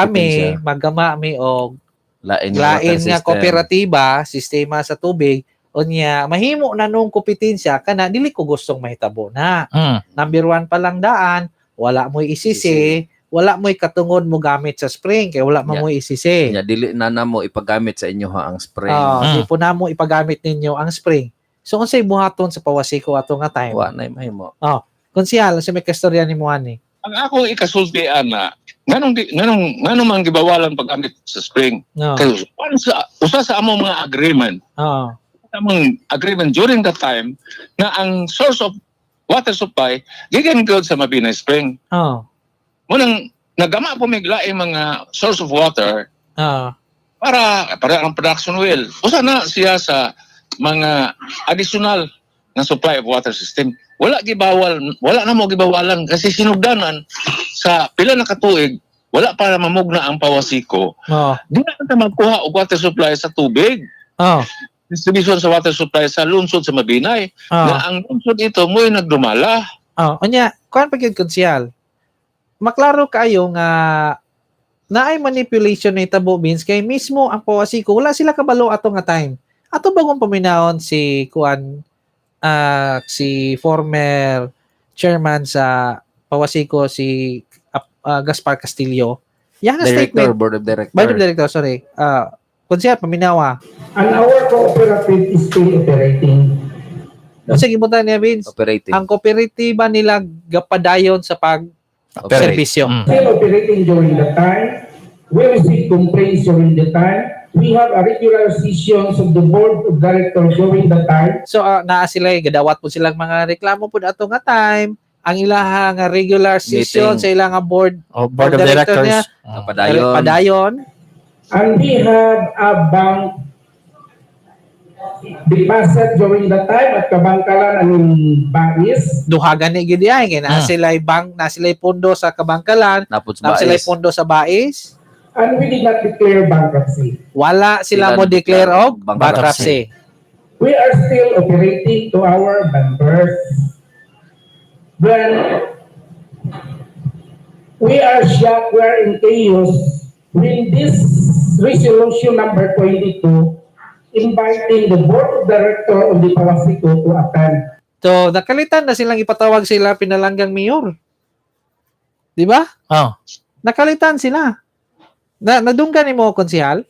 kompetensya. maggama mi og Lain nga lain water nga system. kooperatiba, sistema sa tubig, unya mahimo na nung kompetensya kana dili ko gustong mahitabo na. Number one pa lang daan, wala mo'y isisi, wala mo'y katungod mo gamit sa spring kay wala man mo'y isisi. Nya dili na namo ipagamit sa inyo ha ang spring. Di po namo ipagamit ninyo ang spring. So unsay buhaton sa Pawasiko ato nga time? Wa na mahimo. Oh, konsehal, sa may kastorya ni mo ani. Ang akong ikasulti ana, nganong man gibawalan paggamit sa spring? No. Kay usa usa sa among mga agreement, sa among agreement during that time na ang source of water supply gikan gyud sa Mabinay Spring. Munang nagama po mig laing mga source of water para para ang production well. Usa na siya sa mga additional na supply of water system. Wala gibawal, wala na mo gibawalan kasi sinugdanan sa pila na katuig wala pa mamugna ang Pawasiko. Di na ta magkuha og water supply sa tubig. Distribution sa water supply sa lungsod sa Mabinay. Na ang lungsod ito mo'y nagdumala. Oh, unya, kuan pa gyud, konsehal. Maklaro kaayo nga naay manipulation na itabo, Vince, kay mismo ang Pawasiko wala sila kabalo ato nga time. Ato bagong paminawon si kuan, si former chairman sa Pawasiko, si Gaspar Castillo. Yang Director, statement board of director. Board of director, sorry. Konsehal, paminawa. And our cooperative is still operating. Unsa gibutan niya, Vince? Operating. Ang kooperatiba nila gapadayon sa pag Operate. serbisyo. Still operating during the time. We receive complaints during the time. We have a regular sessions of the board of directors during the time. So naa sila eh, gadawat po silang mga reklamo po ato nga time. Ang ilaha nga regular session Meeting. sa ilang nga board Oh, board of director directors. niya. Padayon. Padayon. And we have a bank deposit during the time at Kabangkalan and in Bais. Duha gani gid ay kay naa sila bank, naa sila pondo sa Kabangkalan, Napod sa naa sila Bais. pondo sa Bais. And we did not declare bankruptcy. Wala sila Sila mo declare og bankruptcy. bankruptcy. We are still operating to our members. Then we are shocked, we are in chaos when this resolution number 22 inviting the board of director of the Pawasico to attend. So nakalitan na silang ipatawag sila pinalanggang mayor. Di ba? Oh. Nakalitan sila. Na nadunggan nimo, konsehal?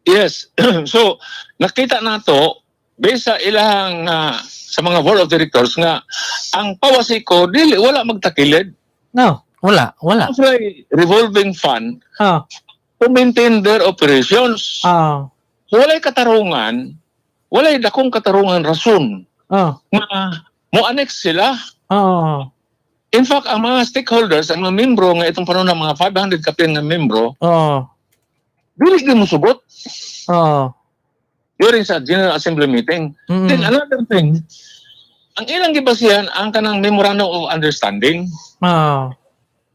Yes. So, nakita nato based sa ilang sa mga board of directors nga ang Pawasiko dili wala magtakilid. No. Wala, wala. Sila revolving fund to maintain their operations. So, walay katarungan, walay dakong katarungan rason nga mo-annex sila. In fact, ang mga stakeholders, ang mga membro nga itong panahon ng mga 500 kapin nga membro, dili gyud mo sugot during sa General Assembly meeting. Then another thing, ang ilang gibasihan ang kanang Memorandum of Understanding.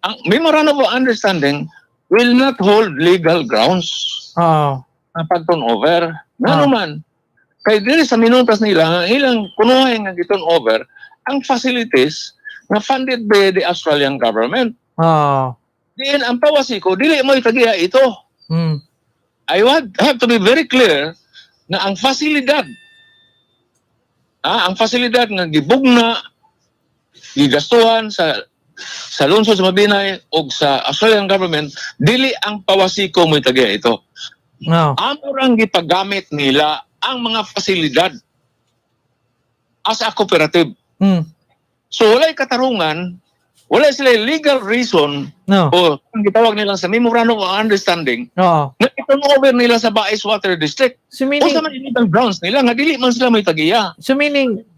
Ang Memorandum of Understanding will not hold legal grounds ang pag-turn over. Nga naman, kay dili sa minutas nila, ang ilang kunuhay nga gi-turn over, ang facilities nga funded by the Australian government. Diin ang Pawasiko, dili mo itagiya ito. I want have to be very clear na ang fasilidad nga gibugna, gigastuhan sa lungsod sa Mabinay o sa Australian government, dili ang Pawasiko mo itagiya ito. No. Amo rang gipagamit nila ang mga fasilidad as a cooperative. So walay katarungan, wala sila legal reason o ang gitawag nila sa memorandum of understanding na i-turn over nila sa Bais Water District. So meaning, o sa mga legal grounds nila nga dili man sila may tagiya. So meaning,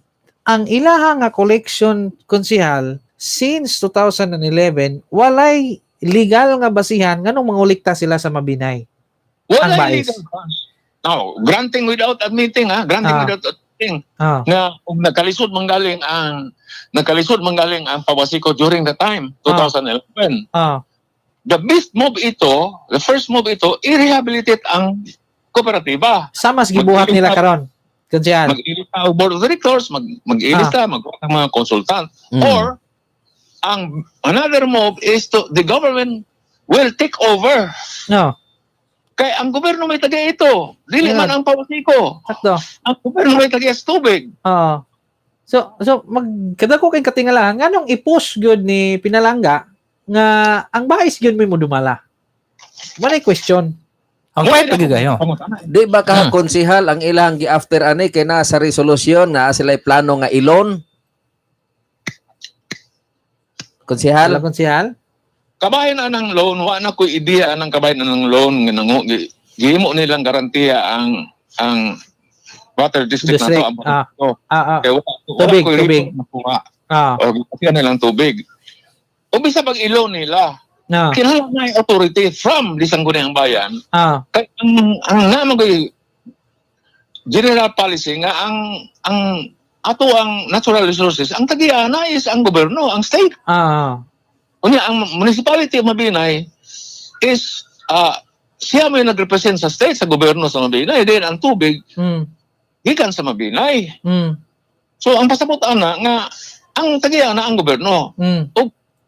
ang ilaha nga collection, konsihal, since 2011, walay legal nga basihan nganong mangulikta sila sa Mabinay. Wala Ang Bais. legal grounds. Now, granting without admitting ha, granting without admitting nga ug nagkalisod manggaling ang Pawasiko during the time 2011. The best move ito, the first move ito, i-rehabilitate ang kooperatiba. Sa mas gibuhat nila karon, konsehal. Mag-ilista ang board of directors, mag-ilista, mag ang mga consultant. Or, ang another move is to, the government will take over. No. Kaya ang gobyerno may taga ito. Dili man ang Pawasiko. Sakto. Ang gobyerno may taga sa tubig. So magkadako kay katingalahan nganong i-push gyud ni Pinalangga nga ang Bais gyud may modumala. Walay question. Ang kwento gyud kayo. Di ba ka konsihal ang ilang gi-after ani kay naa sa resolution na sila plano nga i-loan? Konsihal? Wala, konsihal? Kabahin na ng loan, wa na ko'y ideya anang kabahin na ng loan nga nangu gihimo nilang garantiya ang water district, District. na to ang Kaya wala Tubig, ko'y tubig. report nakuha. O garantiya nilang tubig. Umbisa pag i-loan nila, kinahanglan na yung authority from the Sangguniang Bayan. Kay ang naman ko'y general policy nga ang ato ang natural resources, ang tagiya na is ang gobyerno, ang state. Unya ang municipality of Mabinay is siya may nagrepresent sa state, sa gobyerno sa Mabinay. Then ang tubig, Gikan sa Mabinay. So ang pasabot ana nga ang tagiya na ang gobyerno.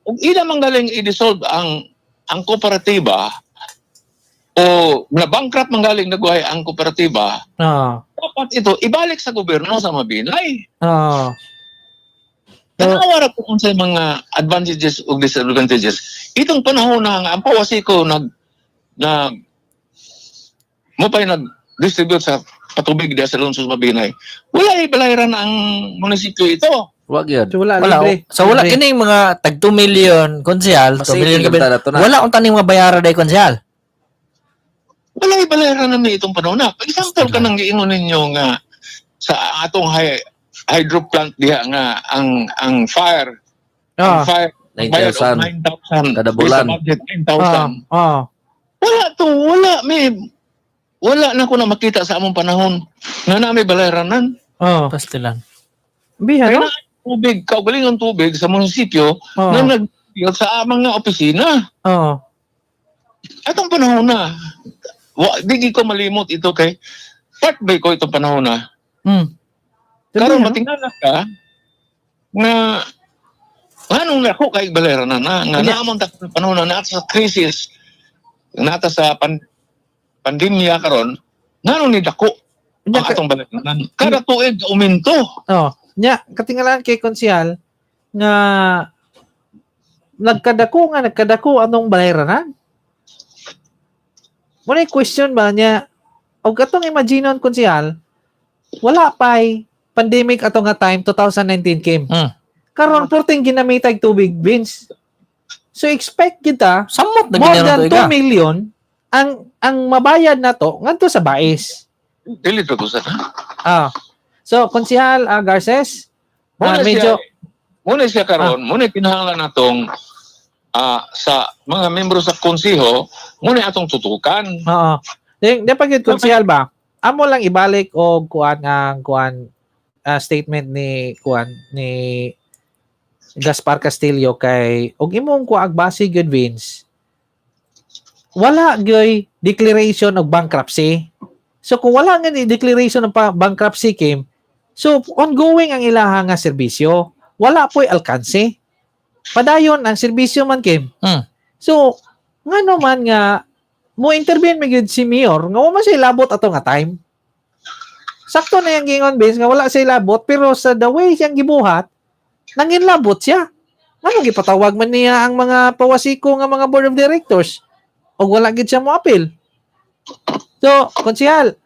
Ug ila man galing i-dissolve ang kooperatiba o na bankrupt man galing nagway ang kooperatiba, dapat ito ibalik sa gobyerno sa Mabinay. Tanawa ra po kung sa mga advantages o disadvantages. Itong panahon na nga ang Pawasiko nag nag mo pa nag-distribute sa patubig diya sa lungsod Mabinay. Wala ibalayran ang munisipyo ito. Wag yun. So, wala, Wala. libre. So wala Libre. kini mga tag 2 million konsehal, 2 million Masipig gabi. ang na. Wala unta ning mga bayara day konsehal. Wala ibalayran na itong panahon na. For example, kanang giingon ninyo nga sa atong hydro plant diha nga ang fire ang fire bayad og 9,000. 9,000 Kada bulan. Sa budget 9,000. Wala to, wala may wala na ko na makita sa among panahon nga na may balayranan. Pastilan. Biha, Kaya no? na tubig, kaugalingon tubig sa munisipyo na nag sa amang nga opisina. Atong panahon na. Di ko malimot ito kay part ba ko itong panahon na. Karon matingala ka nga anong nako kay balayranan na nga naamon ta panahon na naata sa crisis, nata sa pandemya karon, nganong ni dako ang atong balayranan. Kada tuig uminto. Nya, katingalaan kay konsehal nga nagkadako anong balayranan. Muna yung question ba niya, og atong imaginon konsehal, wala pa'y pandemic ato nga time 2019 came. Karon perting ginamitag tubig, Vince. So expect kita samot na more gid than tuig, 2 ah. million ang mabayad na to ngadto sa bais. Dili to sa. So konsehal Garces, Muna medyo siya, muna siya karon, muna kinahanglan natong sa mga membro sa konseho, muna atong tutukan. Oo. Di pa gyud konsehal ba? Amo lang ibalik og kuan ang kuan statement ni kuan ni Gaspar Castillo kay og imong kuag base gyud Vince. Wala gyoy declaration of bankruptcy. So kung wala nga ni declaration of bankruptcy Kim, so ongoing ang ilaha nga serbisyo. Wala po'y alkanse. Padayon ang serbisyo man Kim. So ngano man nga mo intervene mi gyud si Mayor nga wa man siya labot ato nga time. Sakto na yang gingon Vince nga wala siya labot pero sa the way siyang gibuhat nanginlabot siya. Ngano gipatawag man niya ang mga pawasiko nga mga board of directors og wala gid siya moapil. So, konsehal,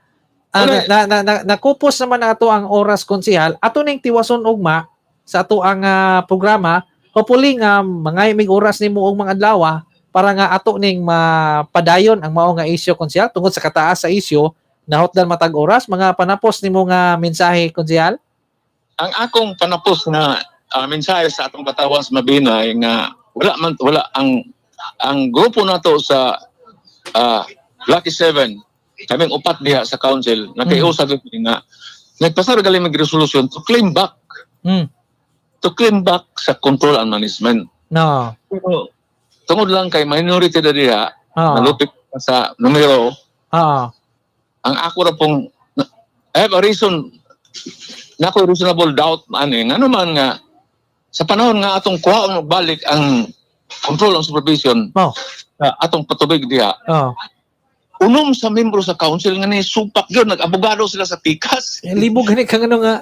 nakupos naman ato ang oras konsehal. Ato ning tiwason ugma sa ato ang programa. Hopefully nga mangay mig oras nimo og mga adlaw para nga ato ning mapadayon ang mao nga isyu konsehal tungod sa kataas sa isyu nahotdan matag oras. Mga panapos nimo nga mensahe konsehal? Ang akong panapos nga mensahe sa atong katawan sa Mabinay nga wala ang grupo nato sa Lucky 7 kaming upat diha sa council nakiusap mm. nga nagpasar galing mag resolution to claim back to claim back sa control and management. No. Pero tungod lang kay minority na diha, nalupit sa numero. Ang ako ra pong I have a reason na ako reasonable doubt ani ngano man nga sa panahon nga atong kuhaon og balik ang control and supervision sa atong patubig diha. Unom sa membro sa council nga ni supak yun, nag-abogado sila sa tikas. Libo gani kang ano nga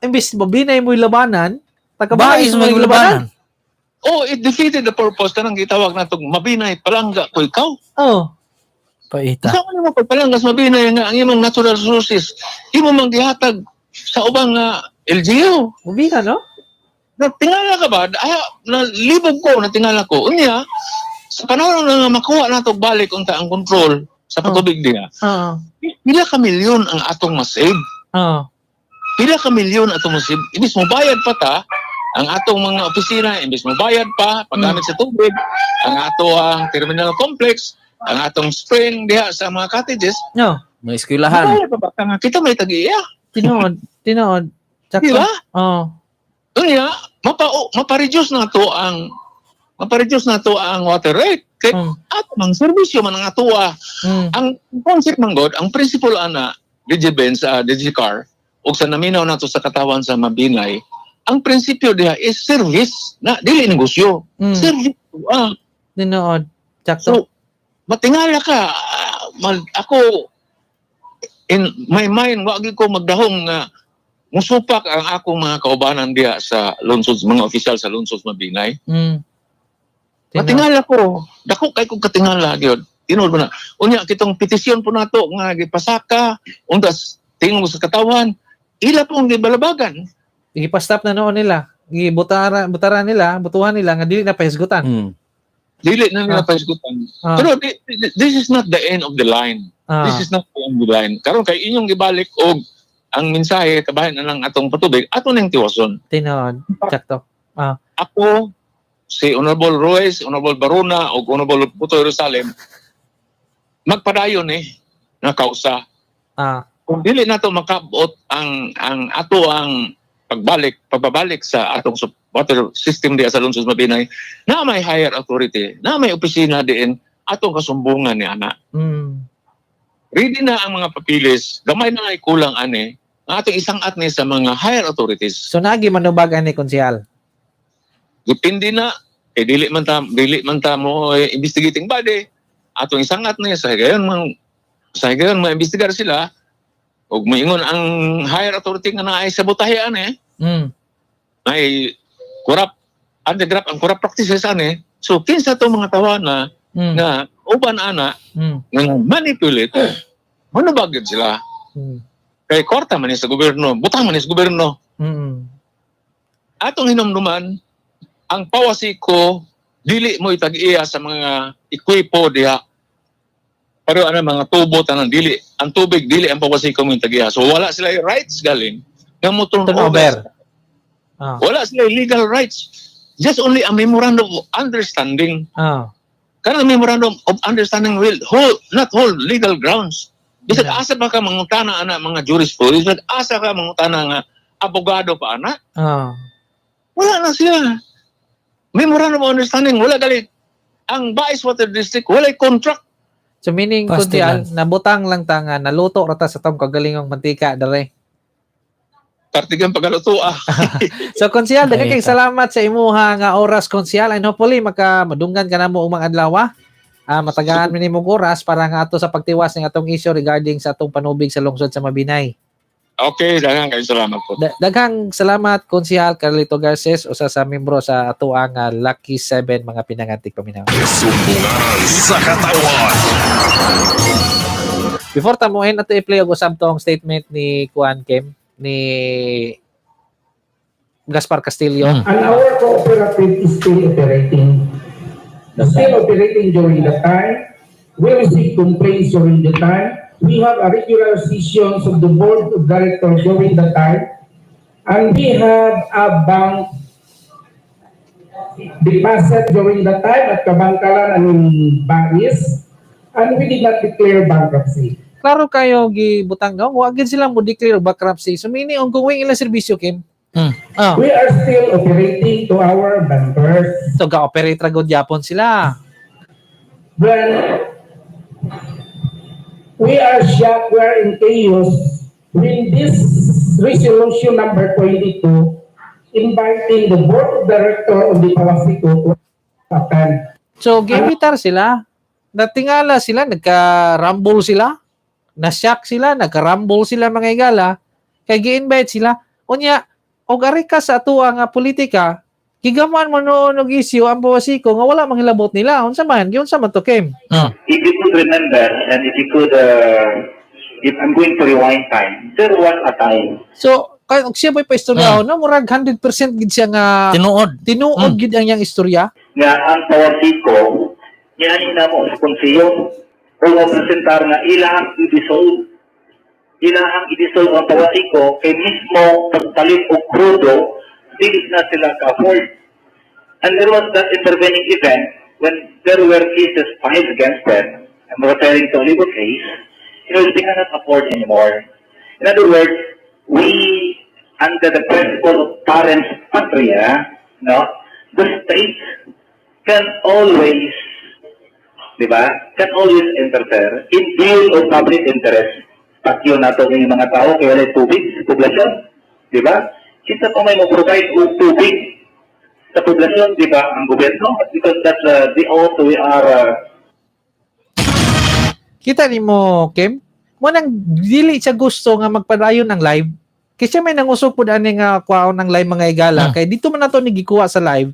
imbis mabinay mo labanan, Bagay taga-bais mo yung labanan. Oh, it defeated the purpose kanang gitawag natong Mabinay palangga ko ikaw. Oh. Paita. Sa ano mo pagpalangga sa Mabinay nga ang imong natural resources, imo mang gihatag sa ubang nga LGU. Mabina, no? Natingala ka ba? Ay, nalibog ko, natingala ko. Unya, sa panahon na nga makuha nato balik unta ang control sa patubig diha. Pila ka milyon ang atong masave? Pila ka milyon atong masave? Imbis mo bayad pa ta ang atong mga opisina, imbis mo bayad pa paggamit sa tubig, ang ato ang terminal complex, ang atong spring diha sa mga cottages. No. Mga eskwelahan. Bayad pa ba ka nga kita may tag-iya? Tinuod, tinuod. Sakto. Di ba? Oo. Unya, mapa-reduce na to ang water rate. Kay ato mang serbisyo man ang atoa. Ang concept man god, ang principle ana, DG Benz, DG Car ug sa naminaw nato sa katawan sa Mabinay, ang prinsipyo diha is service na dili negosyo. Service. Tinuod. Sakto. So, matingala ka. Ako in my mind wa gyud ko magdahong nga musupak ang akong mga kaubanan diha sa lungsod, mga opisyal sa lungsod Mabinay. Matingala ko. Dako kay kog katingala gyud. Tinuod mo na. Unya kitong petisyon po nato nga gipasaka untas tingog sa katawan, ila pong gibalabagan. Gipastop na noon nila. Gibutara butara nila, butuhan nila nga dili na pahisgutan. Dili na nila pahisgutan. Pero this is not the end of the line. This is not the end of the line. Karon kay inyong gibalik og ang mensahe kabahin na lang atong patubig, ato nang tiwason. Tinuod. Sakto. Ako, si Honorable Ruiz, Honorable Baruna ug Honorable Putoy Rosalem magpadayon nga kausa. Kung dili nato makabot ang ato ang pagbabalik sa atong water system diha sa lungsod Mabinay, na may higher authority, na may opisina diin atong kasumbungan ni ana. Ready na ang mga papilis, gamay na ay kulang ani, ang atong isang atni sa mga higher authorities. So naagi manubag ani konsehal. Depende na eh dili man ta mo investigating body, atong isangat ni sa higayon mga investigar sila ug moingon ang higher authority nga naay sabotahe ani. Ay corrupt, anti-graft ang corrupt practices ani. So kinsa to mga tawana nga uban ana nga manipulate, manubag gyud sila. Kay kwarta man ni sa gobyerno, butang man ni sa gobyerno. Atong hinumduman ang Pawasiko dili mo itag-iya sa mga ekwipo diha. Pero ano mga tubo tanan dili, ang tubig dili ang Pawasiko mo itag-iya. So wala sila rights galing nga mo turn over. Wala sila legal rights. Just only a memorandum of understanding. Kanang memorandum of understanding will hold not hold legal grounds. Bisag asa pa ka mangutana ana mga jurisprudence, bisag asa ka mangutana nga abogado pa ana. Wala na siya. Memorandum of understanding, wala gali. Ang Bais Water District, walay contract. So meaning, Pasti kundi nabutang lang ta nga, naluto rata sa tong kagalingang mantika, dere. Partigang pagaluto ah. So konsehal, daghan kay salamat sa imuha nga oras konsehal, and hopefully maka madunggan ka namo umang adlaw. Matagaan mi nimong oras para nga ato sa pagtiwas ng atong issue regarding sa atong panubig sa lungsod sa Mabinay. Okay, daghang kay salamat po. Daghang salamat Konsehal Carlito Garces, usa sa membro sa atoang Lucky 7 mga pinangantik paminaw. Sumbungan sa katawan. Before tamuin ato i-play og usab tong statement ni Kuan Kim ni Gaspar Castillo. And our cooperative is still operating. Still operating during the time. We receive complaints during the time. We have a regular sessions of the board of directors during the time. And we have a bank deposit during the time at Kabangkalan and in Bais. And we did not declare bankruptcy. Klaro kayo gibutang no, wa gid sila mo declare bankruptcy. So meaning ongoing ilang serbisyo Kim. We are still operating to our members. So ga-operate ra gud yapon sila. When we are shocked, we are in chaos when this resolution number 22 inviting the board of director of the Pawasico to attend. So gimitar sila. Natingala sila, nagka-rumble sila. Na-shock sila, nagka-rumble sila mga igala. Kay gi-invite sila. Unya, og ari ka sa atuwa nga politika, gigaman mo noon og issue ang Pawasico nga wala manghilabot nila. Unsa man? Giunsa man to Kim? If you could remember, and if you could, if I'm going to rewind time, there was a time. So, kay og siya pa'y paistorya no, murag 100% gid siya nga tinuod. Tinuod gid ang iyang istorya. Nga ang Pawasico, niya na mo sa konseyo, o presentar nga ilahang i-dissolve. Ilahang i-dissolve ang Pawasico kay mismo pagpalit og krudo, dili na sila ka-afford. And there was that intervening event when there were cases filed against them. I'm referring to a legal case. They cannot afford anymore. In other words, we, under the principle of parens patria, no, the state can always, di ba, can always interfere in view of public interest Patyon nato ng mga tao kay walay tubig sa poblasyon, di ba? Kinsa pa may mo provide og tubig sa poblasyon, di ba? Ang gobyerno, because that's the oath we are Kita nimo, Kim? Mo nang dili siya gusto nga magpadayon ng live. Kasi may nangusog pud ani nga kuwaon ng live, mga igala. Kay dito man nato ni gikuha sa live.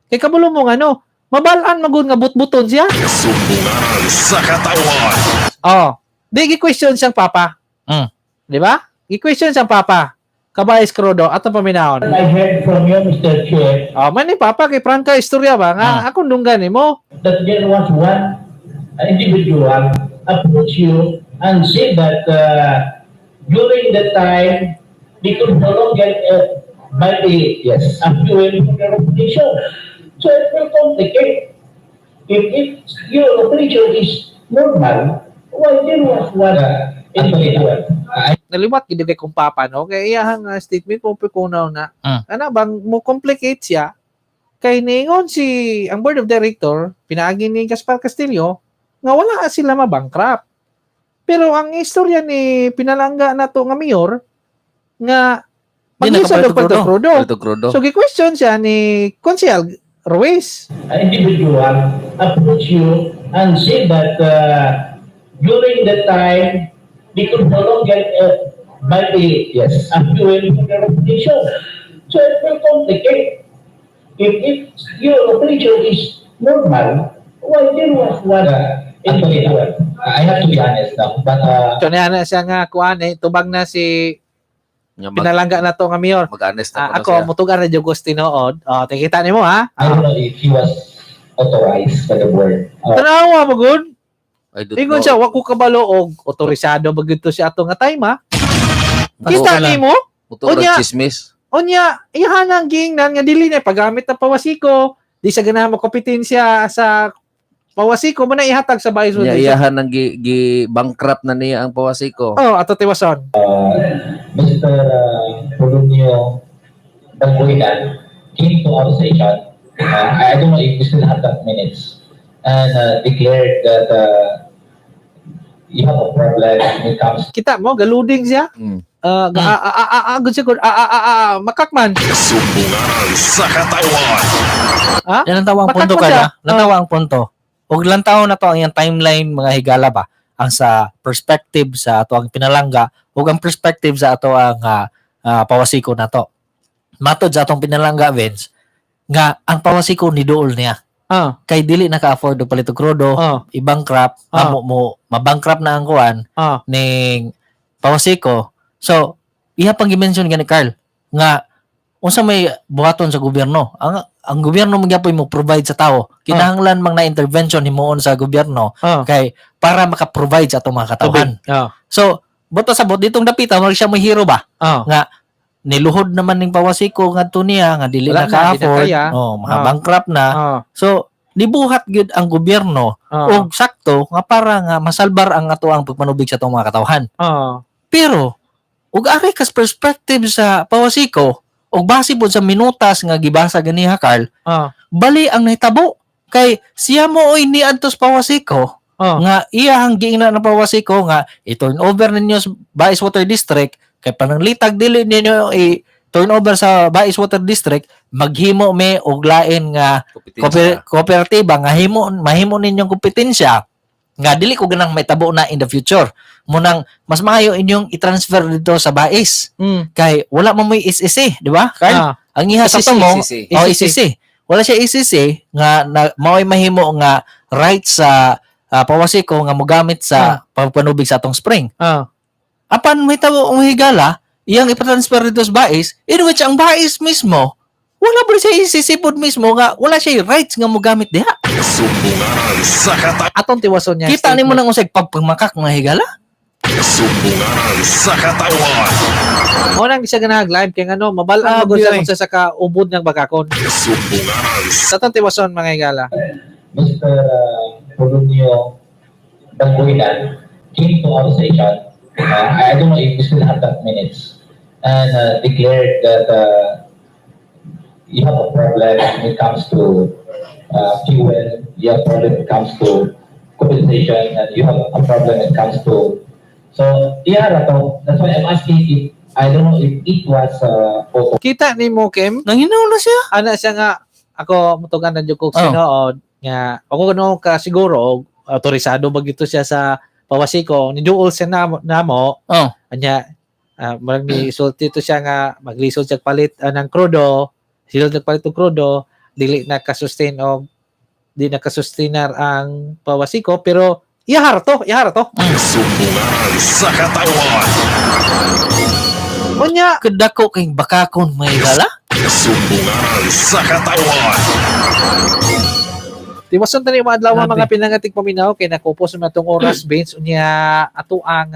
Kay kabulo mo nga no, mabalaan magud nga butbuton siya. Sumbungan sa katawan. Oh, di gi-question siyang papa. Di ba? Gi-question siyang papa. Kabais Krodo atong paminahon. I heard from you, Mr. Chair, Oh, man ni papa kay prangka istorya ba nga akong dunggan nimo. That there was one individual approach you and say that during the time they could no longer buy the a fuel for their operation. So it will complicate. If your operation is normal, why there was one individual? Naliwat gid kay kung papa no kay iyahang statement ko kunaw na. Ana bang mo complicate siya kay niingon si ang board of director pinaagi ni Gaspar Castillo nga wala sila mabankrupt. Pero ang istorya ni pinalangga nato nga mayor nga Di na pag-isa daw kapalit krudo. Palito krudo. So gi-question siya ni Konsehal Ruiz. An individual approach you and say that during the time they could no longer buy the a fuel for their operation. So it will complicate. If your operation is normal, why there was one individual? I have to be honest now, but So niya na siya nga kuan eh tubag na si Nga pinalangga na to nga mayor. Mag-honest na Ah, kuno ako siya. mutugan na jud ko sa tinuod. Oh, tingkita nimo ha. I don't know if he was authorized by the board. Tanawa mo gud. I don't Ingon know. siya, wa ko kabalo og otorisado ba gyud to siya ato nga time ha. Kita nimo? Muturan Unya, chismis. Unya, iyahan ang giingnan nga dili na paggamit ng pawasiko, di sa ganahan mo kompetensya sa pawasiko mo na ihatag sa Bais. Nya iyahan ang gi bankrupt na niya ang pawasiko. Oh, ato tiwason. Mr. Polonio Balbuena came to our session. I don't know if we still have that minutes, and declared that you have a problem when it comes Kita mo galuding siya. A a a a good siya good. A a a a makakman. Sumbungan sa katawan. Ha? Yan ang tawang Makak punto mo ka siya. na. Lantawa ang punto. Ug lantaw na to ang iyang timeline, mga higala ba, ang sa perspective sa ato ang pinalangga ug ang perspective sa ato ang pawasiko na to. Matod sa atong pinalangga, Vince, nga ang pawasiko ni duol niya. Kay dili naka-afford og palit og krudo, i-bankrupt, mo mabankrupt na ang kuan ning pawasiko. So, iha pang gi-mention gani, Carl, nga unsa may buhaton sa gobyerno. Ang gobyerno man gyapon mo provide sa tao. Kinahanglan mang na intervention himuon sa gobyerno kay para maka-provide sa atong mga katawhan. So, buta sa bot ditong dapita mo siya mo hero ba? Nga niluhod naman ning pawasiko ngadto niya nga dili Wala na na, di na ka-afford, kaya. oh, mga bankrupt na. So, nibuhat gyud ang gobyerno og sakto nga para nga masalbar ang ato ang pagpanubig sa atong mga katawhan. Pero ug ari kas perspective sa pawasiko og base pod sa minutas nga gibasa ganiha, Carl, bali ang nahitabo kay siya mo oy niadto sa pawasiko nga iyahang giingnan ng pawasiko nga i-turn over ninyo sa Bais Water District kay pananglitag dili ninyo i-turn over sa Bais Water District, maghimo me og lain nga kooperatiba nga himo mahimo ninyong kompetensya nga dili ko ganang mahitabo na in the future, munang mas maayo inyong i-transfer dito sa Bais kay wala man mo'y SEC, di ba, Carl? Ang iha sa SEC, tumo SEC. Oh, SEC. Wala siya SEC nga na, mao'y mahimo nga right sa pawasiko nga mogamit sa pagpanubig sa atong spring. Apan may tao ang higala iyang ipatransfer dito sa Bais, in which ang Bais mismo wala ba siya SEC pod mismo nga wala siya rights nga mogamit diha. Sumbungan sa katawan. Atong tiwason niya. Kita nimo nang usay pagpangmakak mga higala. Sumbungan sa katawan. Mo nang di siya ganahag live kay ngano mabal-an magud siya Grabe, kung sa kaubod ng bagakon. Sumbungan Sa atong tiwason, mga higala. Mr. Polonio Balbuena came to our session. I don't know if we still have that minutes, and declared that you have a problem when it comes to fuel, you have a problem when it comes to compensation, and you have a problem when it comes to So, iya ra to. That's why I'm asking if, I don't know if it was auto Kita nimo, Kim? Nanginaw na siya. Ana siya nga ako mutugan na jud ko sino nga ako no ka siguro autorisado ba gito siya sa Pawasiko ni duol siya namo. Anya murag ni sulti to siya nga maglisod siya palit ng krudo, silod nagpalit og krudo, dili na ka-sustain og di na ka-sustainar ang Pawasiko, pero iyahar to, iyahar to. Sumbungan sa katawan. Unya kadako kay bakakon may gala. Sumbungan sa katawan. Tiwason tani mga adlaw mga pinangatik paminaw kay nakupos na atong oras, Vince. Unya ato ang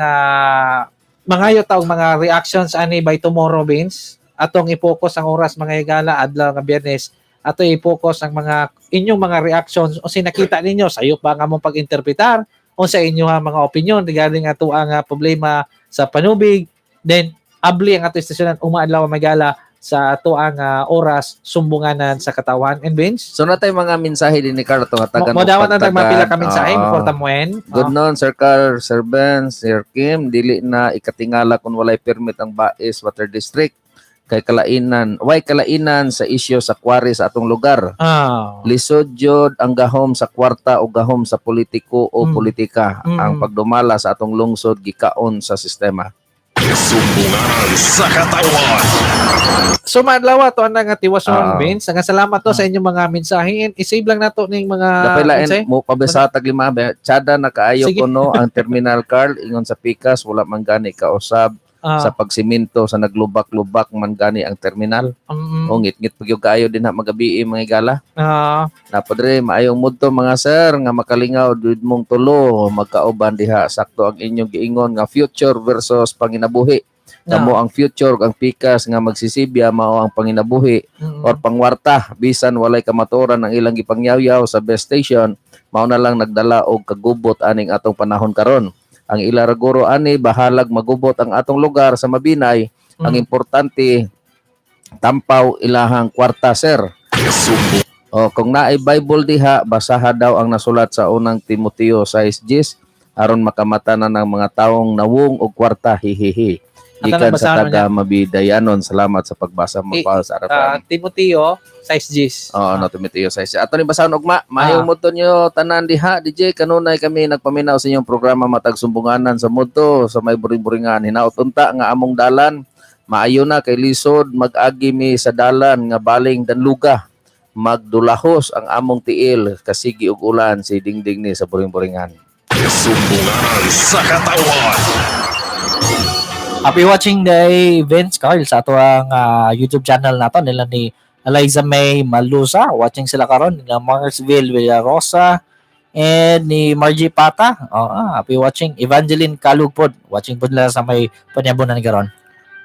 mangayo ta og mga reactions ani by tomorrow, Vince. Atong i-focus ang oras, mga higala, adlaw nga Biyernes, ato i-focus ang mga inyong mga reactions o sinakita ninyo, sayop ba nga among pag-interpretar o sa inyo ang mga opinion regarding ato ang problema sa panubig. Then abli ang ato istasyonan uma adlaw magala sa ato ang oras sumbunganan sa katawan. And Vince? So natay mga mensahe din ni Carl to hatagan. Mo dawat na tag mapila ka mensahe before tamuin. Good noon, Sir Carl, Sir Ben, Sir Kim. Dili na ikatingala kung walay permit ang Bais Water District. Kay kalainan, way kalainan sa isyo sa quarry sa atong lugar. Lisod jud ang gahom sa kwarta o gahom sa politiko o politika. Ang pagdumala sa atong lungsod gikaon sa sistema. Sumbungan sa katawan. So maadlaw to ang nga tiwason, Vince. Nga salamat to sa inyong mga mensahe. And i-save lang nato ning mga Dapay lain mensahe. mo pabesa tag lima ba. Tsada na kaayo kuno ang terminal, Carl, ingon sa pikas wala man gani kausab sa pagsiminto sa naglubak-lubak man gani ang terminal. O ngit-ngit pag yung kaayo din ha magabi mga igala. Napadre maayong mudto mga sir nga makalingaw dud mong tulo magkauban diha sakto ang inyong giingon nga future versus panginabuhi. Kamo ang future ang pikas nga magsisibya mao ang panginabuhi or pangwarta bisan walay kamatuoran ang ilang gipangyawyaw sa best station mao na lang nagdala og kagubot aning atong panahon karon. Ang ila raguro ani bahalag magubot ang atong lugar sa Mabinay. Ang importante tampaw ilahang kwarta, sir. O kung naay Bible diha basaha daw ang nasulat sa unang Timoteo 6:10 aron makamata na ng mga taong nawong og kwarta, hihihi. At Gikan ano, sa basahan mo taga Mabidayanon. Salamat sa pagbasa mo pa sa RFM. Timoteo 6:10. Oo, no, Timoteo 6. Ato ni basahon ugma. Maayong mudto niyo tanan diha, DJ. Kanunay kami nagpaminaw sa inyong programa matag sumbunganan sa mudto sa may buring-buringan. Hinaot unta nga among dalan maayo na kay lisod mag-agi mi sa dalan nga baling Danluga. Magdulahos ang among tiil kasigi og ulan si dingding ni sa buring-buringan. Sumbungan sa katawan. Happy watching day, Vince, Carl, sa ato ang YouTube channel nato nila ni Eliza May Malusa. Watching sila karon nila Marsville Villarosa and ni Margie Pata. Oh, happy watching. Evangeline Kalugpod. Watching pod nila sa may panyabunan karon.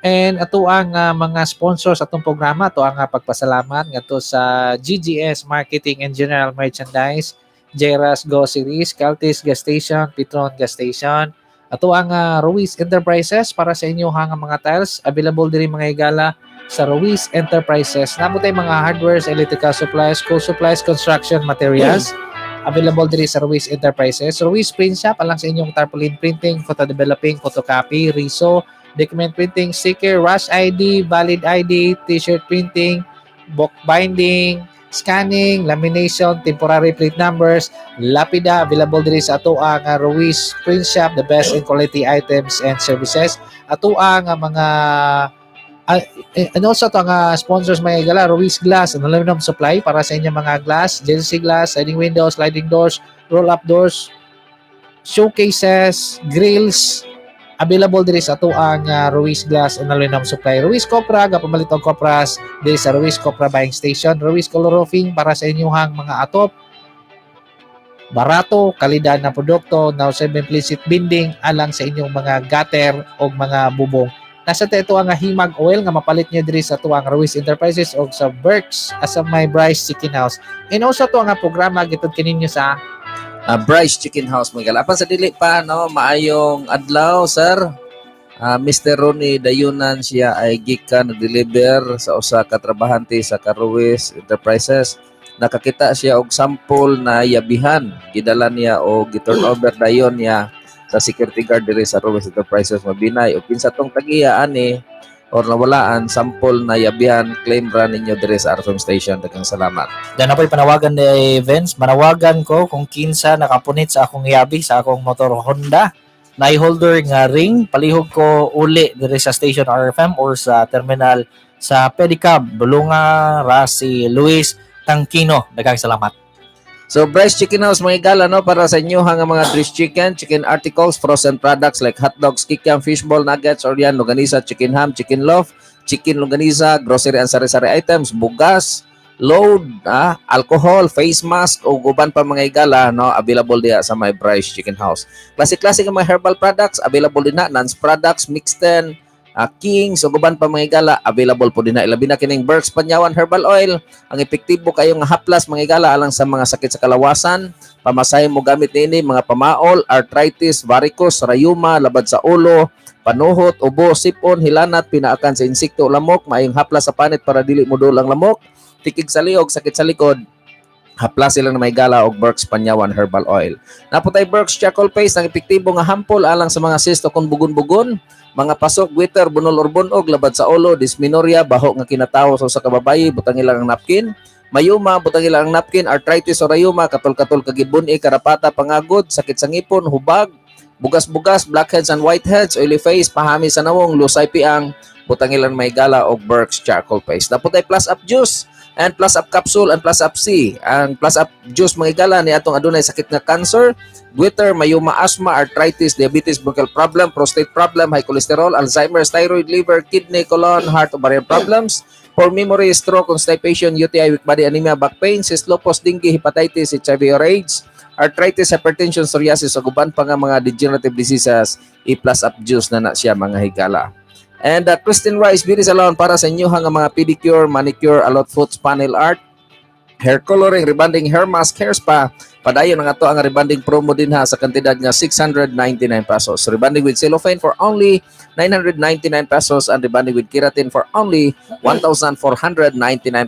And ato ang mga sponsors atong programa, ato ang pagpasalamat ngadto sa GGS Marketing and General Merchandise, Jeras Go Series, Caltis Gas Station, Petron Gas Station. Ato ang Ruiz Enterprises para sa inyo hang mga tiles, available diri mga higala sa Ruiz Enterprises. Namo tay mga hardwares, electrical supplies, school supplies, construction materials. Available diri sa Ruiz Enterprises. Ruiz Print Shop alang sa inyong tarpaulin printing, photo developing, photocopy, riso, document printing, sticker, rush ID, valid ID, t-shirt printing, book binding, scanning, lamination, temporary plate numbers, lapida, available diri sa ato ang Ruiz Print Shop, the best in quality items and services. Ato ang mga and also to ang sponsors mga higala, Ruiz Glass and Aluminum Supply para sa inyong mga glass, jersey glass, sliding windows, sliding doors, roll-up doors, showcases, grills, available diri sa ato ang Ruiz Glass and Aluminum Supply. Ruiz Copra, gapamalit og kopras diri sa Ruiz Copra Buying Station. Ruiz Color Roofing para sa inyong mga atop. Barato, kalidad na produkto, now 7 implicit binding alang sa inyong mga gutter o mga bubong. Nasa ito ang Himag Oil nga mapalit niyo diri sa tuang Ruiz Enterprises o sa Berks as sa my Bryce Chicken House. And also to ang programa gitud kininyo sa Bryce Chicken House mga higala. Apan sa dili pa no, maayong adlaw, sir. Mr. Ronnie Dayunan, siya ay gikan nag-deliver sa usa ka trabahante sa Caruiz Enterprises. Nakakita siya og sample na yabihan. Gidala niya og gi-turn over dayon niya Sa security guard diri sa Ruiz Enterprises Mabinay, o kinsa tong tagiya ani or nawalaan sample na yabihan, claim ra ninyo diri sa RFM station. Daghang salamat. Dan ako'y panawagan ni Vince, manawagan ko kung kinsa nakapunit sa akong yabi sa akong motor Honda na holder nga ring, palihog ko uli diri sa station RFM or sa terminal sa Pedicab, Bulunga, Rasi, Luis Tangkino. Daghang salamat. So Bryce Chicken House, mga igala, no, para sa inyo nga mga dressed chicken, chicken articles, frozen products like hot dogs, kikiam, fishball, nuggets, or yan, longganisa, chicken ham, chicken loaf, chicken longganisa, grocery and sari-sari items, bugas, load, alcohol, face mask, o uban pa, mga igala, no, available diha sa my Bryce Chicken House. Klase-klase nga mga herbal products available din na, Nance products, Mixten, Kings, ug uban pa, mga igala, available po din na. Ilabi na kining Berks Panyawan Herbal Oil, ang epektibo kayo nga haplas, mga igala, alang sa mga sakit sa kalawasan, pamasahe mo gamit niini, mga pamaol, arthritis, varicose, rayuma, labad sa ulo, panuhot, ubo, sipon, hilanat, pinaakan sa insekto o lamok, maayong haplas sa panit para dili mo ang lamok, tikig sa liog, sakit sa likod, haplas sila na may gala og Berks Panyawan Herbal Oil. Naputay Berks Charcoal Paste, ang epektibo nga hampol alang sa mga cyst o kung bugon-bugon, mga pasok, goiter, bunol or bunog, labad sa ulo, dysmenorrhea, baho nga kinatawo sa usa ka babayi, butang ilang ang napkin, mayuma, butang ilang ang napkin, arthritis o rayuma, katol-katol kagibun-i, karapata, pangagod, sakit sa ngipon, hubag, bugas-bugas, blackheads and whiteheads, oily face, pahami sa nawong, lusay piang, butang ilang may gala og Berks Charcoal Paste. Naputay Plus Up Juice and Plus Up Capsule and Plus Up C. Ang Plus Up Juice, mga igala, ni atong adunay sakit nga cancer, goiter, mayuma, asthma, arthritis, diabetes, bronchial problem, prostate problem, high cholesterol, Alzheimer's, thyroid, liver, kidney, colon, heart, ovarian problems, poor memory, stroke, constipation, UTI, weak body anemia, back pain, cyst, lupus, dengue, hepatitis, HIV or AIDS, arthritis, hypertension, psoriasis, ug uban pa nga mga degenerative diseases, i-Plus Up Juice na na siya, mga higala. And Christine Rice Beauty Salon para sa inyo nga mga pedicure, manicure, alot foot, spa, nail art, hair coloring, rebonding, hair mask, hair spa. Padayon ang ato ang rebonding promo din ha sa kantidad nga 699 pesos. Rebonding with cellophane for only 999 pesos and rebonding with keratin for only 1,499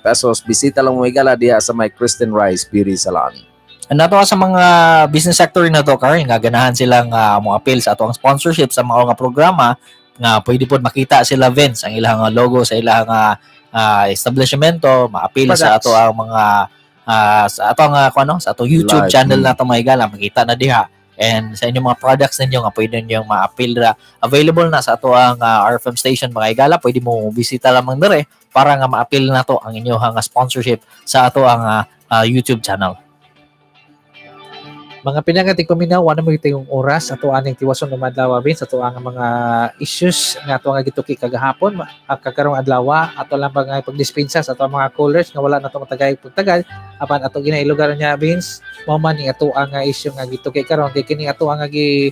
pesos. Bisita lang, mga higala, diha sa may Christine Rice Beauty Salon. Nato sa mga business sector na to, Carl, nga ganahan silang mo appeal sa ato ang sponsorship sa mga nga programa nga pwede pod makita sila Vince ang ilang logo sa ilang establishmento, ma-appeal sa Products. Ato ang mga sa ato ang kung ano sa ato YouTube Live. Channel na to, mga higala, makita na diha and sa inyong mga products ninyo nga pwede ninyong ma-appeal ra, available na sa ato ang RFM station, mga higala. Pwede mo bisita lamang dire para nga ma-appeal na to ang inyong sponsorship sa ato ang YouTube channel. Mga pinangating paminaw, wala mo yung oras ato aning tiwason ng adlaw, Vince, ato ang mga issues nga ato nga gituki kagahapon, kakarong adlaw ato lang mga pagdispensa sa ato ang mga callers nga wala na to matagay pagtagal, apan ato ginailugar niya, Vince, mao man ni ato ang issue nga gituki karon kay kini ato ang gi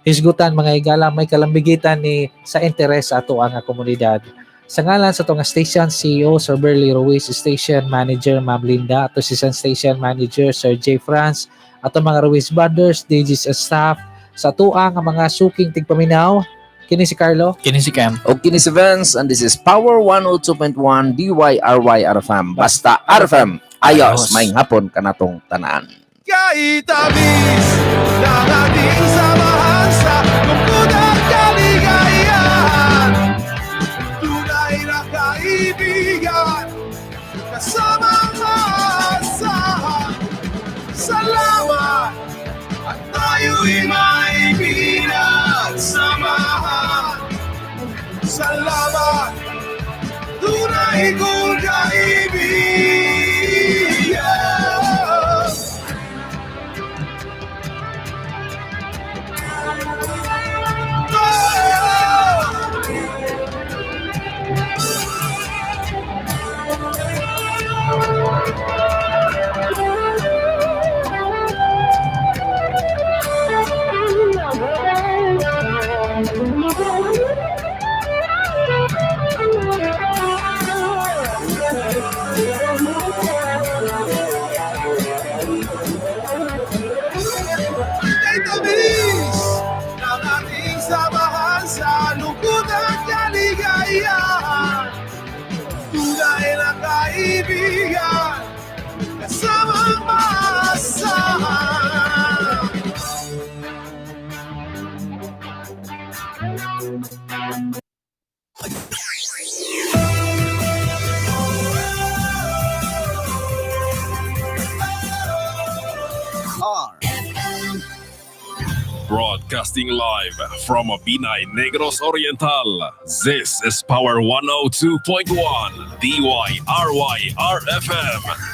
hisgutan, mga higala, may kalambigitan ni sa interes sa ato ang komunidad. Sa ngalan sa atong station CEO Sir Berly Ruiz, Station Manager Ma'am Linda, ato Assistant Station Manager Sir J. France, ato mga Ruiz Brothers, DJs and staff, sa atuang nga mga suking tigpaminaw, kini si Carlo. Kini si Cam. O kini si Vince, and this is Power 102.1 DYRY RFM. Basta RFM. Ayos, Ayos. Maayong hapon kanatong tanan. Kay tamis ng ating samahan sa lungkot at kaligayahan. Tunay na kaibigan, kasamang maasahan. Salamat at tayo'y may pinagsamahan. Salamat, tunay kong kaibigan. Kay tamis ng ating samahan sa lungkot at kaligayahan. Tunay na kaibigan, kasamang maasahan. R. Broadcasting live from Mabinay, Negros Oriental. This is Power 102.1 DYRY RFM.